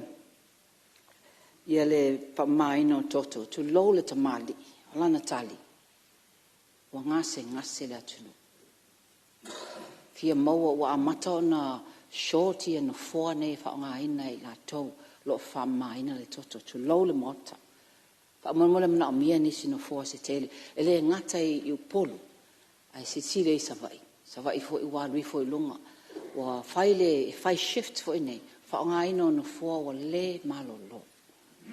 [SPEAKER 5] le faamamaina o toto, tulou le tamalii. O lana tali, ua gasegase le atunuu, fia maua ua amata ona short nofoa nei e faaaogaina e i latou o lo o faamamaina le toto, tulou le Maota. Faamolemole e manaomia nisi nofoa se tele, e le gata i Upolu ae silasila i Savaii, o Savaii foi ua alu ifo i luga, ua fai shift foi nei, faaaogaina o nofoa ua le malolo.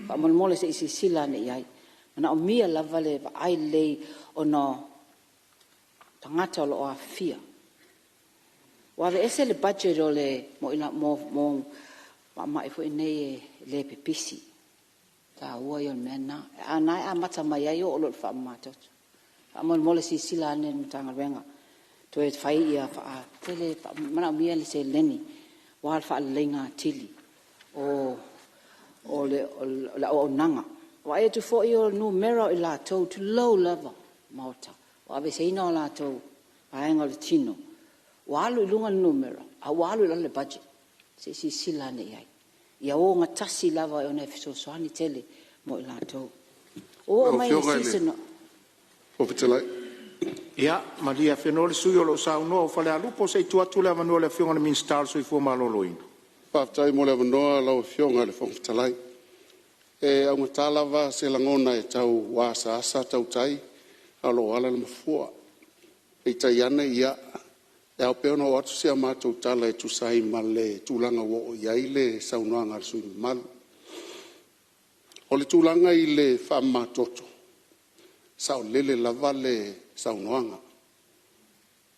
[SPEAKER 5] Faamolemole se i silasila ane i ai. E manaomia lava le vaai lelei ona o tagata o lo o aafia. Ua aveese le budget mo faamai foi nei e le pipisi, o le taua ia o le mea lena. A o lena e amata mai ai oo loa i le faamamatoto. Faamolemole silasila ane le Matagaluega toe fai ia faatele, e manaomia le seleni aua le faaleleiga atili o le auaunaga. Vaai atu foi o numera o i latou, tulou lava le Maota, ua aveeseina o latou vaega o le tino, ua alu i luga le numera ae ua alu i lalo le budget. Se i silasila ane i ai, ia ogatasi lava ona e fesoasoani tele mo i latou. Ua oo mai i le season o… Lau Afioga i le Fofoga Fetalai… Ia malie afenoa le sui usufono o lo o saunoa o Falealupo, se i tuu atu le avanoa i le Afioga i le Minisita o le Soifua Maloloina. Faafetai mo le avanoa lau Afioga i le Fofoga Fetalai. E augata lava se lagona e tau asaasa tautai a o lo o ala le mafua. Peitai ane, e ao pea ona oo atu si a matou tala e tusa ai ma le tulaga ua oo i ai le saunoaga a le sui usufono mamalu. O le tulaga i le faamamatoto, e saolele lava le saunoaga.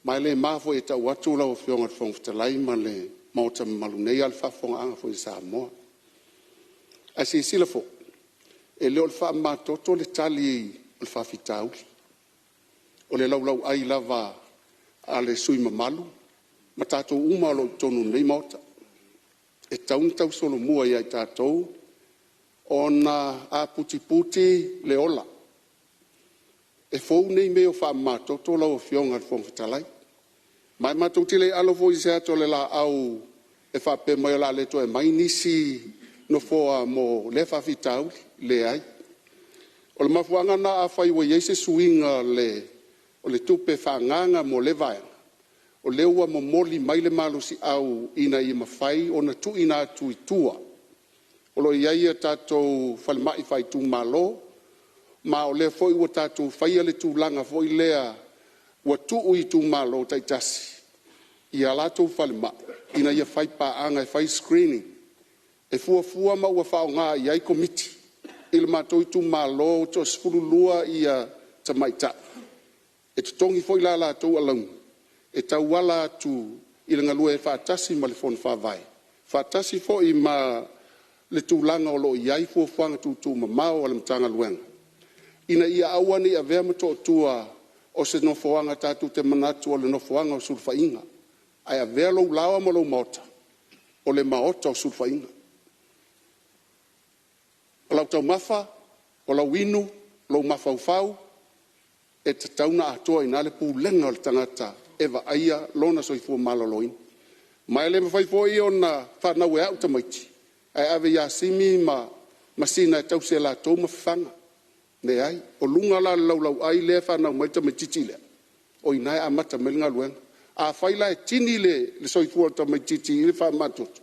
[SPEAKER 5] Ma e le ma foi e tau atu lau Afioga i le Fofoga Fetalai ma le Maota mamalu nei, a o le faafofogaaga foi a Samoa. Ae silasila foi, e le o le faamamatoto le tali o le faafitauli. O le laulauai lava a le sui usufono mamalu ma tatou uma o lo o i totonu o lenei Maota, e tatau ona tausolomua ia i tatou ona aputiputi le ola. E fou nei mea o faamamatoto lau Afioga i le Fofoga Fetalai, ma e matou te le alo foi i se ata o le laau e faapea mai o le a le toe aumai nisi nofoa mo lea faafitauli. Leai. O le mafuaaga lena afai ua i ai se suiga o le tupe faaagaaga mo lea vaega, o lea ua momoli mai le malosiau ina ia mafai ona tuuina atu i tua. O lo o i ai a tatou falemai faaitumalo, ma o lea foi ua tatou faia le tulaga foi lea ua tuu i itumalo taitasi i a latou falemai ina ia faipaaga e fai screening. E fuafua ma ua faaaoga i ai Komiti. I le matou itumalo e toa-12 tamaitai e totogi foi la latou alauni e tauala atu i le galue faatasi ma le Fono Faavae, faatasi foi ma le tulaga o lo o i ai fuafuaga tuutuumamao a le Matagaluega ina ia aua ne i avea Motootua o se nofoaga tatou te manatu o le nofoaga o sulufaiga, ae avea lou laoa ma lou maota o le maota o sulufaiga. O lau taumafa, o lau inu, o lou mafaufau, e tatau ona atoa i ina le pulega a le tagata e vaaia lona soifua maloloina. Ma e le mafai foi ona fanau e au tamaiti ae ave ia Simi ma Sina e tausi e latou ma fafaga. Leai. O luga la o le laulauai lea e fanau mai ai le tamaitiiti lea, o i ina e amata mai ai le galuega. Afai la e tini le soifua o le tamaitiiti i le faamamatoto,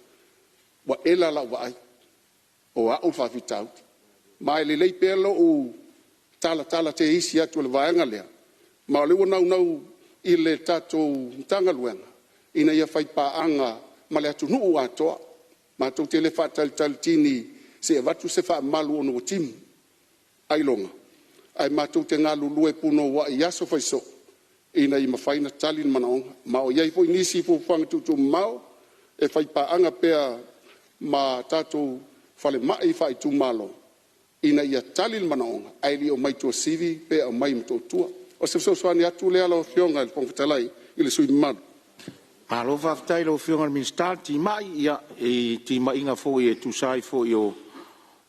[SPEAKER 5] ua ela lau vaai, o au le faafitauli. Ma e lelei pea lou talatala teisi atu o le vaega lea, ma o lea ua naunau i le tatou Matagaluega ina ia faipaaga ma le atunuu atoa. Matou te le faatalitali tini se i avatu se faamalu ona ua timu ailoga, ae matou te galulue punouai i aso fai soo ina ia mafai ona tali manaoga. Ma o lo o i ai foi nisi fuafuaga tuutuumamao
[SPEAKER 11] e faipaaga pea ma tatou falemai faaitumalo ina ia tali le manaoga ae le i omai i Tuasivi pe aumai i Motootua. O se fesoasoani atu lea lau Afioga i le Fofoga Fetalai i le sui usufono mamalu. Malo faafetai i lau Afioga i le Minisita le timai i timaiga foi e tusa ai foi o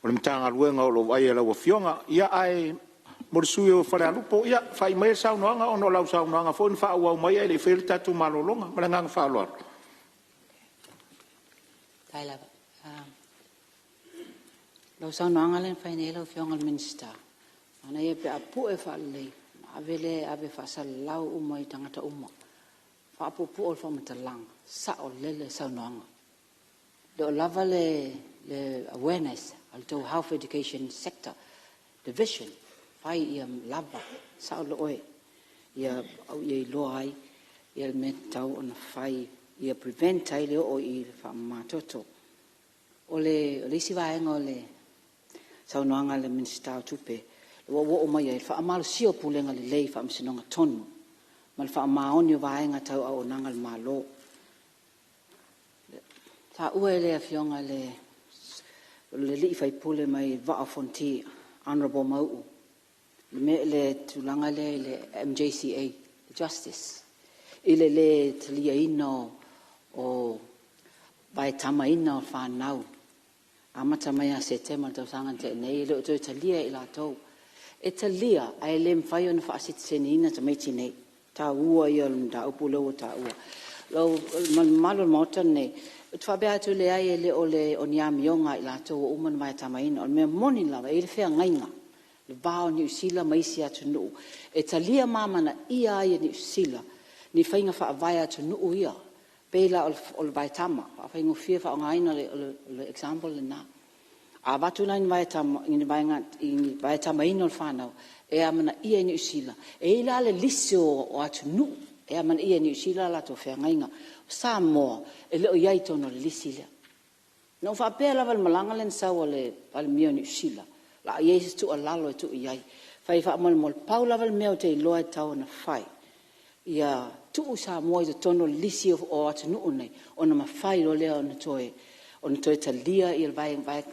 [SPEAKER 11] le Matagaluega o lo o vaaia e lau Afioga. Ia ae mo le sui usufono o Falealupo, ia faai maia le saunoaga ona o lau saunoaga foi na faaauau mai ae le i faia le tatou malologa. Ma le agaga faaaloalo.
[SPEAKER 5] Faafetai lava. Lau saunoaga lea na fai nei lau Afioga i le Minisita, manaia pe a pue faalelei ona ave lea e ave faasalalau uma i tagata uma. Faapuupuu le faamatalaga, saolele le saunoaga. E le o lava le awareness a le tou Health Education Sector Division, fai ia lava, sao oe, ia iloa ai le mea e tatau ona fai ia prevent ai le oo i le faamama toto. O le isi vaega o le saunoaga a le Minisita o Tupe ua ou oo mai ai, faamalosia o pulega lelei i faamasinoga tonu ma le faamaoni o vaega tau auaunaga a le Malo. Na taua e le Afioga i le sui usufono mai le Vaa o Fonoti Honourable Mauu le tulaga lea i le MJCA Justice i le le taliaina o vaetamaina o fanau amata mai ia Setema i le tausaga na tea nei e le o toe talia e i latou. E talia ae le mafai ona faasitiseniina tamaiti nei. O le taua ia o le mataupu lea ua taua. Le mamalu o le Maota lenei, ou te faapea atu, e leai e le o ni amioga a i latou ua uma ona vaetamaina. O le mea moni lava, e i ai le feagaiga i le va o Niu Sila ma isi atunuu e talia ma amanaia ai e Niu Sila ni faiga faavae a atunuu ia, e pei la o le vaetama, e faafaigofie le faaaogaina o le example lena. A avatu la ni vaetamaina o le fanau e amanaia e Niu Sila, e i ai la le lisi o atunuu e amanaia e Niu Sila a latou feagaiga. O Samoa e le o i ai i totonu o le lisi lea. Na ou faapea lava i le malaga lea na sau a le Palemia o Niu Sila, o le a i ai se tuualalo e tuu i ai. Fai ai faamolemole, pau lava le mea ou te iloa e tatau ona fai, ia tuu Samoa i totonu o le lisi o atunuu nei, ona mafai loa lea ona toe talia le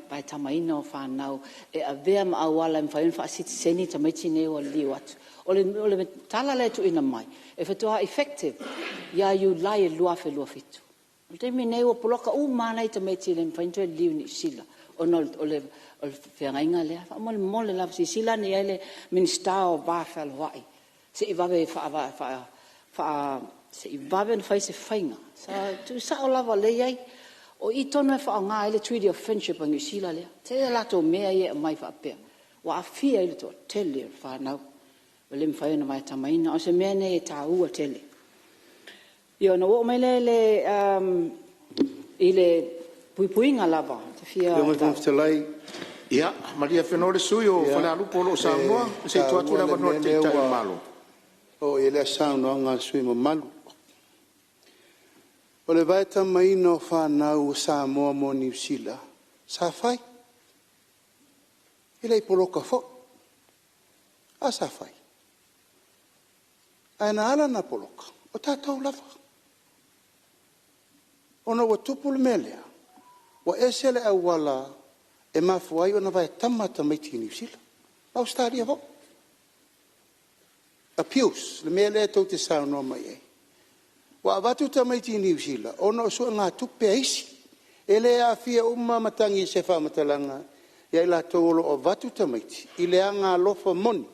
[SPEAKER 5] vaetamaina o fanau e avea ma auala e mafai ai ona faasitiseni tamaiti nei ua liliu atu. O le tala la e tuuina mai, e faatoa effective ia Iulai 2027. O le taimi lenei ua poloka uma lava nai tamaiti e le mafai ona toe liliu i Niu Sila ona o le feagaiga lea. Faamolemole lava, silasila ane i ai le Minisita o le Va Fealoai se i vave ona fai se faiga. Tuusao lava o lea e i ai. O i tonu lava e faaaoga ai le Treaty of Friendship a Niu Sila lea. E tele a latou mea ia e aumai faapea ua aafia ai le toatele o fanau ua le mafai ona vaetamaina. O se mea lenei e taua tele. Ia ona ou oo mai lea i le puipuiga lava ou te fia… Lau Afioga i le Fofoga Fetalai… Ia malie afenoa le sui usufono mo Falealupo o lo o saunoa se i tuu atu le avanoa i le Taitai o le Malo. E taua le mea lea ua oo i ai le saunoaga a le sui usufono mamalu. O le vaetamaina o fanau a Samoa mo Niu Sila, sa fai, e le i poloka foi. A sa fai? Ae na ala ona poloka, o tatou lava. Ona ua tupu le mea lea, ua ese le auala e mafua ai ona vaetama tamaiti i Niu Sila, Ausetalia foi. Appeals, le mea lea tou te saunoa mai ai. Ua avatu tamaiti i Niu Sila ona o suegatupe a isi. E le aafia uma matagi i se faamatalaga ia i latou o lo o avatu tamaiti i le agaalofa moni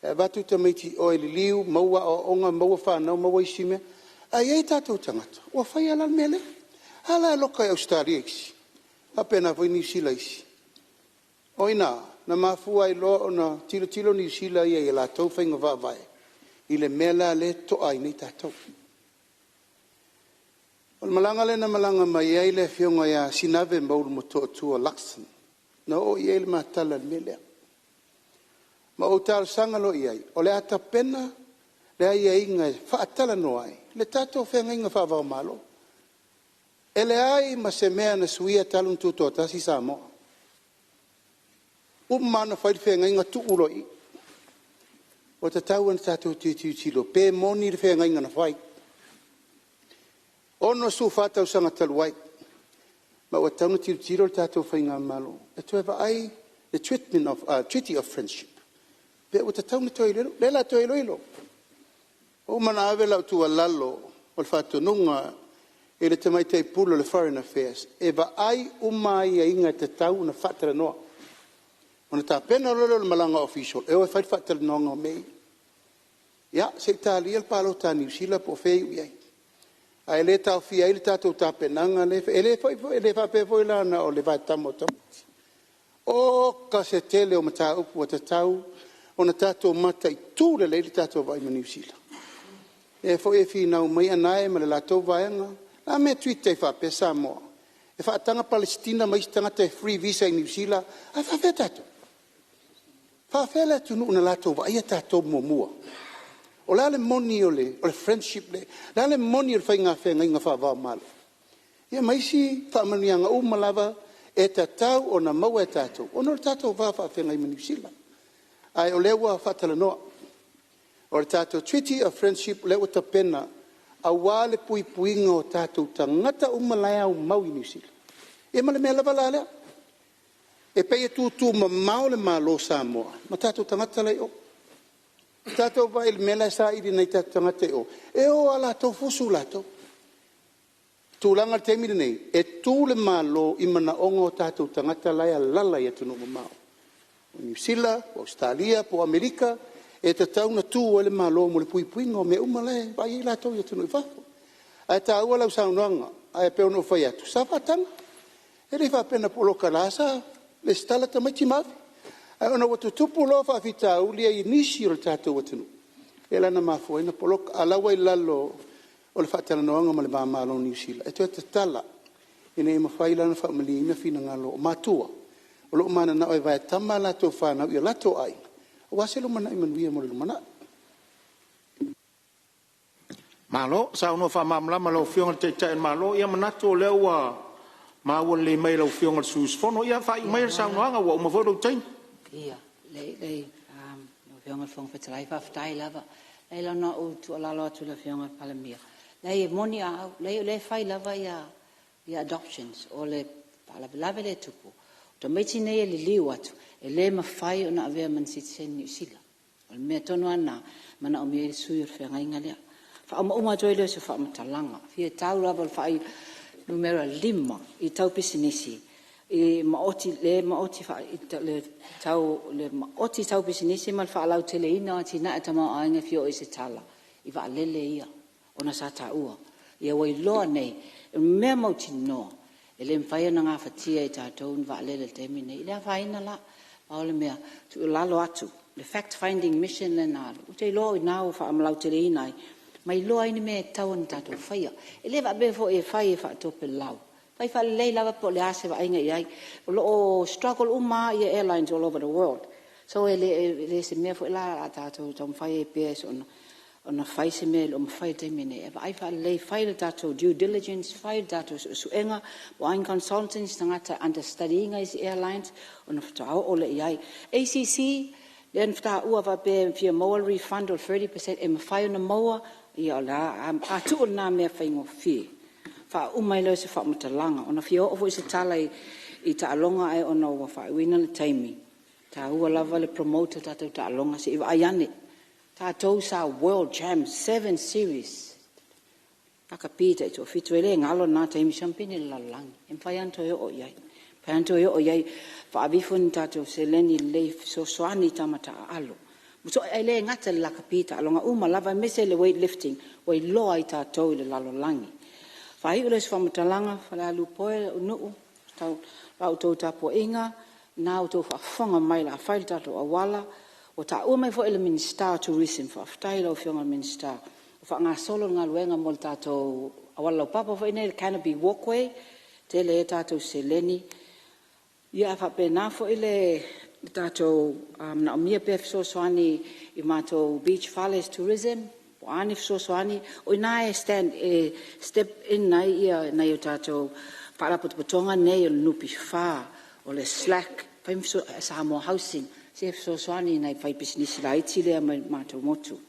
[SPEAKER 5] e avatu tamaiti i o e liliu, maua aoaoga, maua fanau, maua isi mea. Ae i ai o tatou tagata ua faia la le mea lea. A la e loka i Ausetalia isi, faapena foi Niu Sila i isi. O i ina na mafua ai loa ona tilotilo Niu Sila ia i a latou faiga faavae i le mea la lea e toa ai nei tatou. O le malaga lea na malaga mai ai le afioga ia Sinave Maulu Motootua Luxon, na oo i ai le ma tala i le mea lea. Ma ou talosaga loa i ai, o le a tapena le aiaiga e faatalanoa ai le tatou feagaiga faava-o-Malo. E leai ma se mea na suia talu ona tutoatasi Samoa. Uma lava ona fai le feagaiga tuu loa i i. Ua tatau ona tatou toe tilotilo pe moni le feagaiga na fai.
[SPEAKER 3] 64 tausaga talu ai, ma ua tatau ona tilotilo le tatou faigamalo e toe vaai le Treaty of Friendship pe ua tatau ona toe iloilo. O lea o le a toe iloilo. Ua uma ona ave lau tuualalo o le faatonuga i le Tamaitai Pule o le Foreign Affairs e vaai uma aiaiga e tatau ona faatalanoa, ona tapena loa lea o le malaga official e o e fai le faatalanoaga o mea ia. Ia, se i talia le palota a Niu Sila po o fea e iu i ai, ae le taofia ai le tatou tapenaga lea e fai. E le faapea foi la na o le vaetama o tamaiti. Oka se tele o mataupu ua tatau ona tatou mataitu lelei le tatou vaai ma Niu Sila. O lea foi e finau mai Anae ma le latou vaega, o le a le mea e treat ai faapea Samoa? E faataga Palesitina ma isi tagata e free visa i Niu Sila, ae faapefea tatou? E faapefea le atunuu na latou vaaia tatou muamua? O le a le moni o le friendship lea? O le a le moni o le faiga feagaiga faava-o-Malo? Ia ma isi faamanuiaga uma lava e tatau ona maua e tatou ona o le tatou va faafeagai ma Niu Sila. Ae o lea ua faatalanoa. O le tatou Treaty of Friendship lea ua tapena aua le puipuiga o tatou tagata uma la e aumau i Niu Sila. Ia ma le mea lava la lea, e pei e tutumamao le Malo o Samoa ma tatou tagata la e i o. Tatou vaai i le mea la e saili e nai o tatou tagata i o, e o lava latou fusu latou. O le tulaga i le taimi lenei, e tu le Malo i manaoga o tatou tagata la e alaala i atunuu mamao, o Niu Sila, o Ausetalia po o Amerika, e tatau ona tu ai le Malo mo le puipuiga o mea uma la e vaai ai latou i atunuu i fafo. Ae taua lau saunoaga, ae pei ona ou fai atu, sa faataga. E le faapea na poloka o la e sa resitala tamaiti ma ave. Ae ona ua tutupu loa faafitauli ia i nisi o le tatou atunuu, lea la na mafua ai ona poloka. A o la e ua i lalo o le faatalanoaga ma le va o Malo o Niu Sila e toe tatala ina ia mafai la ona faamalieina finagalo o matua o lo o mananao e vaetama a latou fanau i o latou aiga aua se lumanai manuia mo le lumanai.
[SPEAKER 1] Malo saunoa faamalamalama i lau Afioga i le Taitai o le Malo. Ia manatu o lea ua maua lelei mai e lau Afioga i le sui usufono. Ia faaiu maia le saunoaga ua uma foi lou taimi.
[SPEAKER 5] Ia, leai lau Afioga i le Fofoga Fetalai, faafetai lava. Leai na ona ou tuualalo atu i le Afioga i le Palemia, leai e moni lava au, leai o lea e fai lava adoptions. O le faalavelave lea e tupu, o tamaiti nei e liliu atu e le mafai ona avea ma ni sitiseni Niu Sila. O le mea tonu lava lena e manaomia ai le sui o le feagaiga lea. Ona faauma atu ai lea o se faamatalaga, e fia tau lava i le fuainumera 5 i tau pisinisi, le maoti tau pisinisi ma le faalauteleina o atinae o tamaoaiga, e fia oo i ai se tala i vaalele ia ona sa taua. Ia ua iloa nei, o le mea mautinoa e le mafai ona gafatia e tatou ni vaalele i le taimi lenei. E le afaina la, pau o le mea e tuualalo atu, le fact finding mission lea na alu, ou te iloa o i ina ua faamalauteleina ai ma iloa ai ni mea e tatau ona tatou faia. E le faapea foi e fai e faatopelau, fai faalelei lava po o le a se vaaiga i ai. O lo o struggle uma lava airlines all over the world, so e le o se mea foi la o le a tatou taumafai ai pea soona fai se mea e le o mafai i le taimi lenei, ae vaai faalelei, fai le tatou due diligence, fai le tatou suesuega, o a ni consultants, tagata e understudy ina isi airlines ona faatoa oo lea i ai. ACC, lea na taua faapea e fia maua le refund o le 30% e mafai ona maua, ia o le a tuu lena mea faigofie. Faauma ai lea o se faamatalaga. Ona fia oo foi se tala i taaloga ae ona ua faaiuina le taimi, e taua lava le promote o tatou taaloga, se i vaai ane, o tatou sa world champs, 7 series, lakapi taitoafitu, e le galo lena taimi, siamupini o le lalolagi. E mafai lava ona toe oo i ai, e mafai lava ona toe oo i ai, ave ifo ni tatou seleni lelei e fesoasoani i tama taaalo. E le gata i le lakapi o taaloga uma lava aemaise le weight lifting ua iloa ai tatou i le lalolagi. Ona faaiu lea o se faamatalaga, Falealupo e lou nuu, la outou tapuaiga, o lena ua outou faafofoga mai o le a fai le tatou auala. Ua taua mai foi e le Minisita o Tourism, faafetai i lau Afioga i le Minisita, ua faagasolo le galuega mo le tatou auala laupapa foi lenei le canopy walkway, e tele ai a tatou seleni. Ia, ae faapena foi le tatou manaomia pea e fesoasoani i matou beach fales tourism, po o a ni fesoasoani. O i ina e step in ai nai o tatou Faalapotopotoga nei o le NPF, o le SLAC, Samoa Housing, se e fesoasoani i nai faipisinisi laiti ia mai le matou motu.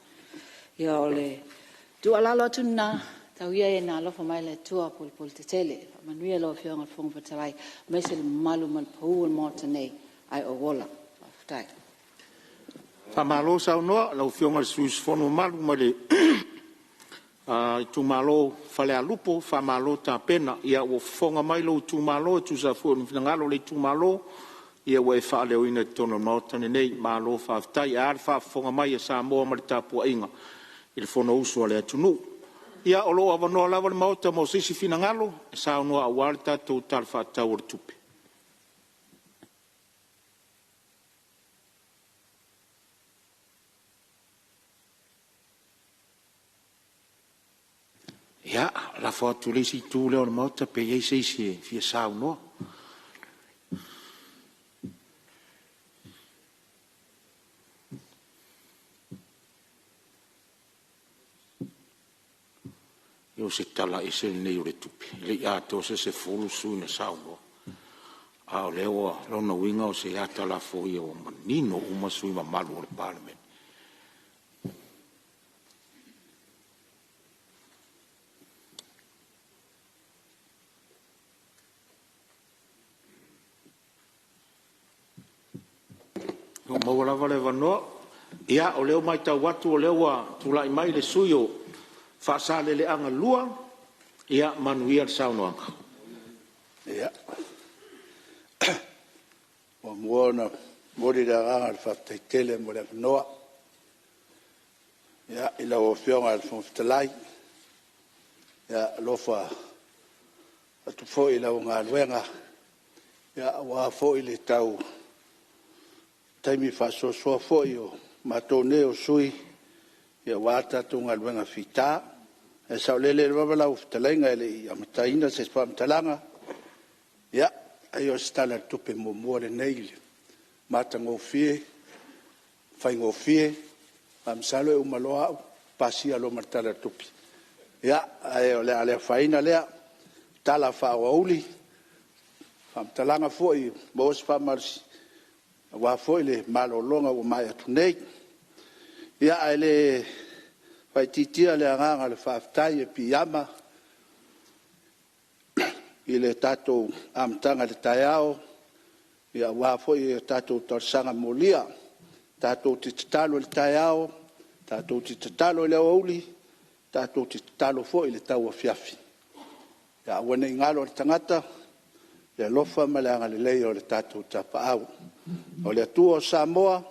[SPEAKER 5] Ia, o le tuualalo atu lena. Tau ia ina alofa mai le Atua polepole tetele. Faamanuia i lau Afioga i le Fofoga Fetalai aemaise le mamalu maluapau o le Maota nei, ae ou ola. Faafetai.
[SPEAKER 1] Faamalo saunoa i lau Afioga i le sui usufono mamalu mai le itumalo o Falealupo, faamalo tapena. Ia ua fofoga mai lou itumalo e tusa foi ma finagalo o le itumalo ua e faaleoina i totonu o le Maota lenei. Malo faafetai. Ae a le faafofoga mai a Samoa ma le tapuaiga i le Fonousu a le atunuu. Ia o lo o avanoa lava le Maota mo se isi finagalo e saunoa aua le tatou Tala Faatatau o le Tupe. Ia, lafo atu i le isi itu lea o le Maota pe i ai se isi e fia saunoa. O se Tala ese lenei o le Tupe, e le i atoa se 10 sui usufono na saunoa, a o lea ua… O lona uiga o se ata lafoia ua manino uma sui usufono mamalu o le Palemene. O lo o maua lava le avanoa. Ia, o lea ua matau atu o lea ua tulai mai le sui usufono mo Faasaleleaga 2. Ia manuia le saunoaga.
[SPEAKER 4] Ia, muamua ona momoli le agaga o le faafetai tele mo le avanoa i lau Afioga i le Fofoga Fetalai. Ia alofa atu foi i lau galuega aua foi le tau taimi faasoasoa foi o matou nei o sui usufono aua le tatou galuega fita. Ae saolele lava lau fetalaiga e le i amataina se faamatalaga, ia, ai o se Tala o le Tupe muamua lenei i le matagofie, faigofie. Ae masalo e uma loa au pasia loa ma le Tala o le Tupe. Ia, ae o le a le afaina lea tala faa-aoauli, faamatalaga foi ia maua se faamalosi aua foi le malologa ua maea atu nei. Ia, ae le faaitiitia le agaga o le faafetai e piiama i le tatou amataga i le taeao aua foi a tatou talosaga molia. Tatou te tatalo i le taeao, tatou te tatalo i le aoauli, tatou te tatalo foi i le tauafiafi. Ia aua ne i galo i le tagata le alofa ma le agalelei o le tatou Tapaau. O le Atua o Samoa,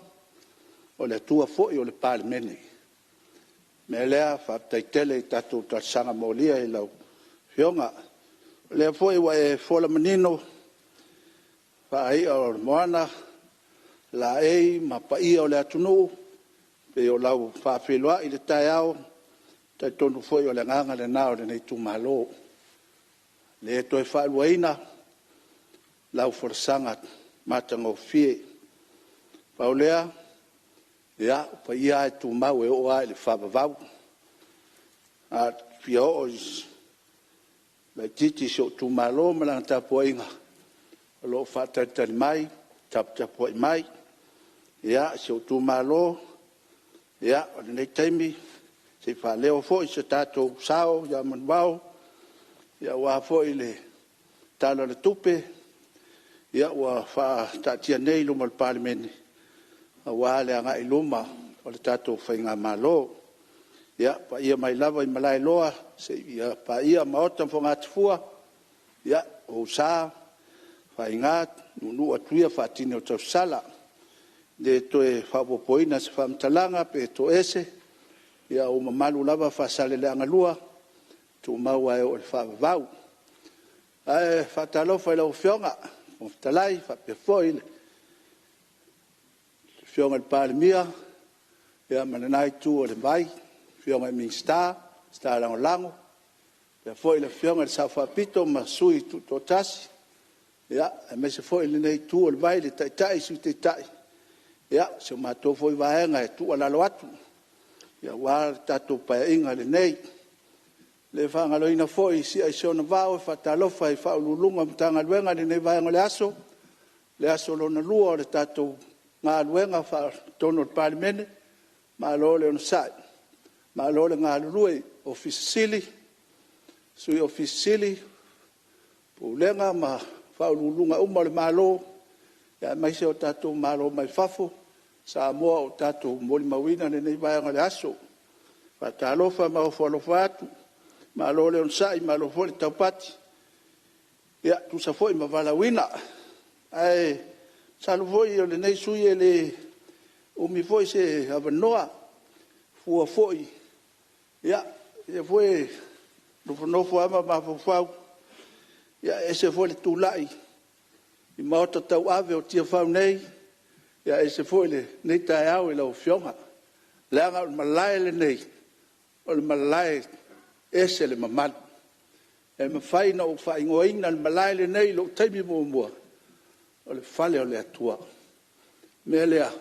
[SPEAKER 4] o le Atua foi o le Palemene. O le mea lea, faafetai tele i tatou talosaga molia i lau Afioga. O lea foi ua e fola manino faai'a o le moana, laei ma paia o le atunuu pei o lau faafeiloai i le taeao, e talitonu foi o le agaga lena o lenei itumalo. E le toe faaluaina lau folasaga matagofie. Pau lea, ia, o paia lava e tumau e oo lava i le faavavau. A fia oo laitiiti i si ou itumalo ma lana tapuaiga, o lo o faatalitali mai, taputapuai mai. Ia, si ou itumalo, o lenei taimi se i faaleo foi so tatou sao ia manuvao aua foi le Tala o le Tupe ua faataatia nei i luma o le Palemene aua le agai i luma o le tatou faigamalo. Ia, o paia mai lava i Malaeloa seia paia Maota ma Fogatafua, ia, o ou sa ma faiga, nuunuu atu ia faatini o tausala. E le toe faaopoopoina se faamatalaga pe toese, ia o ou mamalu lava Faasaleleaga 2, e tumau lava e oo i le faavavau. Ae faatalofa i lau Afioga i le Fofoga Fetalai faapea foi le Afioga i le Palemia ma lena itu o le vai, afioga i Minisita, Minisita Lagolago, faapea foi le Afioga i le Sao Faapito ma Sui Tutoatasi, aemaise foi lenei itu o le vai i le Taitai, Sui Taitai, ia, si a matou foi Vaega e tuualalo atu aua le tatou Paeaiga lenei. E le faagaloina foi si'a i si ona vao e faatalofa i Ofisa Sili o Pulega o Matagaluega i lenei vaega o le aso, le aso lona lua o le tatou galuega i totonu o le Palemene. Malo le onosai, malo le galulue i Ofisa Sili. Sui Ofisa Sili o Pulega ma Faauluuluga uma o le Malo, aemaise o tatou malo mai fafo, Samoa ua tatou molimauina lenei vaega o le aso. E faatalofa ma ofo alofa atu, malo le onosai malo foi le taupati, e tusa foi ma valaauina. Ae masalo foi o lenei sui usufono e le umi foi se avanoa, e fua foi, o lea foi e nofonofo lava ma mafaufau, e ese foi le tulai i maota tauave o Tiafau nei, ae ese foi lenei taeao i lau Afioga, leaga o le malae lenei, o le malae e ese le mamalu. E mafai ona ou faaigoaina le malae lenei i lou taimi muamua, o le fale o le Atua. O le mea lea,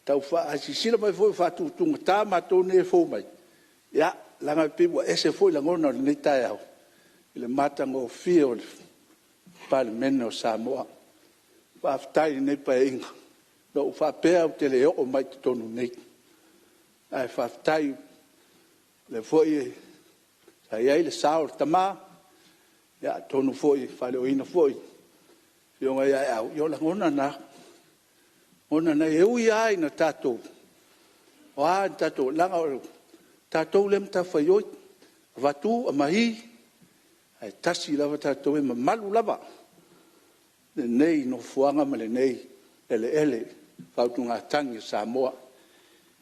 [SPEAKER 4] a silasila mai foi ua faatutugata matou nei e fou mai, ia, leaga e pei ua ese foi lagona o lenei taeao i le matagofie o le Palemene o Samoa. Faafetai i lenei Paeaiga. Na ou faapea ou te le oo mai i totonu i inei, ae faafetai o lea foi sa i ai le sao o le tama, atonu foi e faaleoina foi e le Afioga ia Aeau, ia o lagona na, o lagona na. E ui lava ina tatou, o a tatou, leaga o tatou lea e matafaioi, avatu aumai, ae tasi lava tatou, e mamalu lava lenei nofoaga ma lenei eleele i le faautugatagi a Samoa.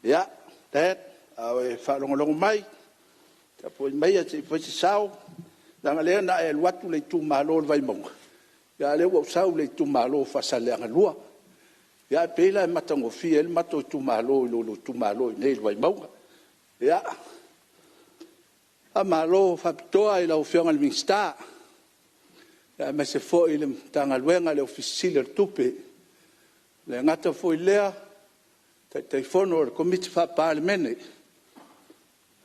[SPEAKER 4] Ia, Dad a o e faalogologo mai, tapuai maia se i fai se sao, leaga o lea na e alu atu i le itumalo o le Vaimauga, a o lea ua ou sau i le itumalo o Faasaleleaga 2. Ia e pei la e matagofie ai le matou itumalo i lo lua itumalo i inei i le Vaimauga. Ia, faamalo faapitoa i lau Afioga i le Minisita, aemaise foi le Matagaluega i le Ofisa Sili o le Tupe. E le gata foi i lea o le Taitaifono o le Komiti Faa-Palemene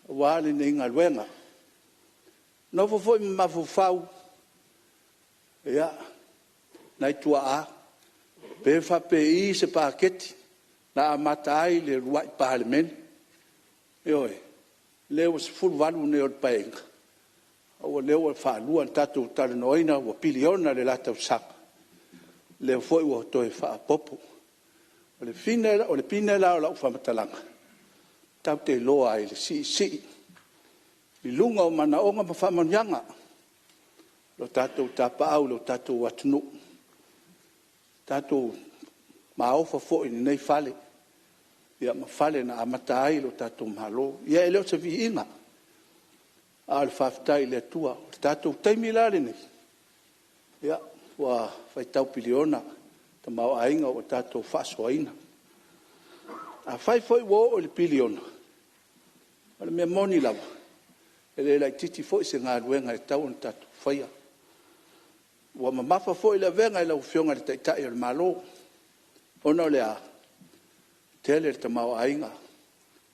[SPEAKER 4] aua lenei galuega. E nofo foi ma mafaufau, ia, nai tuaa, pe faapei se paketi na amata ai le uluai Palemene. Ioe. O lea ua 18 lenei o le Paeaiga, a o lea ua faalua ona tatou talanoaina ua piliona le la tausaga, o lea foi ua toe faaopoopo. O le pine la o lau faamatalaga, tatou te iloa ai le siisii i luga o manaoga ma faamanuiaga o tatou tapaau i lo tatou atunuu. Tatou maofa foi i lenei fale ma fale na amata ai lo tatou Malo. Ia e le o se viiga, a o le faafetai i le Atua. O le tatou taimi la lenei, ua faitau piliona le tamaoaiga ua tatou faasoaina. Afai foi ua oo i le piliona, o le mea moni lava, e le laitiiti foi se galuega e tatau ona tatou faia. Ua mamafa foi le avega i lau Afioga i le Taitai o le Malo, ona o le a? E tele le tamaoaiga,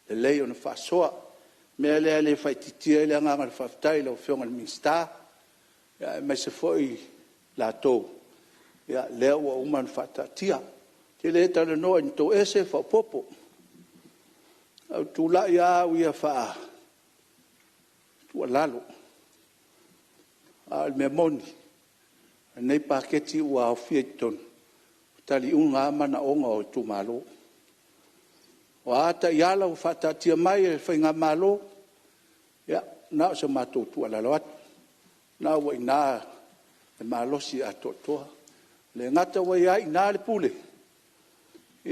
[SPEAKER 4] lelei ona faasoa. O le mea lea e le faaitiitia ai le agaga o le faafetai i lau Afioga i le Minisita, aemaise foi i latou lea ua uma ona faataatia. Ou te le talanoa i ni toese faaopoopo. Ae ou te tulai lava au ia e tuualalo, a o le mea moni, o lenei paketi ua aofia i totonu, ua taliuga lava manaoga o itumalo. O a taiala ua faataatia mai e le faigamalo, ia, na o se matou tuualalo atu, o lena ua i ina le malosi atoatoa. E le gata ua i ina le pule,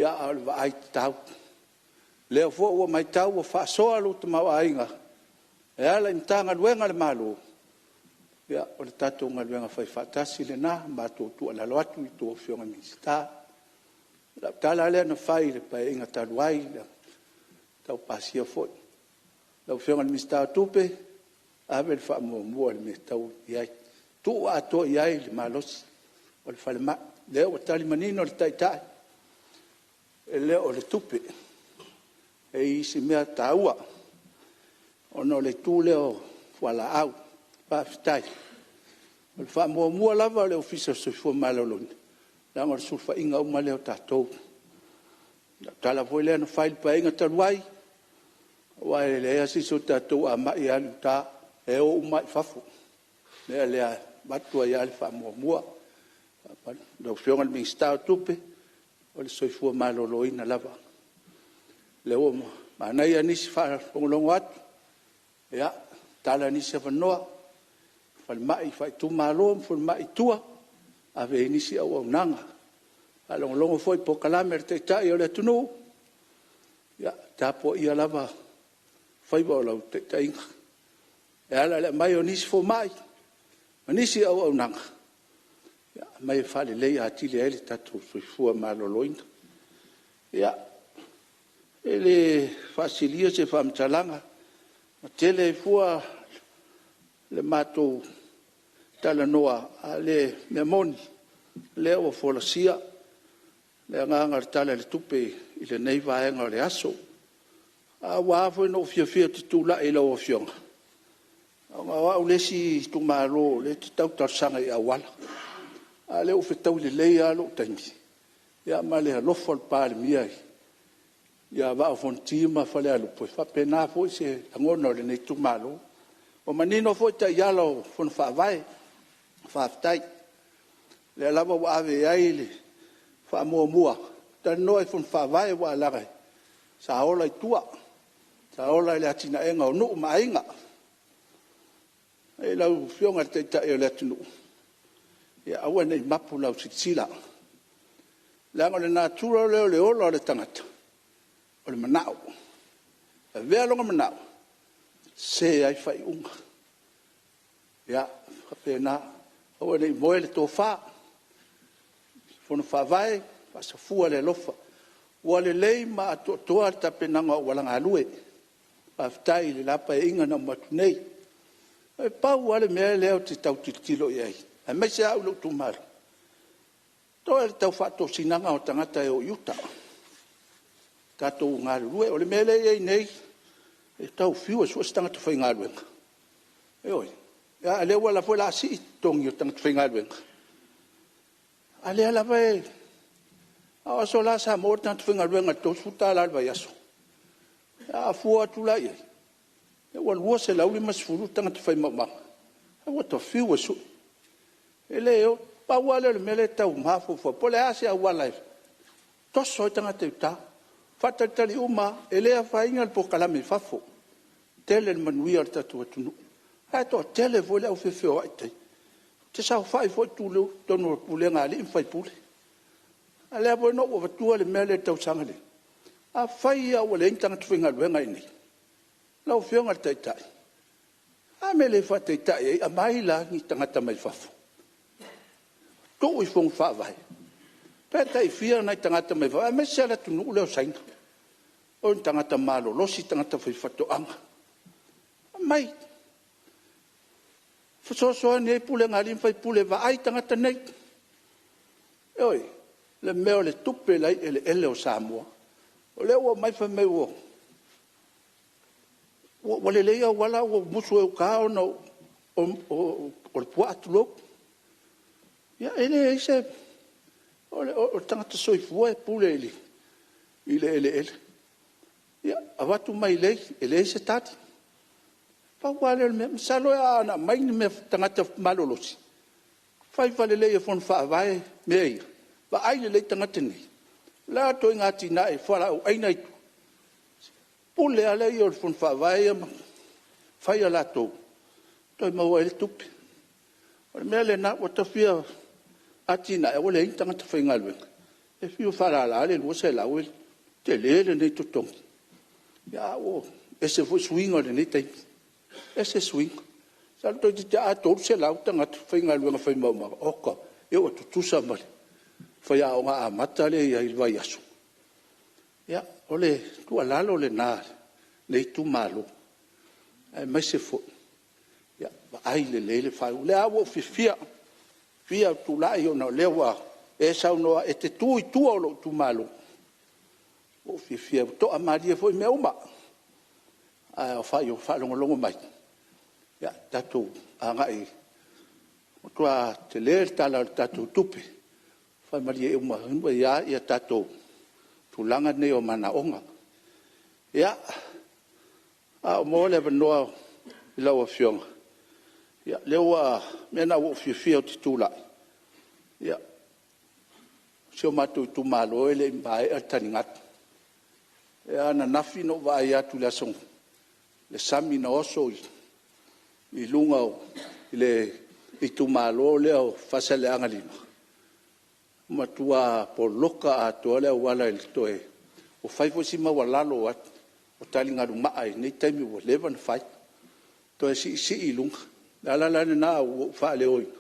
[SPEAKER 4] a o le vaai tatau. O lea foi ua matau ua faasoa lou tamaoaiga e ala i Matagaluega a le Malo, ia o le tatou galuega faifaatasi lena. Matou tuualalo atu i a outou Afioga i Minisita. O lau tala lava lea na fai i le Paeaiga talu ai na tau pasia foi, lau Afioga i le Minisita o Tupe, ave le faamuamua i le mea e tatau ona i ai, tuu atoa i ai le malosi o le falemai. O lea ua tali manino le Taitai, e le o le tupe, e i ai isi mea taua ona o le itu lea o fualaau. Faafetai. O le faamuamua lava a le Ofisa o le Soifua Maloloina, leaga o le sulufaiga uma lea o tatou. O lau tala foi lea na fai i le Paeaiga talu ai, aua e leai lava se isi o tatou a mai e alu i uta, e o uma lava i fafo. mea lea e avatu ai lava le faamuamua lau Afioga i le Minisita o Tupe, o le soifua maloloina lava. O lea ua manaia nisi faalogologo atu, ia tatala nisi avanoa, falemai faaitumalo ma falemai i tua, ave i ai nisi auaunaga. Faalogologo foi i polokalame a le Taitai o le atunuu, ia tapuaia lava faiva o lau taitaiga e ala i le aumai o nisi fomai ma nisi auaunaga, e aumai e faaleleia atili ai le tatou soifua maloloina. Ia, e le faasilia se faamatalaga, e tele ai fua le matou talanoa, a o le mea moni, o lea ua folasia le agaga o le Tala o le Tupe i lenei vaega o le aso. Ae ua ala foi ona ou fiafia ou te tulai i lau Afioga, ona o au le isi itumalo o lea e te tau talosaga i auala, a o lea ua fetaui lelei lava lou taimi ma le alofa o le Palemia ia Vaa o Fonoti ma Falealupo, e faapena foi se lagona o lenei itumalo. Ua manino foi taiala o Fono Faavae, faafetai. O lea lava ua ave i ai le faamuamua, talanoa i Fono Faavae aua leaga sa ola i tua, sa ola i le atinaeina o nuu ma aiga. Lau Afioga i le Taitai o le atunuu, ia aua ne i mapu lau silasila, leaga o le natura lea o le ola o le tagata, o le manao. E avea lona manao e sese ai faaiuga. Ia, e faapena, aua ne i moe le tofa, Fono Faavae, faasafua le alofa. Ua lelei ma atoatoa le tapenaga o auala galue, faafetai i le la Paeaiga na uma atu nei. E pau lava le mea lea ou te tau tilotilo i ai, aemaise lava au i lou itumalo, toe o le tau faatosinaga o tagata e o i uta, tatou galulue. O le mea lea e i ai nei, e tau fiu e sue se tagata faigaluega, ioe, a o lea foi o le a sii totogi o tagata faigaluega, a o lea lava e… A o aso la sa maua le tagata faigaluega i le $30 i le vaiaso. A fua atu la i ai, ua 250 tagata fai maumaga, ae ua ta fiu e sue, e le o. Pau lava lea o le mea lea e tau mafaufau, po o le a se auala e toso ai tagata i uta. Faatalitali uma lava, e le afaina le polokalame i fafo, tele le manuia o le tatou atunuu, ae toatele foi le au feofeoai i tai. Ou te saofai foi i totonu o pulega a alii ma faipule, a o lea foi na ou avatua le mea lea i le tausaga lea, afai lava ua leai ni tagata faigaluega i inei, lau Afioga i le Taitai, o le a le mea e le faataitai ai, aumai la ni tagata mai fafo, tuu i Fono Faavae, pe tai fia nai tagata mai fafo, aemaise lava le atunuu lea o Saina, o ni tagata malolosi, tagata faifaatoaga, aumai, fesoasoani ai pulega a alii ma faipule e vaai tagata nei. Ioe. O le mea o le tupe la e i eleele o Samoa. O lea ua omai fai mai ua lelei auala ae ua musu e uta ona o le puaa tulou. Ia e leai se… O le tagata soifua e pule i le eleele. Ia, avatu mailei, e leai se tali. Pau lava lea o le mea, masalo ana aumai ni tagata malolosi, fai lelei e Fono Faavae mea ia, vaai lelei tagata nei, o le a ituaiga atinae, fualaau aina, pule lava lea o le Fono Faavae ia ma fai a latou toe maua ai le tupe. O le mea lena, ua ta fia atinae ae ua leai ni tagata faigaluega. E fiu e faalala le $200 e tele lenei totogi, ae ua ese foi suiga o lenei taimi, ese suiga. Masalo toeitiiti lava a 300 tagata faigaluega fai maumaga, oka, ia ua tutusa ma le faiaoga amata lea e i ai i le vaiaso. Ia, o le tuualalo lena a lenei itumalo, aemaise foi, ia vaai lelei le faaiuga. O lea lava ua ou fiafia, fiafia ou te tulai ona o lea ua e saunoa e te tu i tua o lou itumalo. Ua ou fiafia, ua toamalie foi mea uma. Ae ou faalogologo mai, ia tatou agai, e matua tele le Tala o le tatou Tupe, faamalie uma ai lava tatou tulaga nei o manaoga. Ia, a o maua le avanoa i lau Afioga, Ia lea ua… o le mea lena ua ou fiafia ou te tulai, ia, o si o matou itumalo e le i maea le taligalu. O ananafi na ou vaai atu i le sami na oso i luga o le itumalo lea o Faasaleleaga 5, ua matua poloka atoa le auala i le toe… Ua fai foi si maualalo o taligalu maa i lenei taimi ua leva ona fai, toe siisii i luga. O le ala la lena ua ou faaleoina,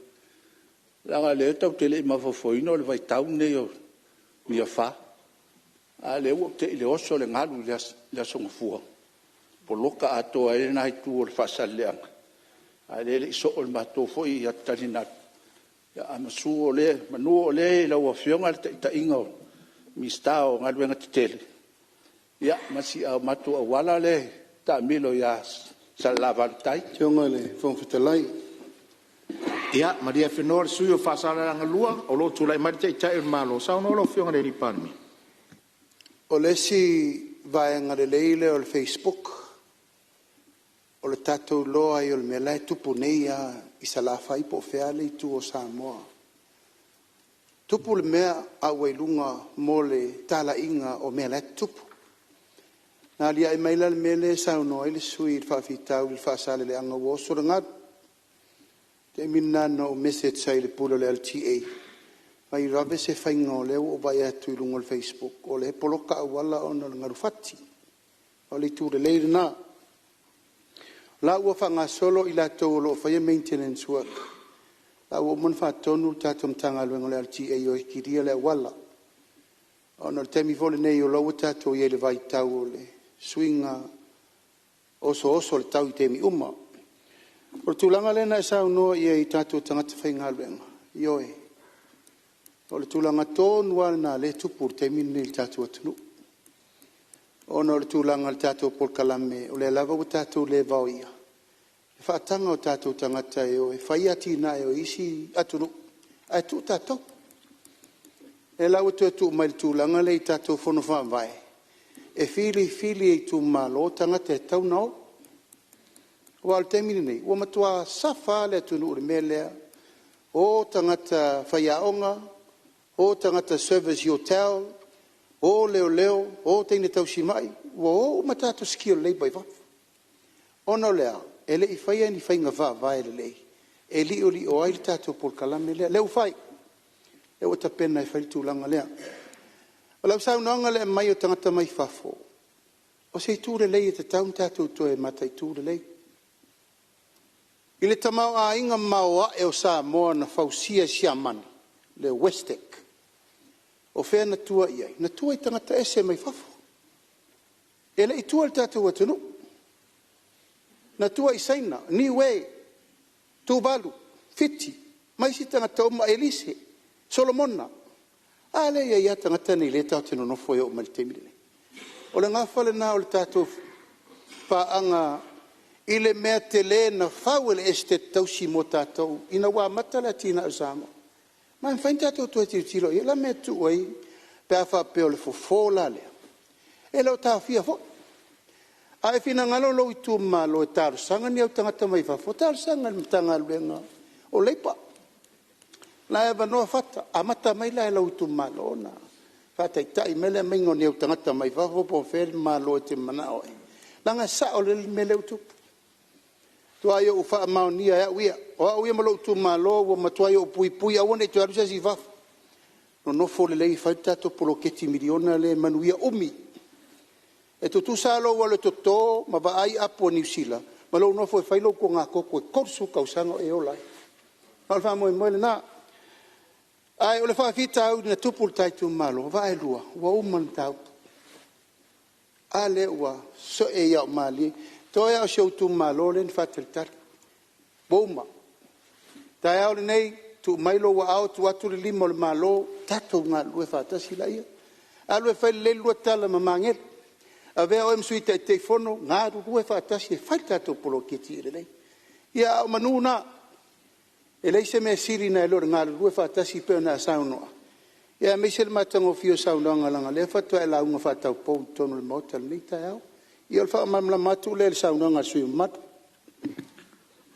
[SPEAKER 4] leaga o lea tatou te le i mafaufauina o le vaitau lenei o ni afa, a o lea ua tei i le oso o le galu i le Aso Gafua, poloka atoa ai lena itu o le Faasaleleaga, a o lea e le i soo i le matou foi taligalu. Ae manu o lea e i lau Afioga le taitaiga o le Minisita o Galuega Tetele, ia ma si o matou auala lea e taamilo ia Salelavalu tai.
[SPEAKER 3] Lau Afioga i le Fofoga Fetalai…
[SPEAKER 1] Ia malie afenoa le sui usufono mo Faasaleleaga 2 o lo o tulai mai le Taitai o le Malo. Saunoa lau Afioga i le Palemia.
[SPEAKER 3] O le isi vaega lelei lea o le facebook, o le tatou iloa ai o le mea la e tupu nei lava i Salafai po o fea le itu o Samoa. Tupu le mea a ua i luga mo le talaiga o mea la e tutupu. Na aliae mai la le mea lea e saunoa ai le sui usufono i le faafitauli o Faasaleleaga ua oso le galu. O le taimi lena na ou message ai i le Pule o le LTA, fai atu vave se faiga o lea ua ou vaai atu i luga o le facebook o lea e poloka auala ona o le galu fati. O le itu lelei lena. O la ua faagasolo i latou o lo o faia maintenance work, o la ua uma ona faatonu le tatou Matagaluega o le LTA e o e kilia le auala. Ona o le taimi foi lenei o la ua tatou i ai i le vaitau o le suiga osooso o le tau i taimi uma. O le tulaga lea na e saunoa i ai i tatou tagata faigaluega, ioe, o le tulaga tonu lava lena o lea e tupu i le taimi lenei i le tatou atunuu, ona o le tulaga o le tatou polokalame o lea lava ua tatou le vaoia le faataga o tatou tagata e o e fai atinae o isi atunuu ae tuu tatou. O lea la ua toe tuu mai i le tulaga lea i tatou Fono Faavae e filifili e itumalo tagata e tatau ona o. Aua o le taimi lenei, ua matua safa lava le atunuu i le mea lea, o tagata faiaoga, o tagata service i hotel, o leoleo, o teine tausimai, ua o uma tatou skilled labour i fafo. Ona o le a? E le i faia ni faiga faavae lelei e liolio ai le tatou polokalame lea. O lea ua fai, o lea ua tapena e fai le tulaga lea. O lau saunoaga i le aumai o tagata mai fafo, o se itu lelei e tatau ona tatou toe mataitu lelei. I le tamaoaiga maoae o Samoa na fausia e Siamani, le WESTEC, o fea na tua i ai? Na tua i tagata ese mai fafo, e le i tua i le tatou atunuu. Na tua i Saina, Niue, Tuvalu, Fiti ma isi tagata uma, Elise, Solomona. A lea e i ai lava tagata nei o lea tatou te nonofo ai e oo mai i le taimi lenei. O le nafa lena o le tatou paaga i le mea tele na fau e le Esetete Tausi mo tatou ina ua amata le atinae o Samoa. Ma e mafai ona tatou toe tilotilo i ai. O le a le mea e tuu ai pe a faapea o le fofo la lea? E le o taofia foi. A e finagalo lou itumalo e talosaga ni au tagata mai fafo, talosaga i le Matagaluega o Leipa. O la e avanoa Fata, amata mai la i lou itumalo ona faataitai mai le aumaiga o ni au tagata mai fafo po o fea le malo e te manao ai, leaga e sao lelei le mea lea ua tupu. Ua matuai ou faamaonia e au ia, o au ia ma lou itumalo ua matuai ou puipui aua ne i toe alu se isi i fafo, nonofo lelei e fai le tatou poloketi miliona lea e manuia umi. E tutusa lava lou alu e toto ma vaai apu a Niu Sila ma lou nofo e fai lou togatogo e 30 tausaga o e ola ai. Ma o le faamoemoe lena. Ae o le faafitauli na tupu i le ta itumalo, vaelua ua uma le mataupu. A lea ua see ia malie, toe lava o si ou itumalo lea na faatalitali, ua uma. O le taeao lenei, tuu mai lou aao tuu atu le lima o le Malo, tatou galulue faatasi laia. Alu e fai lelei le lua tala ma Magele, avea oe ma Sui Taitaifono, galulue faatasi e fai le tatou poloketi ia lelei. Ia a o manu na, e leai se mea e sili nai lo le galulue faatasi e pei ona e saunoa, aemaise le matagofie o saunoaga leaga o lea faatoa e lauga faataupou i totonu o le Maota i lenei taeao. Ia o le faamalamalama atu lea i le saunoaga a le sui usufono mamalu.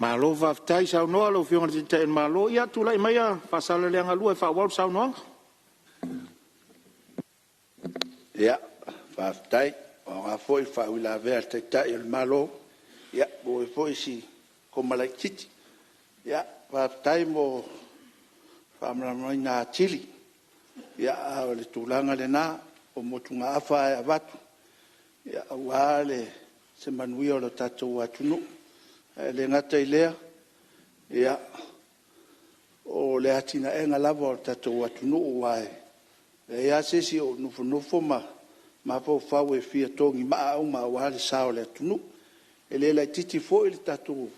[SPEAKER 1] Malo faafetai saunoa lau Afioga i le Taitai o le Malo. Ia tulai maia Faasaleleaga 2 e faaauau le saunoaga.
[SPEAKER 4] Ia, faafetai. Ua aoga foi le faauilavea a le Taitai o le Malo, ua maua ai foi si koma laitiiti. Ia, faafetai mo le faamalamalamaina atili. A o le tulaga lena, o motugaafa lava e avatu aua se manuia o le tatou atunuu. Ae le gata i lea, o le atinaeina lava o le tatou atunuu, aua e leai lava se isi o nofonofo ma mafaufau e fia togimaa uma aua le sa o le atunuu. E le laitiiti foi le tatou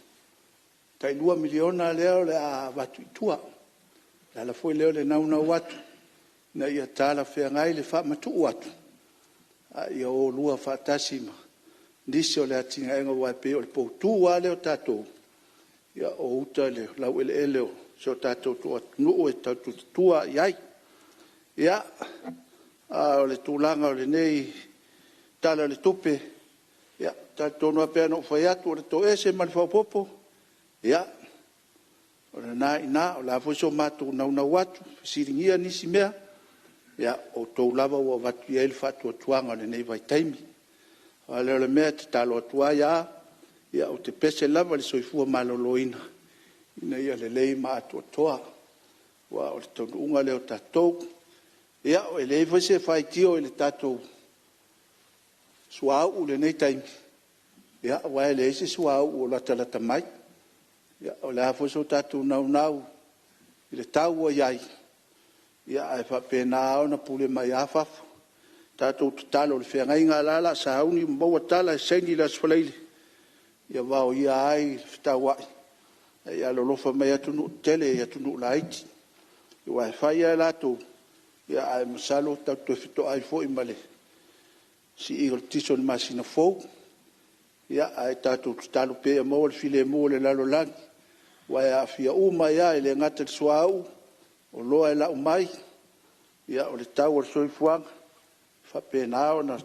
[SPEAKER 4] tai $2 miliona lea o le a avatu i tua. O le ala foi lea o le naunau atu ina ia talafeagai le faamatuu atu, a ia o lua faatasi ma nisi o le atinaeina, aua e pei o le poutu lava lea o tatou, o uta i le laueleele o si o tatou atunuu e tua i ai. Ia, a o le tulaga o lenei Tala o le Tupe, e talitonu lava pei ona ou fai atu, o le toese ma le faaopoopo, ia, o lena e i ina. O le a foi so matou naunau atu e fesiligia nisi mea, ia o outou lava ua avatu i ai le faatuatuaga i lenei vaitaimi. Na pau lava lea o le mea e tatalo atu ai lava, ou te pese lava i le soifua maloloina ina ia lelei ma atoatoa, aua o le taunuuga lea o tatou. Ia, e leai foi se faitio i le tatou suauu i lenei taimi, aua e leai se suauu o latalata mai. O le a foi so tatou naunau i le tau ua i ai, ae faapena lava ona pule mai lava fafo. Tatou tatalo i le feagaiga la o le a sauni ma maua tala e saini i le Aso Faraile, ia vaoia ai le fetauai ina ia alolofa mai atunuu tetele i atunuu laiti. Aua e fai lava e latou, ae masalo tatou te toe fetoai foi ma le sii o le tiso i le masina fou. Ae tatou tatalo pea ia maua le filemu o le lalolagi, aua e aafia uma ai lava, e le gata i le suauu, o oloa e lau mai, o le tau o le soifuaga, e faapena ona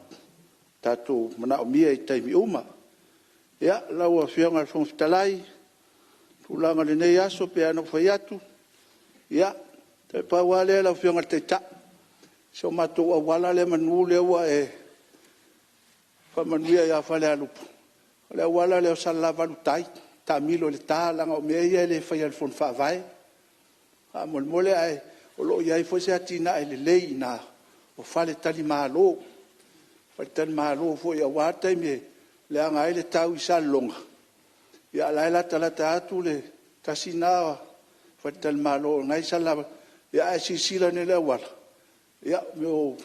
[SPEAKER 4] tatou manaomia i taimi uma. Ia, lau Afioga i le Fofoga Fetalai, o le tulaga o lenei aso e pei lava ona ou fai atu, ia, toe pau lava lea lau Afioga i le Taitai, si o matou auala lea semeamanu lea ua e faamanuia ia Falealupo, o le auala lea o Salelavalu tai, taamilo i le ta, leaga o mea ia e le faia e le Fono Faavae. Faamolemole ae o lo o i ai foi se atinae lelei i ina o faletalimalo, faletalimalo foi aua le taimi e leaga ai le tau i Salelologa, a o la e latalata atu le tasi lena faletalimalo o lena e i Salelavalu. Ia ae silasila ane i le auala, ia o mea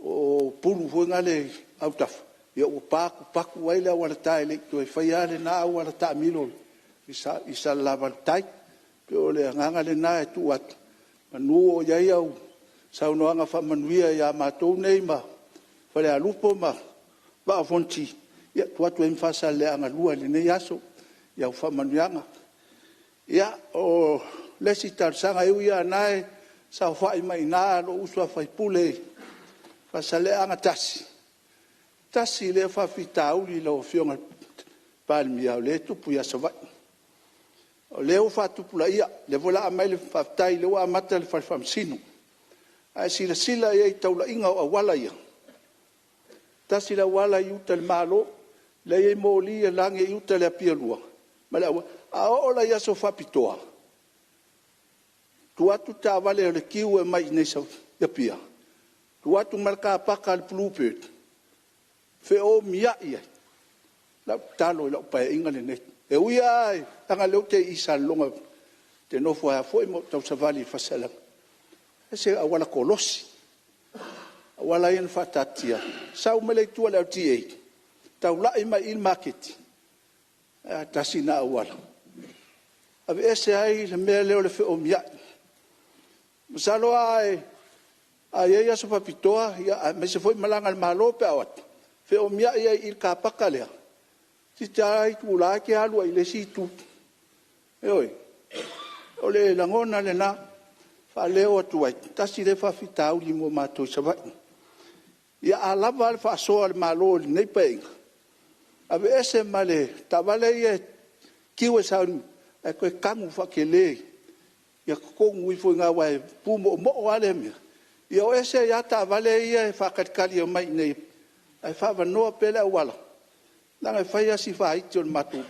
[SPEAKER 4] o pulu foi na e i autafa, ua patupatu ai le auala ta e le i toe faia lava lena auala taamilo i Salelavalu tai. E pei o le agaga lena e tuu atu, semeamanu o i ai au saunoaga faamanuia ia matou nei ma Falealupo ma Vaa o Fonoti, ia tuu atu ai ma Faasaleleaga 2 i lenei aso i au faamanuiaga. Ia, o le isi talosaga, e ui lava o lena e saofai mai i ina lou uso a sui usufono i Faasaleleaga 1, tasi lea faafitauli lau Afioga i le Palemia o lea e tupu i Savaii. O lea ua faatupulaia, o lea foi o le a aumai le… faafetai o lea ua amata le fale faamasino. A e silasila i ai i taulaiga o auala ia, tasi le auala i uta i le Malo, la e i ai moli e lage i uta i le Apia 2 ma le auala. A oo la i aso faapitoa, tuu atu taavale a le queue e omai i Apia, tuu atu ma le car paka a le Bluebird, feomiai ai. O lau tatalo i lau Paeaiga lenei, e ui lava leaga o lea ou te i Salelologa ou te nofo ai foi ma ou tausavali i Faasaleleaga, fai se auala kolosi, auala ia na faataatitia, sau mai le itu a le LTA, taulai mai i i le maketi, ae tasi lena auala, aveese ai le mea lea o le feomiai. Masalo a i ai aso faapitoa aemaise foi malaga a le Malo pe a o atu, feomiai ai i le car paka lea, toeitiiti lava itula e te alu ai i le isi itu. Ioe. O le lagona lena e faaleo atu ai, tasi lea faafitauli mo matou i Savaii. Ia a lava le faasoa a le Malo i lenei Paeaiga, aveese ma le taavale ia
[SPEAKER 3] Tiu e sauni ae toe tanu faatele ia totonu ifo i ina aua e pumoomoo lava lea mea. Ia o ese ai lava taavale ia e faatalitali e omai i inei ae faaavanoa pea le auala, leaga e fai lava si vaiti o le matou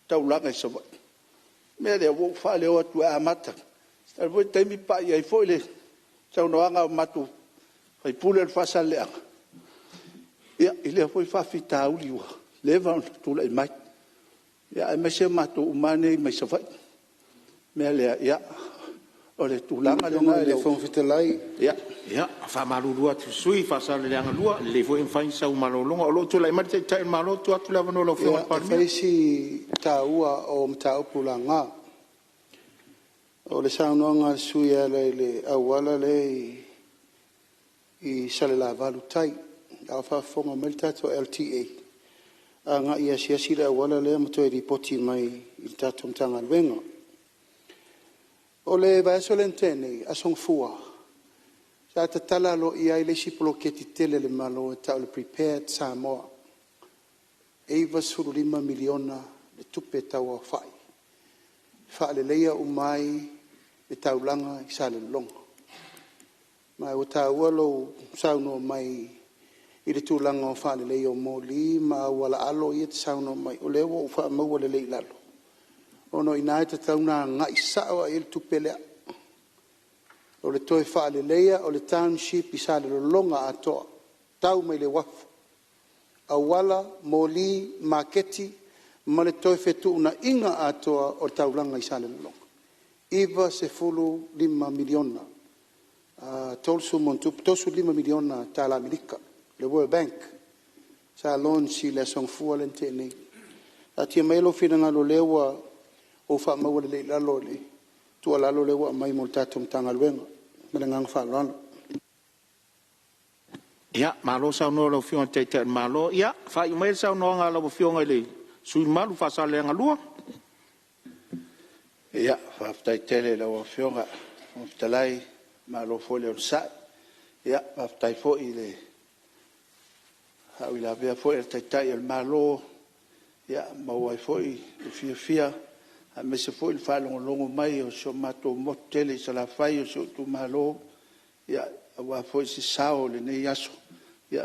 [SPEAKER 3] taulaga i Savaii. O le mea lea ua ou faaleo atu e amata, masalo foi o se taimi pai ai foi le saunoaga a matou sui usufono o le Faasaleleaga i lea foi faafitauli ua leva ona tulai mai, aemaise o matou uma lava nei mai Savaii. O le mea lea, o le tulaga lena i lau Afioga i le Fofoga Fetalai…
[SPEAKER 1] Ia, e faamalulu atu i le sui usufono mo Faasaleleaga 2, e lelei foi ona fai sau malologa o lo o tulai mai le Taitai o le Malo. Tuu atu le avanoa i lau Afioga i le Palemia. Ia, e fai si taua o mataupu laga. O le saunoaga a le sui usufono e ala i le auala lea i Salelavalu tai, a o faafofoga mai le tatou LTA agai e asiasi le auala lea ma toe lipoti mai i le tatou Matagaluega. O le vaiaso lea na tea nei, Aso Gafua, sa tatala aloaia ai le isi poloketi tele a le Malo e tau o le Prepared Samoa, e $95 miliona le tupe tauaofai, e faaleleia uma ai le taulaga i Salelologa. Ma ua taua lou saunoa mai i le tulaga o le faaleleia o moli ma auala alo ia e te saunoa mai ai, o lea ua ou faamauina lelei i lalo, ona o i ina e tatau ona agai sao lava i ai le tupe lea. O le toe faaleleia o le township i Salelologa atoa, tau mai i le uafu, auala, moli, maketi ma le toe fetuunaiga atoa o le taulaga i Salelologa. E $95 miliona, $35 miliona tala Amerika, le World Bank sa launch i le Aso Gafua lea na tea nei. Taatia maia lou finagalo o lea ua ou faamauina lelei i lalo le tuualalo lea ua aumai mo le tatou Matagaluega. Ma le agaga faaaloalo. Ia, malo saunoa i lau Afioga i le Taitai o le Malo. Ia, faaiu maia le saunoaga a lau Afioga i le sui usufono mamalu mo Faasaleleaga 2.
[SPEAKER 4] Ia, faafetai tele i lau Afioga i le Fofoga Fetalai, malo foi le onosai. Faafetai foi i le faauilavea foi a le Taitai o le Malo, ua maua ai foi le fiafia aemaise foi le faalogologo mai o si o matou motu tele i Salafai o si ou itumalo, aua foi se sao i lenei aso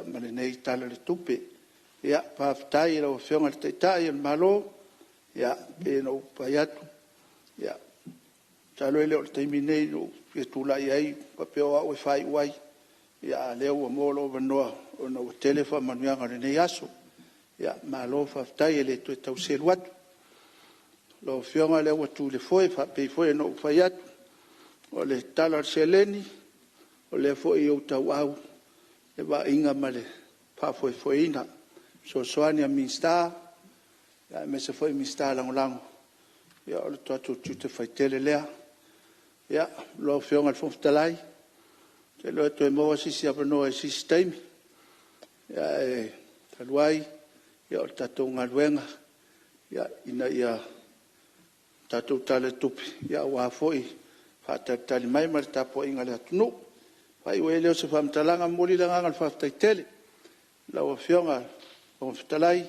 [SPEAKER 4] ma lenei Tala o le Tupe. Faafetai i lau Afioga i le Taitai o le Malo, e pei ona ou fai atu, masalo e le o le taimi lenei na ou fia tulai ai faapea o au e faaiu ai, a o lea ua maua lou avanoa ona ua tele faamanuiaga o lenei aso. Malo faafetai, e le toe tau selu atu. Lau Afioga o lea ua tu i le foe e pei foi ona ou fai atu, o le tala o le seleni, o lea foi e i ou tauau le vaaiga ma le faafoefoeina. O fesoasoani a Minisita aemaise foi Minisita Lagolago, ia o le tatou tiute faitele lea. Lau Afioga i le Fofoga Fetalai, ou te iloa e toe maua se isi avanoa i se isi taimi, ae talu ai o le tatou galuega, ina ia tatou Tala o le Tupe aua foi le faatalitali mai ma le tapuaiga a le atunuu. Ona faaiu ai lea o se faamatalaga, e momoli le agaga o le faafetai tele i lau Afioga i le Fofoga Fetalai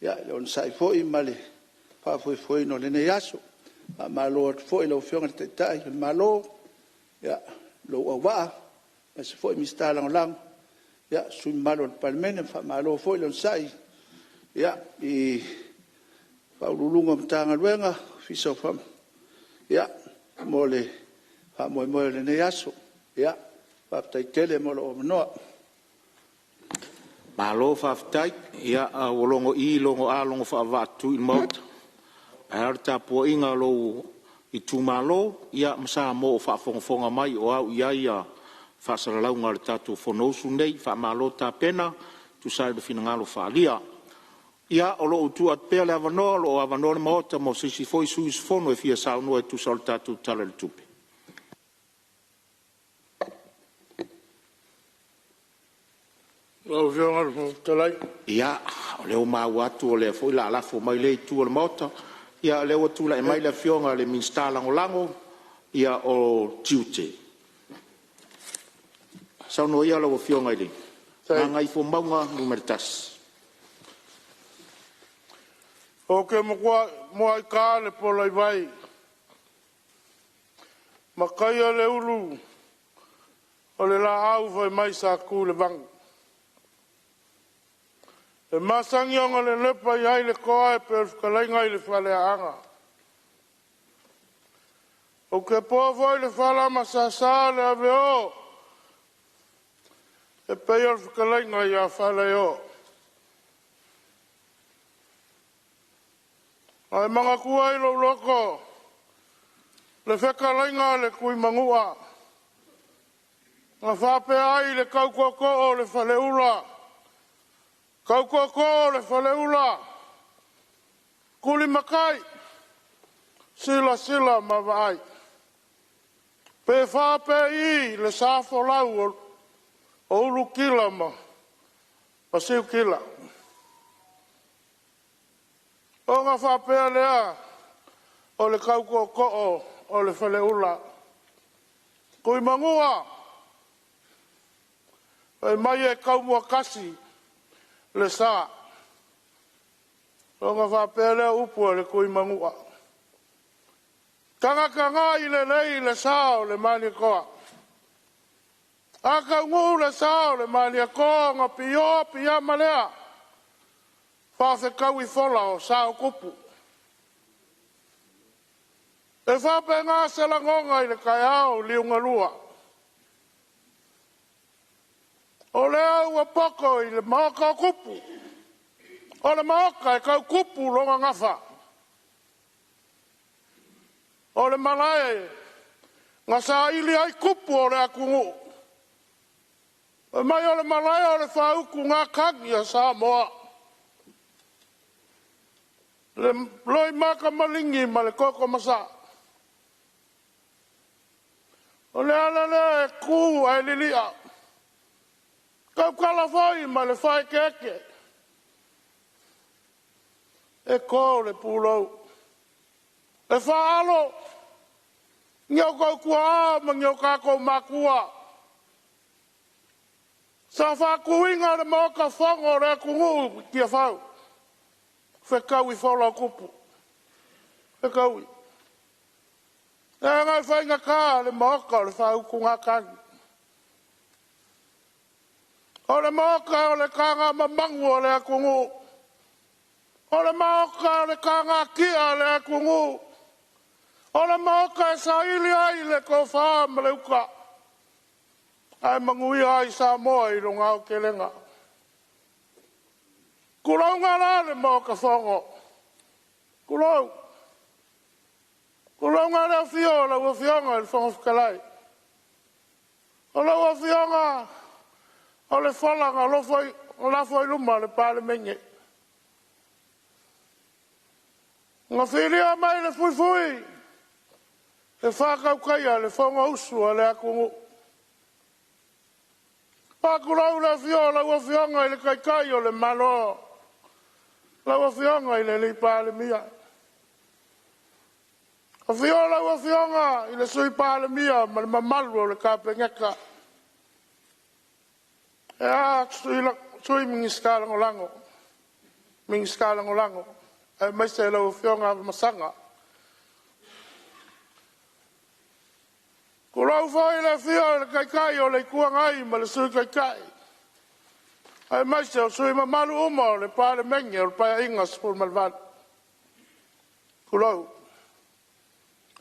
[SPEAKER 4] i le onosai foi ma le faafoefoeina o lenei aso. Faamalo atu foi i lau Afioga i le Taitai o le Malo, lou auvaa, aemaise foi Minisita Lagolago, sui usufono mamalu o le Palemene. Faamalo foi le onosai i Ofisa Sili o Pulega o Matagaluega mo le faamoemoe o lenei aso. Faafetai tele mo lou avanoa.
[SPEAKER 1] Malo faafetai. Ia ua logo i, logo a logo faavaa o le Maota, ae a le tapuaiga a lou itumalo ma Samoa o faafogafoga mai o ao i ai faasalalauga o le tatou Fonousu lenei. Faamalo tapena e tusa ai ma finagalo faaalia. Ia, o lo o tuu atu pea le avanoa, o lo o avanoa le Maota mo se isi foi sui usufono e fia saunoa e tusa o le tatou Tala i le Tupe.
[SPEAKER 2] Lau Afioga i le Fofoga Fetalai…
[SPEAKER 1] Ia, o lea ua maua atu o lea foi o le a lafo mai i lea itu o le Maota. Ia o lea ua tulai mai le Afioga i le Minisita Lagolago o Tiute. Saunoa ia lau Afioga i le Gagaifomauga 1.
[SPEAKER 4] Ou te muai ta le pola i vai ma taia le ulu o le laau fai mai sa tu i le vanu. E masani ona lelepa i ai le toa e pei o le fetalaiga i le Faleaana. Ou te poa foi le fala ma sasa le aveo e pei o le fetalaiga ia Falaeo. Ae manatua i lou loto le fetalaiga a le Tuimanua na faapea ai le tau tootoo o le Faleula, tau tootoo o le Faleula, Tulimatai, silasila ma vaai, pe fa pe i le sa folau o Ulutila ma Siutila. Ona faapea lea o le tau tootoo o le Faleula, Tuimanua, fai mai e taumuatasi le sa. Ona faapea lea o upu a le Tuimanua, tagatagai lelei le sa o le Malietoa. A taunuu le sa o le Malietoa ona pioa piama lea, faafetaui fola o sa o tupu. E faapena se lagona i le taeao liugalua. O lea ua poto i le Maota o Tupu, o le Maota e tau tupu lona gafa. O le malae na saili ai tupu o le atunuu. Fai mai o le malae o le faautugatagi a Samoa. Le loimata maligi ma le toto masaa. O le ala lea e tu ae lilia, tautala foi ma le faaeteete, e to le pulou, e faalo ni outou tuaa ma ni o tatou matua sa faatuina le Maota Fono o le atunuu i Tiafau, fetaui fola o tupu, fetaui. Leaga e faigata le Maota o le Faautugatagi. O le Maota o le tagamamanu a le atunuu, o le Maota o le tagatia a le atunuu, o le Maota e saili ai le tofa ma le uta, ae manuia ai Samoa i lona aotelega. Tulouna la le Maota Fono, tulou, tulouna le afio o lau Afioga i le Fofoga Fetalai. O lau Afioga o le fola na lafo i luma o le Palemene. Na filia mai le fuifui e faatautaia le Fonousu a le atunuu. Faatulou le afio o lau Afioga i le Taitai o le Malo, lau Afioga i le Palemia. Afio lau Afioga i le Sui Palemia ma le mamalu o le Kapeneta. E a Sui Minisita Lagolago, aemaise lau Afioga Afamasaga. Tulou foi le afio o le Taitai o le Itu Agai ma le Sui Taitai, aemaise o sui usufono mamalu uma o le Palemene o le Paeaiga 18. Tulou.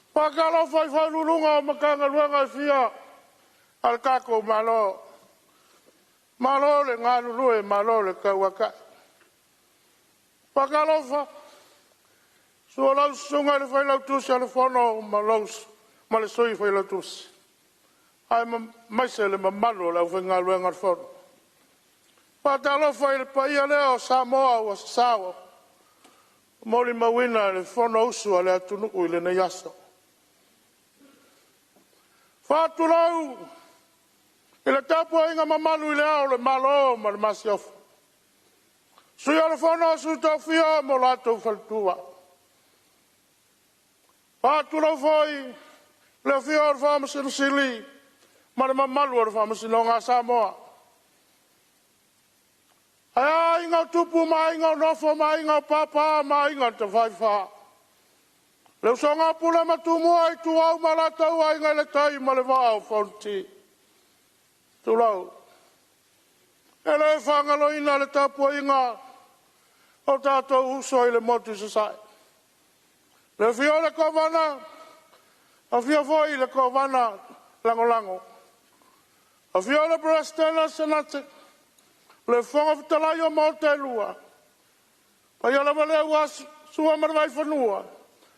[SPEAKER 4] E faatalofa i Ofisa Sili o Pulega o Matagaluega e fia a le tatou Malo, malo le galulue malo le tauatai. Faatalofa, susu lau susuga i le Failautusi o le Fono ma le Sui Failautusi, aemaise le mamalu o le aufaigaluega a le Fono. Faatalofa i le paia lea o Samoa ua sasao molimauina le Fonousu a le atunuu i lenei aso. Faatulou i le tapuaiga mamalu i le Ao o le Malo ma le Masiofo, Sui o le Fono a Sui Tofia ma lo latou faletua. Faatulou foi i le afio o le Faamasino Sili ma le mamalu o le Faamasinoga a Samoa. Ae a aiga o Tupu ma Aiga o Nofo ma Aiga o Papa ma Aiga na Tafaifa. Le usoga a Pule ma Tumua, Ituau ma Alataua, Aiga i le Tai ma le Vaa o Fonoti. Tulou. E le faagaloina le tapuaiga o tatou uso i le motu i Sasae, le afio o le Kovana, afio foi le Kovana Lagolago, afio le Peresetene o le Senate, le Fofoga Fetalai o Maota e Lua, paia lava lea aua Sua ma le Vaifanua,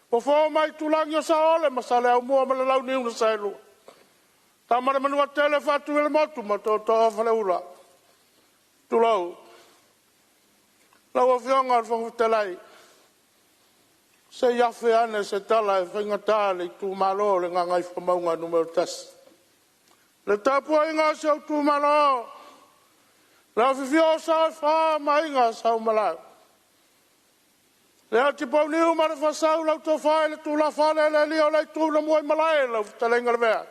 [SPEAKER 4] Fofo ma Aitulagi, o Saole ma Saleaaumua ma le Launiu na Saelua, Tama a le Manuatele, Faatui o le Motu ma Tootoo o Faleula. Tulou. Lau Afioga i le Fofoga Fetalai, se i afe ane se tala e faigata le itumalo o le Gagaifomauga Nu.1. Le tapuaiga a si ou itumalo, le afifio o Sao e Fa ma Aiga Sa Umalau, le Atipau ma le Faasau lau Tofa i le Tulafale le alii o le Itu na Muaimalae lau fetalaiga Lavea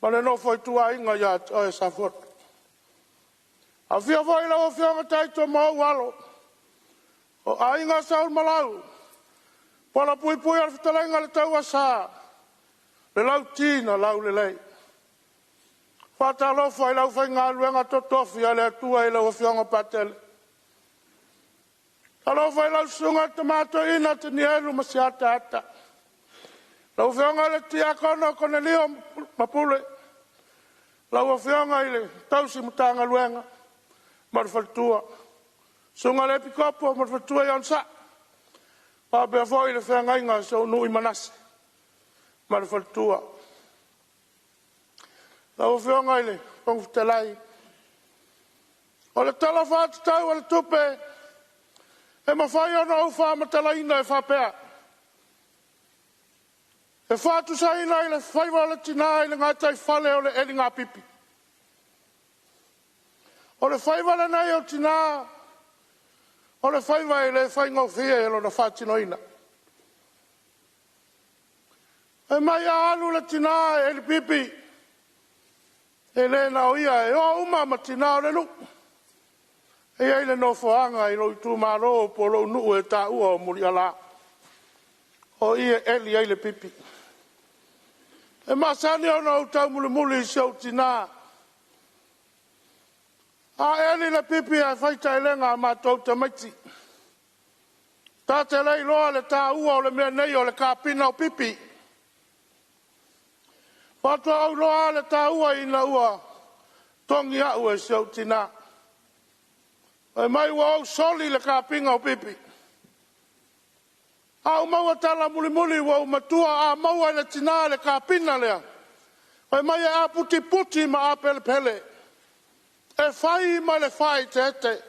[SPEAKER 4] ma le nofo a ituaiga ia te oe Safotu. Afio foi lau afioga Taito ma ou alo, o aiga Sa Umalau, paulapuipui o le fetalaiga i le Tauasa, le Lauti na Laulelei. Faatalofa i le aufaigaluega totofi a le Atua i lau afioga Patele. Alofa i lau susuga i le tama toeaina Tanielu Masiata lau afioga i le Tiakono o Konelio Mapule, lau afioga i le tausi Matagaluega ma le faletua, susuga i le Epikopo ma le faletua ia Onosai, faapea foi le feagaiga a si ou nuu i Manase ma le faletua. Lau Afioga i le Fofoga Fetalai, o le Tala Faatatau o le Tupe e mafai ona ou faamatalaina e faapea, e faatusaina i le faiva o le tina i le gataifale o le eligapipi. O le faiva lenei o tina, o le faiva e le faigofie lona faatinoina. Fai mai a alu le tina e elipipi, e le na o ia, e o uma ma tina o le nuu. E i ai le nofoaga i lou itumalo po o lou nuu e taua o Muliala, o i e eli ai le pipi. E masani ona ou taumulimuli i si ou tina, a eli le pipi ae fai taelega a matou tamaiti, ta te le iloa le taua o le mea nei o le kapina o pipi. Faatoa ou iloa le taua ina ua togi au e si ou tina. Fai mai ua ou soli le kapiina o pipi. A ou maua tala mulimuli ua ou matua, a maua e le tina le kapina lea, fai mai e aputiputi ma apelepele, e fai ma le faaeteete,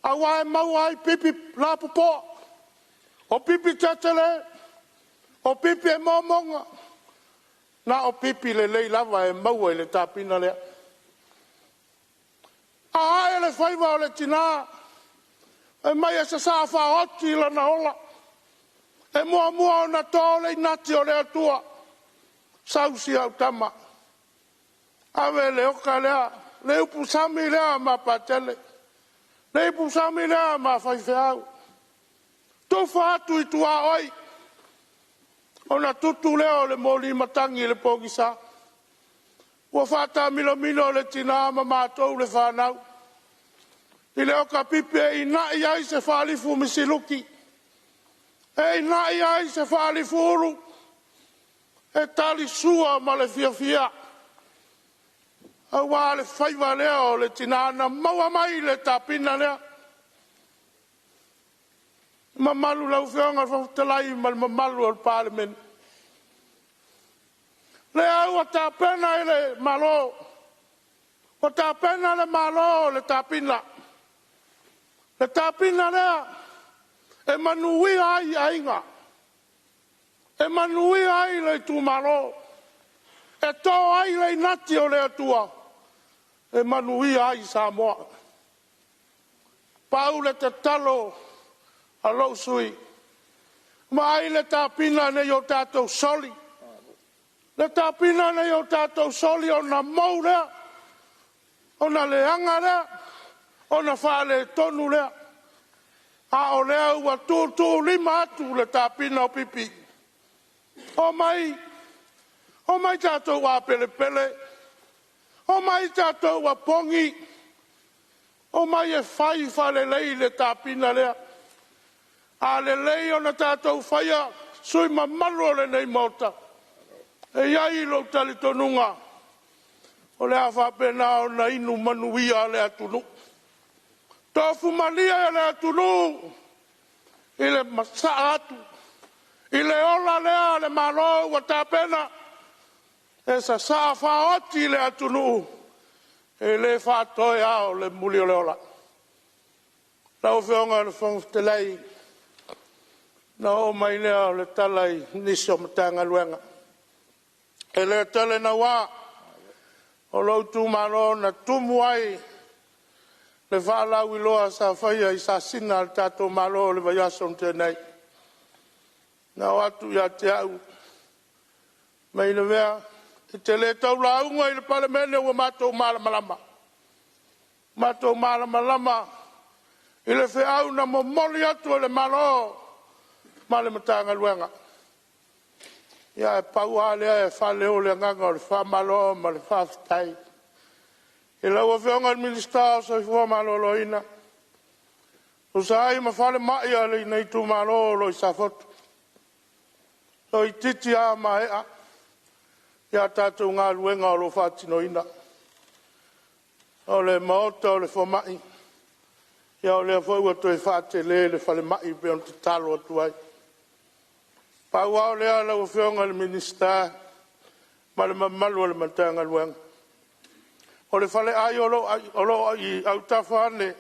[SPEAKER 4] aua e maua ai pipi lapopoa, o pipi tetele, o pipi e momoga, na o pipi lelei lava e maua i le tapina lea. A ae le faiva o le tina, fai mai e sasaa faaoti lona ola, e muamua ona to le inati o le Atua, sau si au tama, ave le oka lea, le ipusami lea ma Patele, le ipusami lea ma faifeau, tufa atu i tuaoi, ona tutu lea o le moli matagi i le pogisa. Ua faatamilomilo le tina ma matou le fanau i le oka pipi e inai ai se faalifu misiluki, e inai ai se faalifu ulu, e talisua ma le fiafia, aua le faiva lea o le tina na maua mai le tapina lea. Le mamalu i lau Afioga i le Fofoga Fetalai ma le mamalu o le Palemene, o lea ua tapena e le Malo, ua tapena e le Malo le tapina, le tapina lea e manuia ai aiga, e manuia ai le itumalo, e to ai le inati o le Atua e manuia ai Samoa. Pau le tatalo a lou sui usufono, vaai le tapina ne i o tatou soli, le tapina ne i o tatou soli ona mou lea. Ona leaga lea, ona faaletonu lea, a o lea ua tuutuulima atu le tapina o pipi. Omai, omai tatou apelepele, omai tatou opogi, omai e fai faalelei le tapina lea. A lelei ona tatou faia, sui usufono mamalu o lenei Maota, e i ai lou talitonuga, o le a faapena ona inu manuia le atunuu. Tofumalie le atunuu i le masaa atu i le ola lea a le Malo ua tapena, e sasaa faaoti le atunuu, e le faatoe ao le muli o le ola. Lau Afioga i le Fofoga Fetalai, ona oo mai lea o le tala i nisi o Matagaluega. E le tele naua, o lou itumalo na tumu ai le faalauiloa sa faia i sasina a le tatou Malo i le vaiaso na tea nei. Na oo atu ia te au, fai mai Lavea, e te le tau lauga i le Palemene ua matou malamalama, matou malamalama i le feau na momoli atu e le Malo ma le Matagaluega. Ia ae pau lava lea e faaleo le agaga o le faamalo ma le faafetai i lau Afioga i le Minisita o le Soifua Maloloina, e tusa ai ma falemai o lenei itumalo o lo o i Safotu. Toeitiiti lava maea a tatou galuega o lo o faatinoina. O le maota o le fomai, ia o lea foi ua toe faatele le falemai e pei ona tatalo atu ai. Pau lava lea lau Afioga i le Minisita ma le mamalu o le Matagaluega, o le faleai o lo o i autafa ane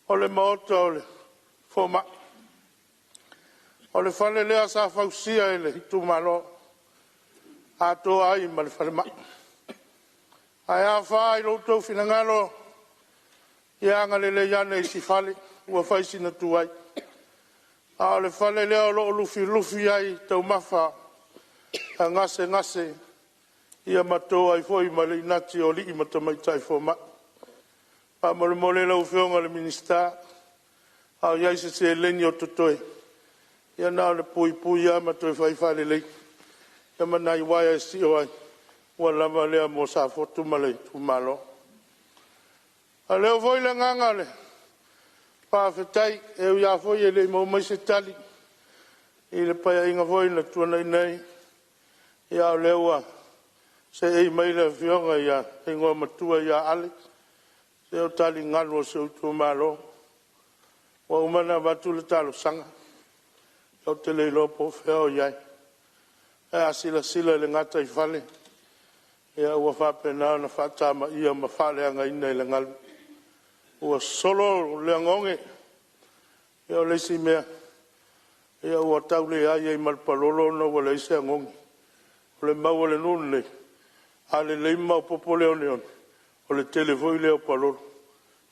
[SPEAKER 4] o le maota o le fomai, o le fale lea sa fausia e le itumalo atoa ai ma le falemai. Ae a fa i lo outou finagalo, ia agalelei ane i se fale ua fai sina tuai, a o le fale lea o lo o lufilufi ai taumafa a gasegase ma to ai foi ma le inati o alii ma tamaitai fomai. Faamolemole lau Afioga i le Minisita, a o i ai se seleni o totoe, ia na ona puipui lava ma toe fai faalelei ma nai uaea e sio ai, ua lava lea mo Safotu ma le itumalo. E faaleo foi le agaga o le faafetai, e ui lava foi e le i maua mai se tali i le Paeaiga foi na tuanai nei, a o lea ua seei mai le Afioga i le Igoamatua ia Ale, se o taligalu o si ou itumalo. Ua uma ona avatu le talosaga, ou te le iloa po o fea o i ai. Ae a silasila i le gataifale, ua faapena ona faatamaia ma faaleagaina e le galu, ua solo le oneone. O le isi mea, ua tau leai ai ma le palolo ona ua leai se oneone. O le mau a le nuu lenei, a lelei ma maopoopo le oneone, o le tele foi lea o palolo.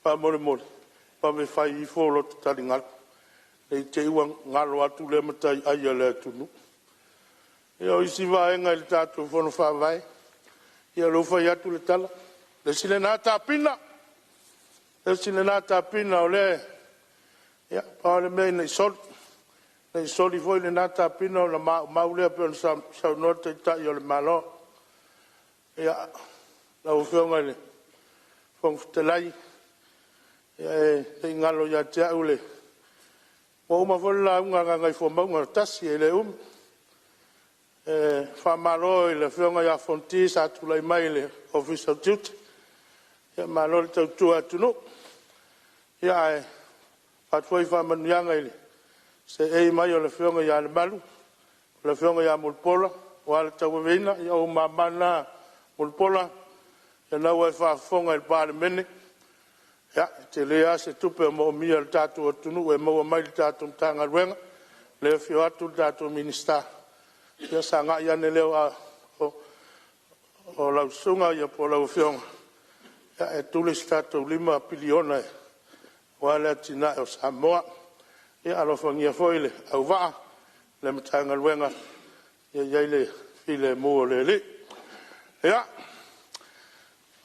[SPEAKER 4] Faamolemole, vave fai ifo lota taligalu, ne i te i ua galo atu lea mataiai a le atunuu. Ia o isi vaega i le tatou Fono Faavae, ia o lea ua fai atu le tala, le isi lena tapina, le isi lena tapina o lea… Ia pau lava le mea ina ne i soli, ne i soli foi lena tapina ona maumau lea pei ona saunoa le Taitai o le Malo. Ia, lau Afioga i le Fofoga Fetalai, e le i galo ia te au le… Ua uma foi le lauga a Gagaifomauga 1, e le umi. E faamalo i le Afioga ia Fonoti sa tulai mai i le Ofisa o Tiute, malo le tautua atunuu. Ae avatu foi faamanuiaga i le seei mai o le Afioga ia Lemalu, le Afioga ia Mulipola aua le tauaveina. Ia o ou mama na Mulipola, o lena ua e faafofoga i le Palemene, e tele lava se tupe o moomia e le tatou atunuu e maua mai i le tatou Matagaluega. O lea e afio atu le tatou Minisita, ia sagai ane lea o lau susuga po o lau afioga e tuli se tatou $5 piliona aua le atinae o Samoa. Ia alofagia foi le auvaa ma le Matagaluega ia i ai le filemu o le Alii. Ia,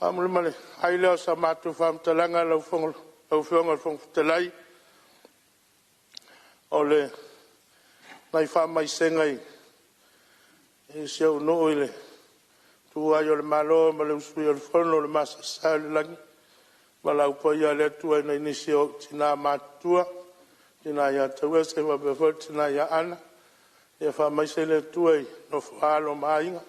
[SPEAKER 2] Faamolemole ai lea o sa matou faamatalaga lau Afioga i le Fofoga Fetalai, o nai faamaisega i si ou nuu i le tuua ai o le Malo ma le usuia o le Fono le masaesae o le lagi, valaau paia a le Atua i nai nisi o ou tina matutua, le tina ia Tauese faapea foi le tina ia Ana. Ia faamaise le Atua i le nofo a alo ma aiga,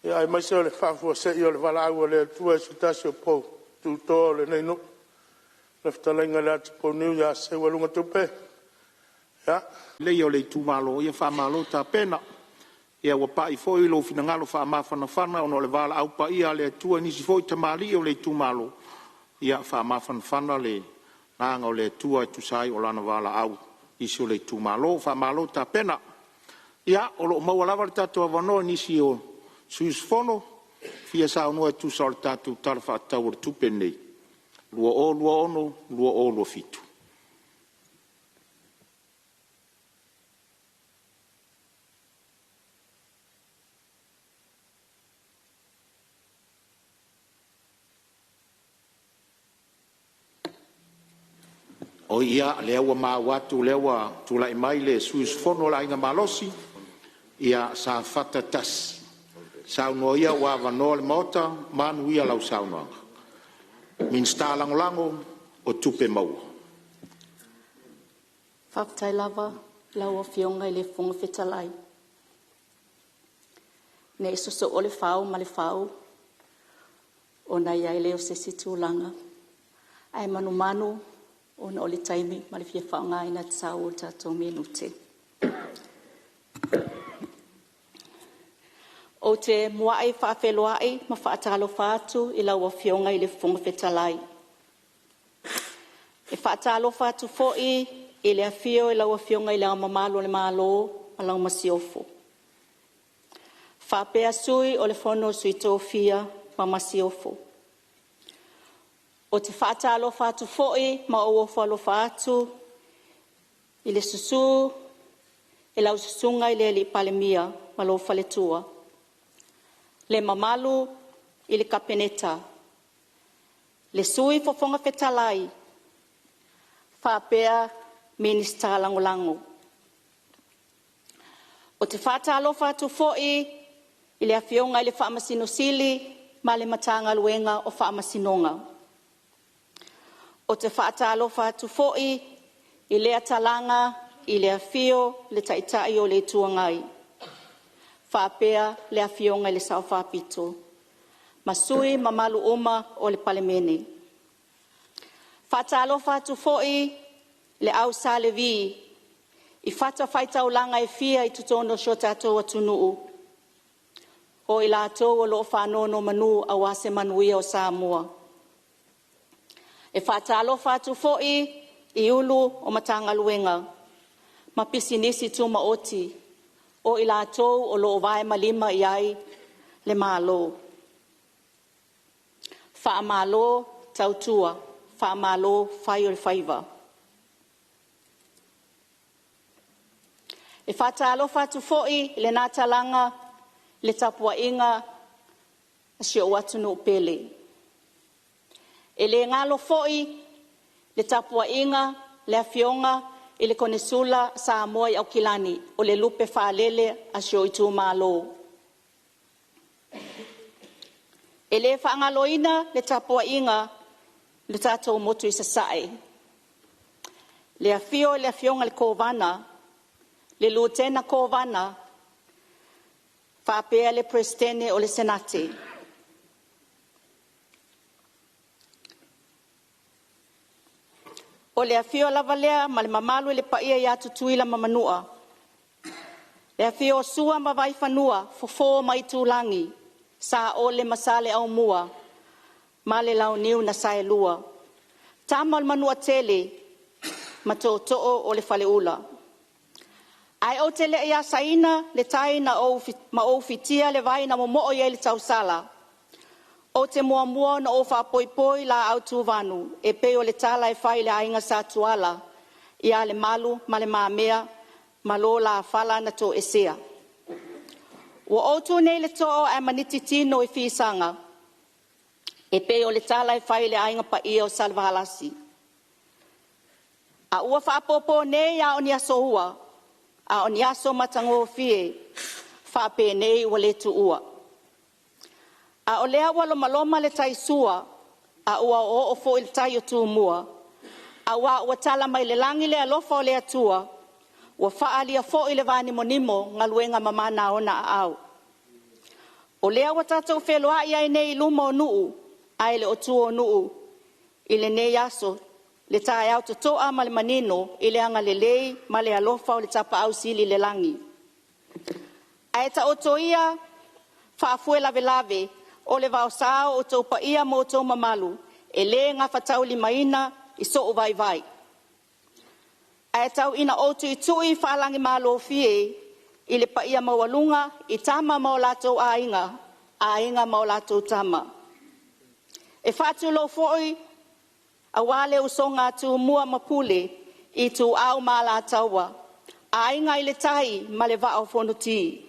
[SPEAKER 2] aemaise o le faafuasei o le valaau a le Atua i se tasi o pou tuto o lenei nuu, le fetalaiga ia Latipouniu ia Seualuga Tupe. Ia.
[SPEAKER 1] Lelei o le itumalo, ia faamalo tapena. Ia ua pai foi lou finagalo faamafanafana ona o le valaau paia a le Atua i nisi foi tamalii o le itumalo, ia faamafanafana le agaga o le Atua e tusa ai o lana valaau i nisi o le itumalo. Faamalo tapena. Ia, o lo o maua lava le tatou avanoa i nisi o sui usufono e fia saunoa e tusa o le tatou Tala Faatatau o le Tupe lenei 2026/2027. Oi ia, o lea ua maua atu o lea ua tulai mai le sui usufono o le Aiga Malosi ia Safata 1. Saunoa ia ua avanoa le Maota. Manuia lau saunoaga. Minisita Lagolago o Tupe Maua.
[SPEAKER 12] Faafetai lava i lau Afioga i le Fofoga Fetalai. Ne i sosoo le fao ma le fau ona i ai lea o se isi tulaga, ae manumanu ona o le taimi ma le fia faaaogaina tatau o tatou minute. Ou te muai faafeiloai ma faatalofa atu i lau Afioga i le Fofoga Fetalai. E faatalofa atu foi i le afio i lau Afioga i Le Ao Mamalu o le Malo ma lau Masiofo, faapea Sui o le Fono a Sui Tofia ma Masiofo. Ou te faatalofa atu foi ma ou ofo alofa atu i le susu i lau Susuga i le Alii Palemia ma lou Faletua, le mamalu i le Kapeneta, le Sui Fofoga Fetalai faapea Minisita Lagolago. Ou te faatalofa atu foi i le Afioga i le Faamasino Sili ma le Matagaluega o Faamasinoga. Ou te faatalofa atu foi i lea talaga i le afio o le Taitai o le Itu Agai faapea le Afioga i le Sao Faapito ma sui usufono mamalu uma o le Palemene. E faatalofa atu foi i le Au Sa Levi i fatafaitaulaga e fia i totonu o si o tatou atunuu, o i latou o lo o faanonomanu aua se manuia o Samoa. E faatalofa atu foi i Ofisa Sili o Pulega o Matagaluega ma Pisinisi Tumaoti o i latou o lo o vae ma lima i ai le Malo. Faamalo tautua, faamalo fai o le faiva. E faatalofa atu foi i lena talaga i le tapuaiga a si ou atunuu pele. E le galo foi le tapuaiga a le Afioga i le Konesula a Samoa i Aukilani, o le lupe faalele a si ou itumalo. E le faagaloina le tapuaiga a le tatou motu i Sasae, le afio o le Afioga i le Kovana, le Lutena Kovana faapea le Peresetene o le Senate. O le afio lava lea ma le mamalu i le paia ia Tutuila ma Manua, le afio o Sua ma Vaifanua, Fofo ma Aitulagi, Saole ma Saleaaumua ma le Launiu na Saelua, Tama a le Manuatele ma Tootoo o le Faleula. Ae ou te le i asaina le tai ma ou fitia le vai na momo'o i ai le tausala, ou te muamua ona ou faapoipoi laau tuvanu e pei o le tala e fai i le Aiga Sa Tuala ia Lemalu ma Le Mamea ma lo la fala na toesea. Ua ou tu nei i le too ae maniti tino i fisaga. E pei o le tala e fai i le Aiga Paia o Salevalasi, a ua faapopo nei a o ni aso ua, a o ni aso matagofie, faapenei ua le tuua. A o lea ua lomaloma le taisua a ua o'oo'o foi le tai o Tumua, auā ua tala mai le lagi le alofa o le Atua, ua faaalia foi i le vanimonimo galuega mamana a Ona aao. O lea ua tatou feiloai ai nei i luma o nuu ae le o tua o nuu i lenei aso, le taeao toto'a ma le manino i le agalelei ma le alofa o le Tapaau Sili i le lagi. Ae taoto ia faafoe lavelave o le vaosa o outou paia ma outou mamalu e le gafataulimaina i so'u vaivai. Ae tau ina ou tuitui faalagimalofie i le paia maualuga i Tama ma o latou Aiga, Aiga ma o latou Tama. E faatulou foi aua le usoga a Tumua ma Pule, Ituau ma Alataua, Aiga i le Tai ma le Vaa o Fonoti.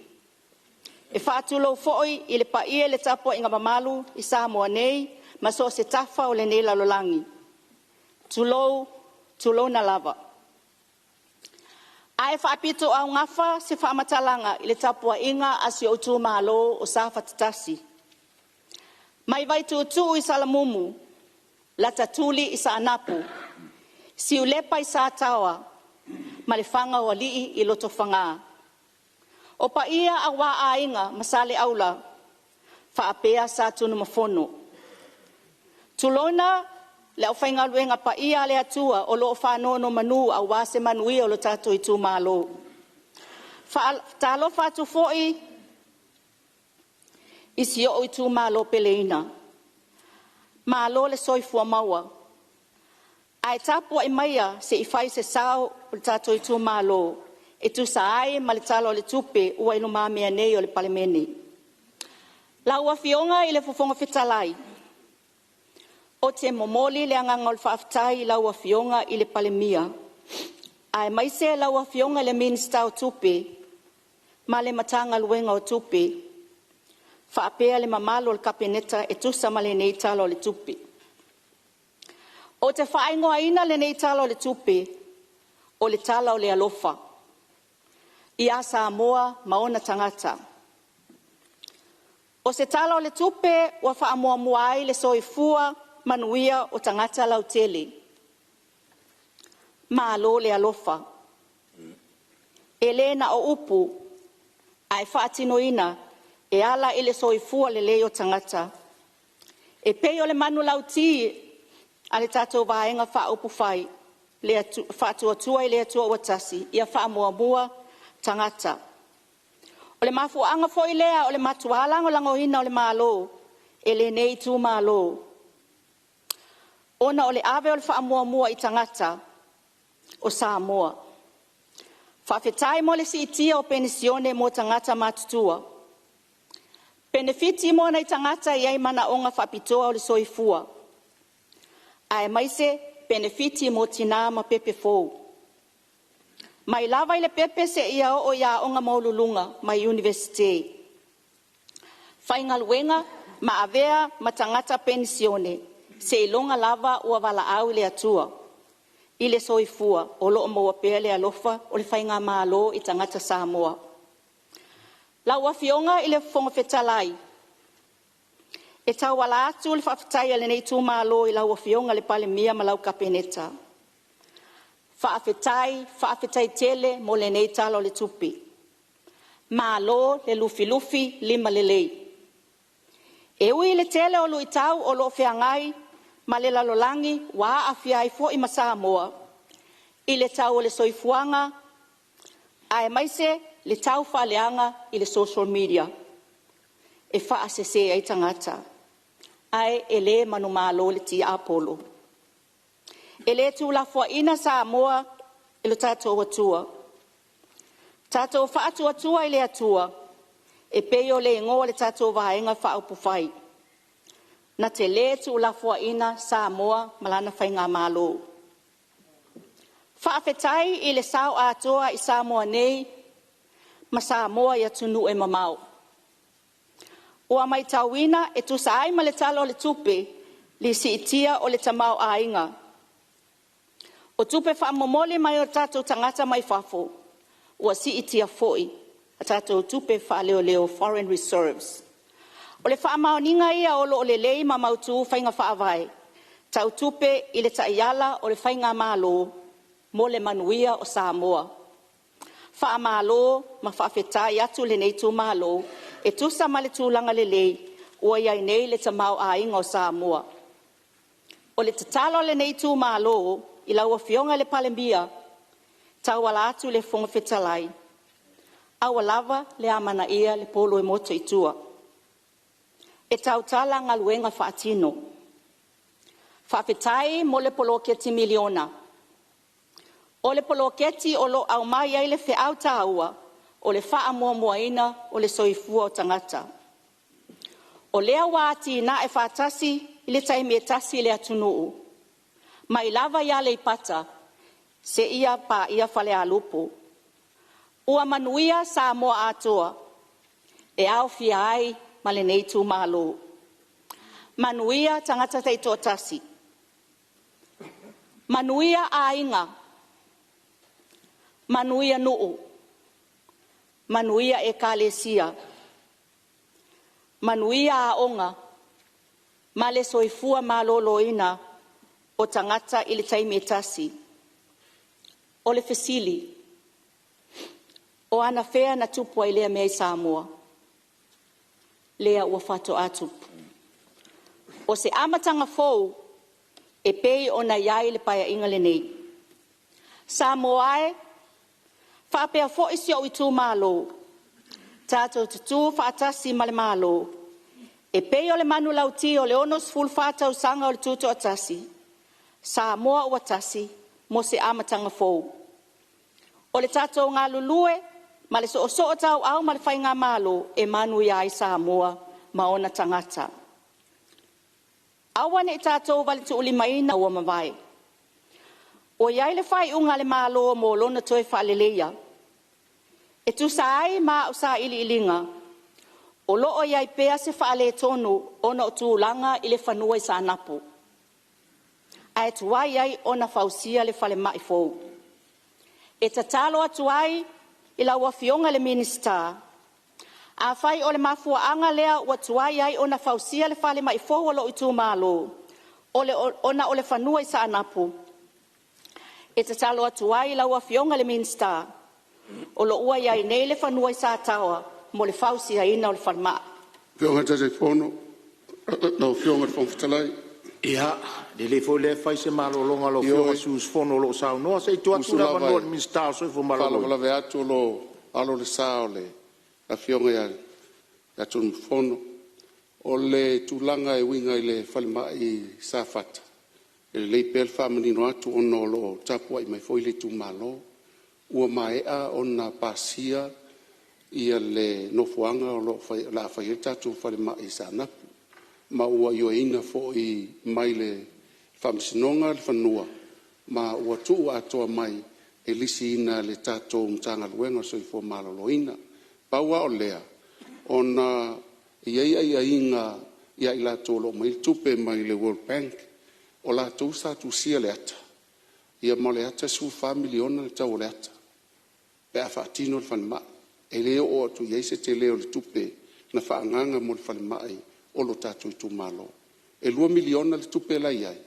[SPEAKER 12] E faatulou foi i le paia i le tapuaiga mamalu i Samoa nei ma so o se tafa o lenei lalolagi. Tulou, tulouna lava. Ae faapitoaugafa se faamatalaga i le tapuaiga a si ou itumalo o Safata 1, mai Vaituutuu i Salamumu, lata tuli i Saanapu, Siulepa i Sataoa ma le Fagaoalii i Lotofaga. O paia aua Aiga ma Saleaula, faapea Satunumafono. Tulouna le aufaigaluega paia a le Atua o lo o faanonomanu aua se manuia o lo tatou itumalo. Faatalofa atu foi i si ou itumalo peleina, malo le soifua maua. Ae tapuai maia se i fai se sao o le tatou itumalo e tusa ai ma le Tala o le Tupe ua i lumamea nei o le Palemene. Lau Afioga i le Fofoga Fetalai, ou te momoli le agaga o le faafetai i lau Afioga i le Palemia aemaise lau Afioga i le Minisita o Tupe ma le Matagaluega o Tupe faapea le mamalu o le Kapeneta e tusa ma lenei Tala o le Tupe. Ou te faaigoaina lenei Tala o le Tupe, o le Tala o le Alofa ia Samoa ma ona tagata. O se Tala o le Tupe ua faamuamua ai le soifua manuia o tagata lautele. Malo le alofa. E le na o upu ae faatinoina e ala i le soifua lelei o tagata. E pei o le manulauti a le tatou Vaega Faaupufai Faatuatua i le Atua Samoa ua Tasi, ia faamuamua tagata. O le mafuaaga foi lea o le matua lagolagoina o le Malo e lenei itumalo, ona o le ave o le faamuamua i tagata o Samoa. Faafetai mo le siitia o penisione mo tagata matutua, penefiti mo nai tagata e i ai manaoga faapitoa o le soifua, aemaise penefiti mo tina ma pepe fou. Mai lava i le pepe seia oo i aoga maualuluga ma Iunivesite. Faigaluega ma avea ma tagata penisione seiloga lava ua valaau le Atua i le soifua o lo o maua pea le alofa o le faigamalo i tagata Samoa. Lau Afioga i le Fofoga Fetalai, e tauala atu le faafetai a lenei itumalo i lau Afioga i le Palemia ma lau Kapeneta, faafetai, faafetai tele mo lenei Tala o le Tupe. Malo le lufilufi limalelei. E ui i le tele o luitau o lo o feagai ma le lalolagi ua aafia ai foi ma Samoa i le tau o le soifuaga aemaise le tau faaleaga i le social media e faasese ai tagata, ae e le manumalo le tiapolo. E le tuulafoaiina Samoa e lo tatou Atua. Tatou Faatuatua i le Atua e pei o le igoa o le tatou Vaega Faaupufai na te le tuulafoaiina Samoa ma lana faigamalo. Faafetai i le sao atoa i Samoa nei ma Samoa i atunuu e mamao. Ua matauina e tusa ai ma le Tala o le Tupe le siitia o le tamaoaiga. O tupe faamomoli mai o tatou tagata mai fafo ua siitia foi a tatou tupe faaleoleo (foreign reserves). O le faamaoniga ia o lo'o lelei ma mautu faiga faavae tau tupe i le taiala o le Faigamalo mo le manuia o Samoa. Faamalo ma faafetai atu lenei Itumalo e tusa ma le tulaga lelei ua i ai nei le tamaoaiga o Samoa. O le tatalo a lenei Itumalo i lau Afioga i le Palemia tauala atu i le Fofoga Fetalai, aua lava le amanaia le polo e motu i tua, e tautala galuega faatino. Faafetai mo le poloketi miliona. O le poloketi o lo'o aumai ai le feau taua o le faamuamuaina o le soifua o tagata. O lea ua atinae faatasi i le taimi e tasi le atunuu, mai lava i Aleipata seia paia Falealupo. Ua manuia Samoa atoa, e aofia ai ma lenei itumalo. Manuia tagata taitoatasi, manuia aiga, manuia nuu, manuia Ekalesia, manuia aoga ma le soifua maloloina o tagata i le taimi e tasi. O le fesili; o anafea na tupu ai lea mea i Samoa? Lea ua faatoa tupu. O se amataga fou e pei ona i ai le Paeaiga lenei. Samoa e, faapea foi si ou itumalo, tatou tutu faatasi ma le Malo e pei o le manulauti o le 64 tausaga o le Tutoatasi, Samoa ua tasi mo se amataga fou. O le tatou galulue ma le soosootauau ma le Faigamalo e manuia ai Samoa ma ona tagata. Aua ne i tatou valetuulimaina ua mavae. Ua i ai le faaiuga a le Malo mo lona toe faaleleia. E tusa ai ma au sailiiliga, o lo o i ai pea se faaletonu ona o tulaga i le fanua i Saanapu, ae tuai ai ona fausia le falemai fou. E tatalo atu ai i lau Afioga i le Minisita, afai o le mafuaaga lea ua tuai ai ona fausia le falemai fou o lou itumalo ona o le fanua i Saanapu, e tatalo atu ai i lau Afioga i le Minisita, o lo o ua i ai nei le fanua i Sataoa mo le fausiaina o le falemai.
[SPEAKER 11] Lau Afioga i le Taitaifono, lau Afioga i le Fofoga Fetalai… Ia, lelei foi lea fai se malologa a lau Afioga i le sui usufono o lo o saunoa. Se i tuu atu le avanoa i le Minisita o le Soifua Maloloina. E faalavelave atu o lo o alo le sa o le Afioga ia Tunumafono. O le tulaga e uiga i le falemai i Safata, e lelei pea le faamanino atu ona o lo o tapuai mai foi le itumalo. Ua maea ona pasia le nofoaga o le a fai ai le tatou falemai i Saanapu, ma ua ioeina foi mai le Faamasinoga le fanua ma ua tuu atoa mai e lisiina e le tatou Matagaluega o le Soifua Maloloina. Pau lava o lea, ona e i ai aiaiga ia i latou o lo o aumaia le tupe mai le World Bank, o latou sa tusia le ata, ma o le ata e $14 miliona le tau o le ata pe a faatino le falemai. E le oo atu i ai se tele o le tupe na faaagaaga mo le falemai o lo tatou itumalo. E $2 miliona le tupe la e i ai,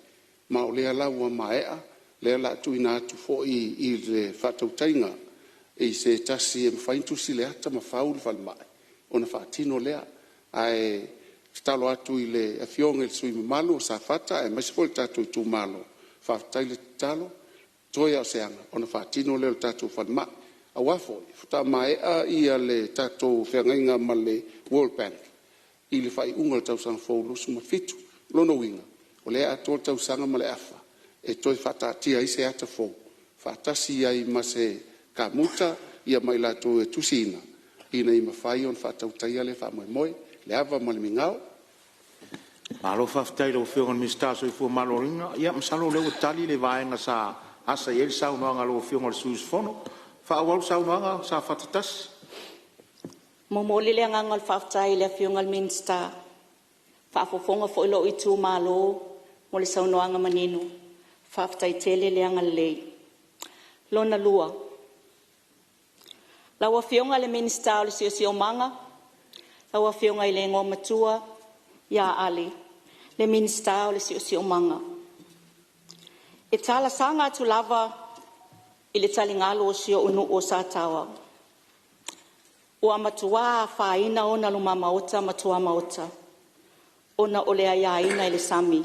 [SPEAKER 11] ma o lea la ua maea, lea o le a tuuina atu foi i le faatautaiga i se tasi e mafai ona tusi le ata ma fau le falemai ona faatino lea. Ae tatalo atu i le Afioga i le sui usufono mamalu o Safata aemaise foi le tatou itumalo, faafetai le tatalo, toe lava o se aga ona faatino lea o le tatou falemai. Aua foi faatoa maea le tatou feagaiga ma le World Bank i le faaiuga o le tausaga fou 2027. O lona uiga, o lea e atoa le tausaga ma le afa e toe faataatia ai se ata fou faatasi ai ma se kamuta ma i latou e tusiina ina ia mafai ona faatautaia lea faamoemoe, le ava ma le migao.
[SPEAKER 1] Malo faafetai i lau Afioga i le Minisita o le Soifua Maloloina. Ia masalo o lea ua tali le vaega sa asa i ai le saunoaga a lau Afioga i le sui usufono. Faaauau le saunoaga Safata 1.
[SPEAKER 12] Momoli le agaga o le faafetai i le Afioga i le Minisita, faafofoga foi lou itumalo mo le saunoaga manino. Faafetai tele le agalelei. Lona lua, lau Afioga i le Minisita o le Siosiomaga, lau Afioga i le Igoamatua ia Ale, le Minisita o le Siosiomaga. E talosaga atu lava i le taligalu o si ou nuu o Sataoa, ua matua afaina ona luma maota ma tuamaota ona o le aiaina i le sami.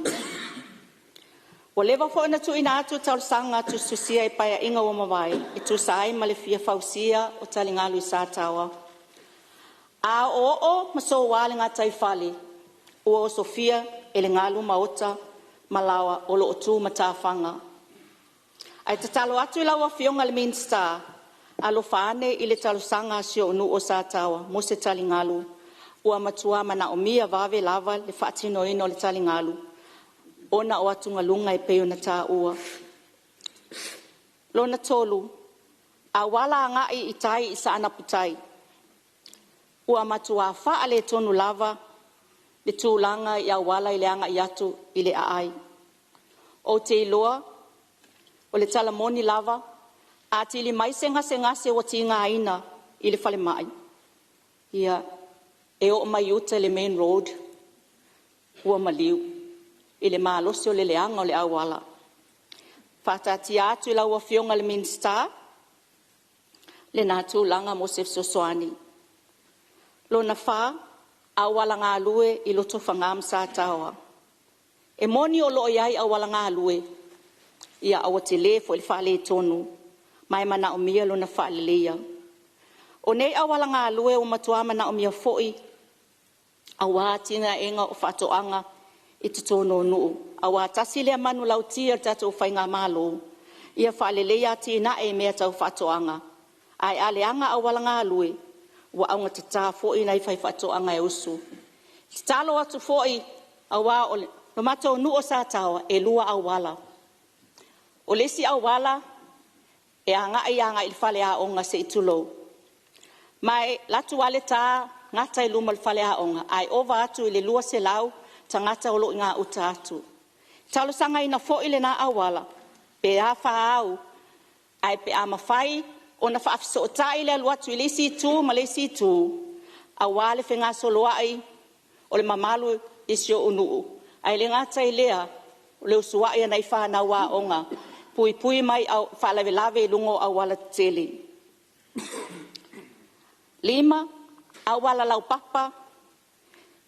[SPEAKER 12] Ua leva foi ona tuuina atu talosaga tusitusia i Paeaiga ua mavae e tusa ai ma le fia fausia o taligalu i Sataoa. A o'oo'o ma soua le gataifale ua osofia e le galu maota ma laoa o lo'o tu matafaga. Ae tatalo atu i lau Afioga i le Minisita, alofa ane i le talosaga a si o'u nuu o Sataoa mo se taligalu, ua matua manaomia vave lava le faatinoina o le taligalu ona o atugaluga e pei ona taua. Lona tolu, auala agai i tai i Saanapu tai, ua matua faaletonu lava le tulaga i auala i le agai atu i le aai. Ou te iloa o le tala moni lava, a tili mai se gasegase ua tigaina i le falemai, ia e oo mai uta i le main road ua maliu i le malosi o le leaga o le auala. Faataatia atu i lau Afioga i le Minisita lena tulaga mo se fesoasoani. Lona fa, auala galue i Lotofaga ma Sataoa. E moni o loo i ai auala galue, ia ae ua tele foi le faaletonu ma e manaomia lona faaleleia. O nei auala galue ua matua manaomia foi aua atinaeina o faatoaga i totonu o nuu, aua tasi lea manulauti a le tatou Faigamalo, ia faaleleia atinae i mea tau faatoaga, ae a leaga auala galue ua augatata foi nai faifaatoaga e usu. E tatalo atu foi aua o le matou nuu o Sataoa e lua auala. O le isi auala e agai i le faleaoga se i tulou, ma e alu atu lava le ta gata i luma o le faleaoga ae ova atu i le 200 tagata o lo o i gauta atu. E talosagaina foi lena auala pe a fa au ae pe a mafai ona faafesootai le alu atu i le isi itu ma le isi itu aua le fegasoloai o le mamalu i si ou nuu. Ae le gata i lea o le usuai o nai fanau aoga, puipui mai faalavelave i luga o aualatetele. 5. Auala laupapa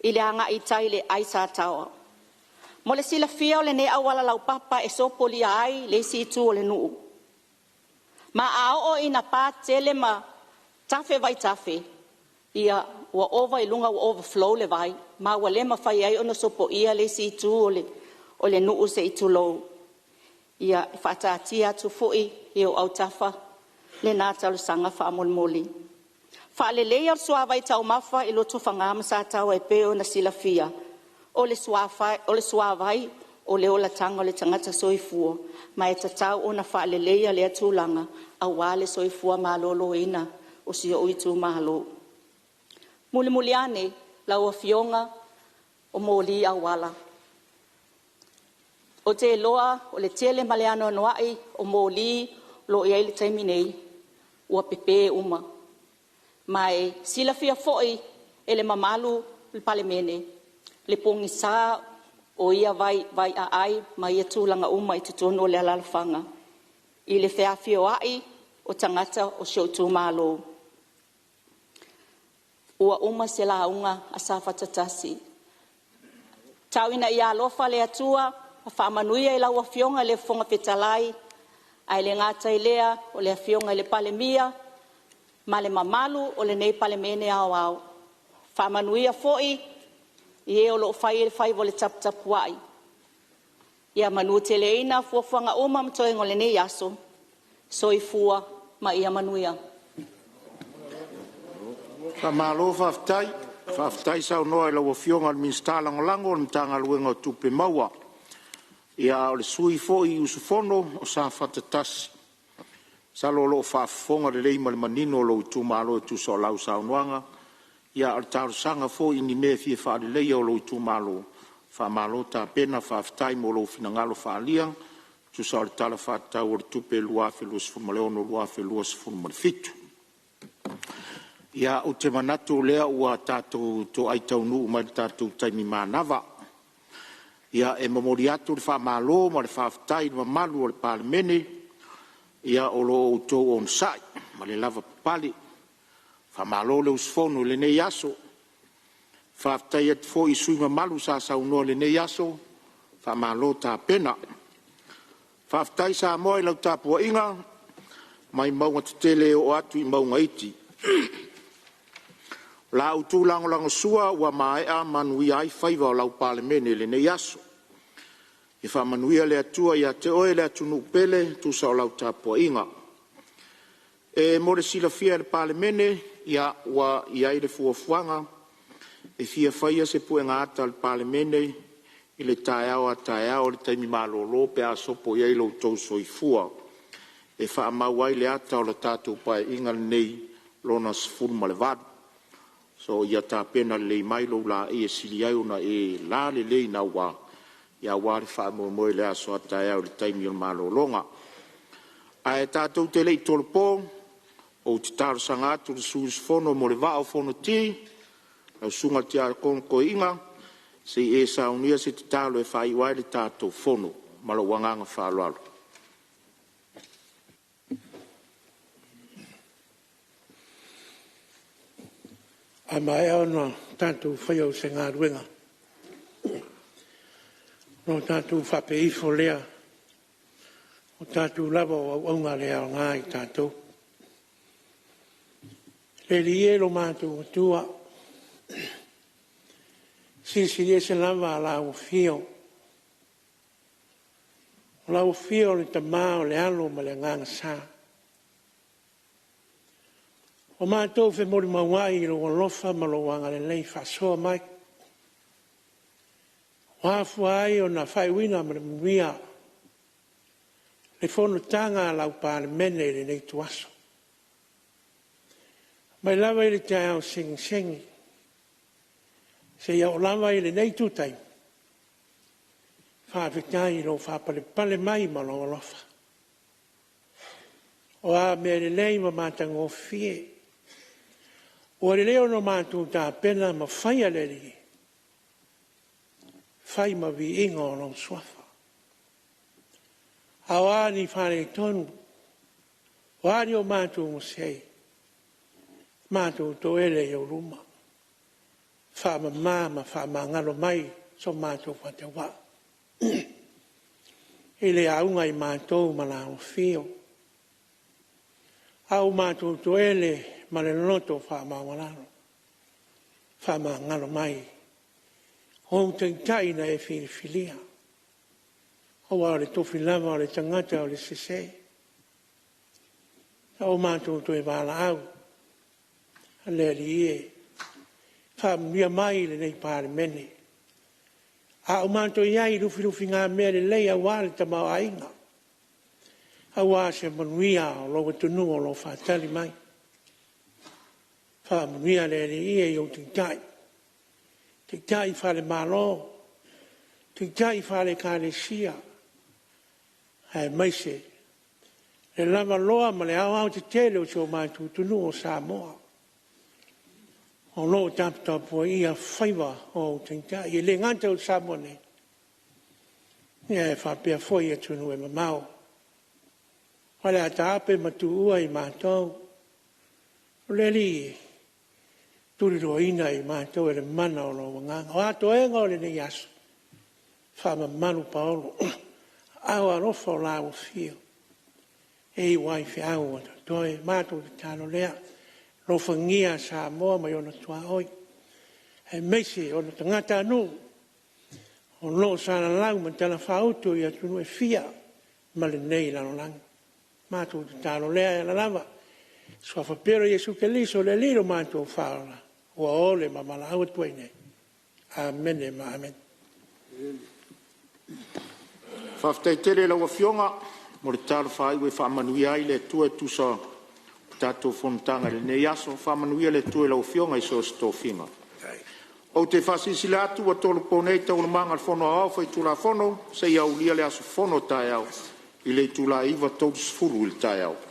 [SPEAKER 12] i le agai i tai i le aai i Sataoa. Mo le silafia o lenei auala laupapa e sopolia ai le isi itu o le nuu, ma a oo ina pa tetele ma tafe vaitafe, ia ua ova i luga ua overflow le vai ma ua le mafai ai ona sopoia le isi itu o le nuu se i tulou. Ia, e faataatia atu foi i ou autafa lena talosaga faamolemole. Faaleleia o le suavai taumafa i Lotofaga ma Sataoa e pei ona silafia o le suavai o le olataga o le tagata soifua ma e tatau ona faaleleia lea tulaga aua le soifua maloloina o si ou itumalo. Mulimuli ane lau Afioga, o moli auala. Ou te iloa o le tele ma le anoanoai o moli o lo o i ai i le taimi nei ua pepe uma. Ma e silafia foi e le mamalu o le Palemene le pogisa o ia vai aai ma ia tulaga uma i totonu o le alaalafaga i le feafioai o tagata o si ou itumalo. Ua uma se lauga a Safata 1, tau ina ia alofa le Atua ma faamanuia i lau Afioga i le Fofoga Fetalai, ae le gata i lea o le Afioga i le Palemia ma le mamalu o lenei Palemene Aoao. Faamanuia foi i e o lo o fai le faiva o le taputapuai, ia manuteleina fuafuaga uma ma toega o lenei aso. Soifua ma ia manuia. Faamalo faafetai, faafetai saunoa i lau Afioga i le Minisita Lagolago o le Matagaluega o Tupe Maua. Ia a o le sui usufono foi o Safata 1, masalo o lo o faafofoga lelei ma le manino lou itumalo e tusa o lau saunoaga.
[SPEAKER 1] A o le talosaga foi i ni mea e fia faaleleia o lou itumalo, faamalo tapena, faafetai mo lou finagalo faaalia e tusa o le Tala Faatatau o le Tupe 2026/2027. Ia, ou te manatu o lea ua tatou toai taunuu mai i le tatou taimi manava. Ia, e momoli atu le faamalo ma le faafetai i le mamalu o le Palemene o lo o outou onosai ma le lavapapale. Faamalo le usufono i lenei aso. Faafetai atu foi i sui usufono mamalu sa saunoa i lenei aso, faamalo tapena. Faafetai Samoa i lau tapuaiga mai mauga tetele e oo atu i mauga iti. O la outou lagolagosua ua maea manuia ai faiva o lau Palemene i lenei aso. Ia faamanuia le Atua ia te oe le atunuu pele e tusa o lau tapuaiga. E mo le silafia e le Palemene, ia ua i ai le fuafuaga e fia faia se puega ata a le Palemene i le taeao a taeao i le taimi malolo pe a sopo i ai lo outou soifua, e faamau ai le ata o le tatou Paeaiga lenei Lona 18. So ia tapena lelei mai lou laei e sili ai ona e lalelei naua aua le faamoemoe i le aso a taeao i le taimi o le malologa. Ae tatou te le i tolopo, ou te talosaga atu i le sui usufono mo le Vaa o Fonoti, lau Susuga i le Tiakono Toeaina, se i e saunia se tatalo e faaiu ai le tatou fono. Ma lou agaga faaaloalo.
[SPEAKER 2] A maea ona tatou faia o se galuega, ona tatou faapea ifo lea, o tatou lava o auauna le aoga i tatou. Le Alii e lo matou Atua, e silisili ese lava lau Afio, o lau Afio o le Tama o le Alo ma le Agaga Sa. Ua matou femolimau ai i lou alofa ma lou agalelei faasoa mai, ua afua ai ona faaiuina ma le manuia le fonotaga a lau Palemene i lenei ituaso. Mai lava i le taeao segisegi seia oo lava i lenei itu taimi, faafetai i lou faapalepale mai ma lou alofa. O a mea lelei ma matagofie ua lelei ona matou tapena ma faia le Alii, e fai ma viiga o lou suafa. A o a ni faaletonu, o a ni o matou masei, matou toele i ou luma, faamama ma faamagalo mai so matou faatauvaa. E le auga i matou ma lau afio, a ua matou toele ma le loto faamaualalo. Faamagalo mai o ou taitai na e filifilia. Aua o le tofi lava o le tagata o le sese. A ua matou toe valaau, le Alii e, faamanuia mai i lenei Palemene. A o matou i ai i lufilufigamea lelei aua le tamaoaiga, aua se manuia o lou atunuu o lo o faatali mai. Faamanuia le Alii i ou taitai, taitai faale-Malo, taitai faale-Ekalesia, aemaise le lavaloa ma le aoaotetele o si o matou atunuu o Samoa o lo o taputapuaia faiva o ou taitai. E le gata i Samoa nei, ae faapea foi atunuu e mamao. O le a taape ma tuua i matou, o le Alii e tuliloaina i matou e le mana o lou Agaga. O a toega o lenei aso, faamamalu paolo aao alofa o lau Afio e iu ai feau o totoe. O le matou tatalo lea, alofagia Samoa ma ona tuaoi, aemaise ona tagatanuu o lo o salalau ma talafaauto i atunuu e fia ma lenei lalolagi. Matou tatalo lea e ala lava i le suafa pele o Iesu Keriso o le Alii lo matou Faaola, ua ole ma valaau atu ai nei. Amene ma amene.
[SPEAKER 1] Faafetai tele i lau Afioga mo le tatalo faaiu e faamanuia ai le Atua e tusa o tatou fonotaga i lenei aso. Faamanuia le Atua i lau Afioga i so o se tofiga. Ou te faasilasila atu ua tolopo nei Taualumaga a le Fono Aoao Faitulafono seia aulia le aso fono taeao i le itula e 9:30 i le taeao.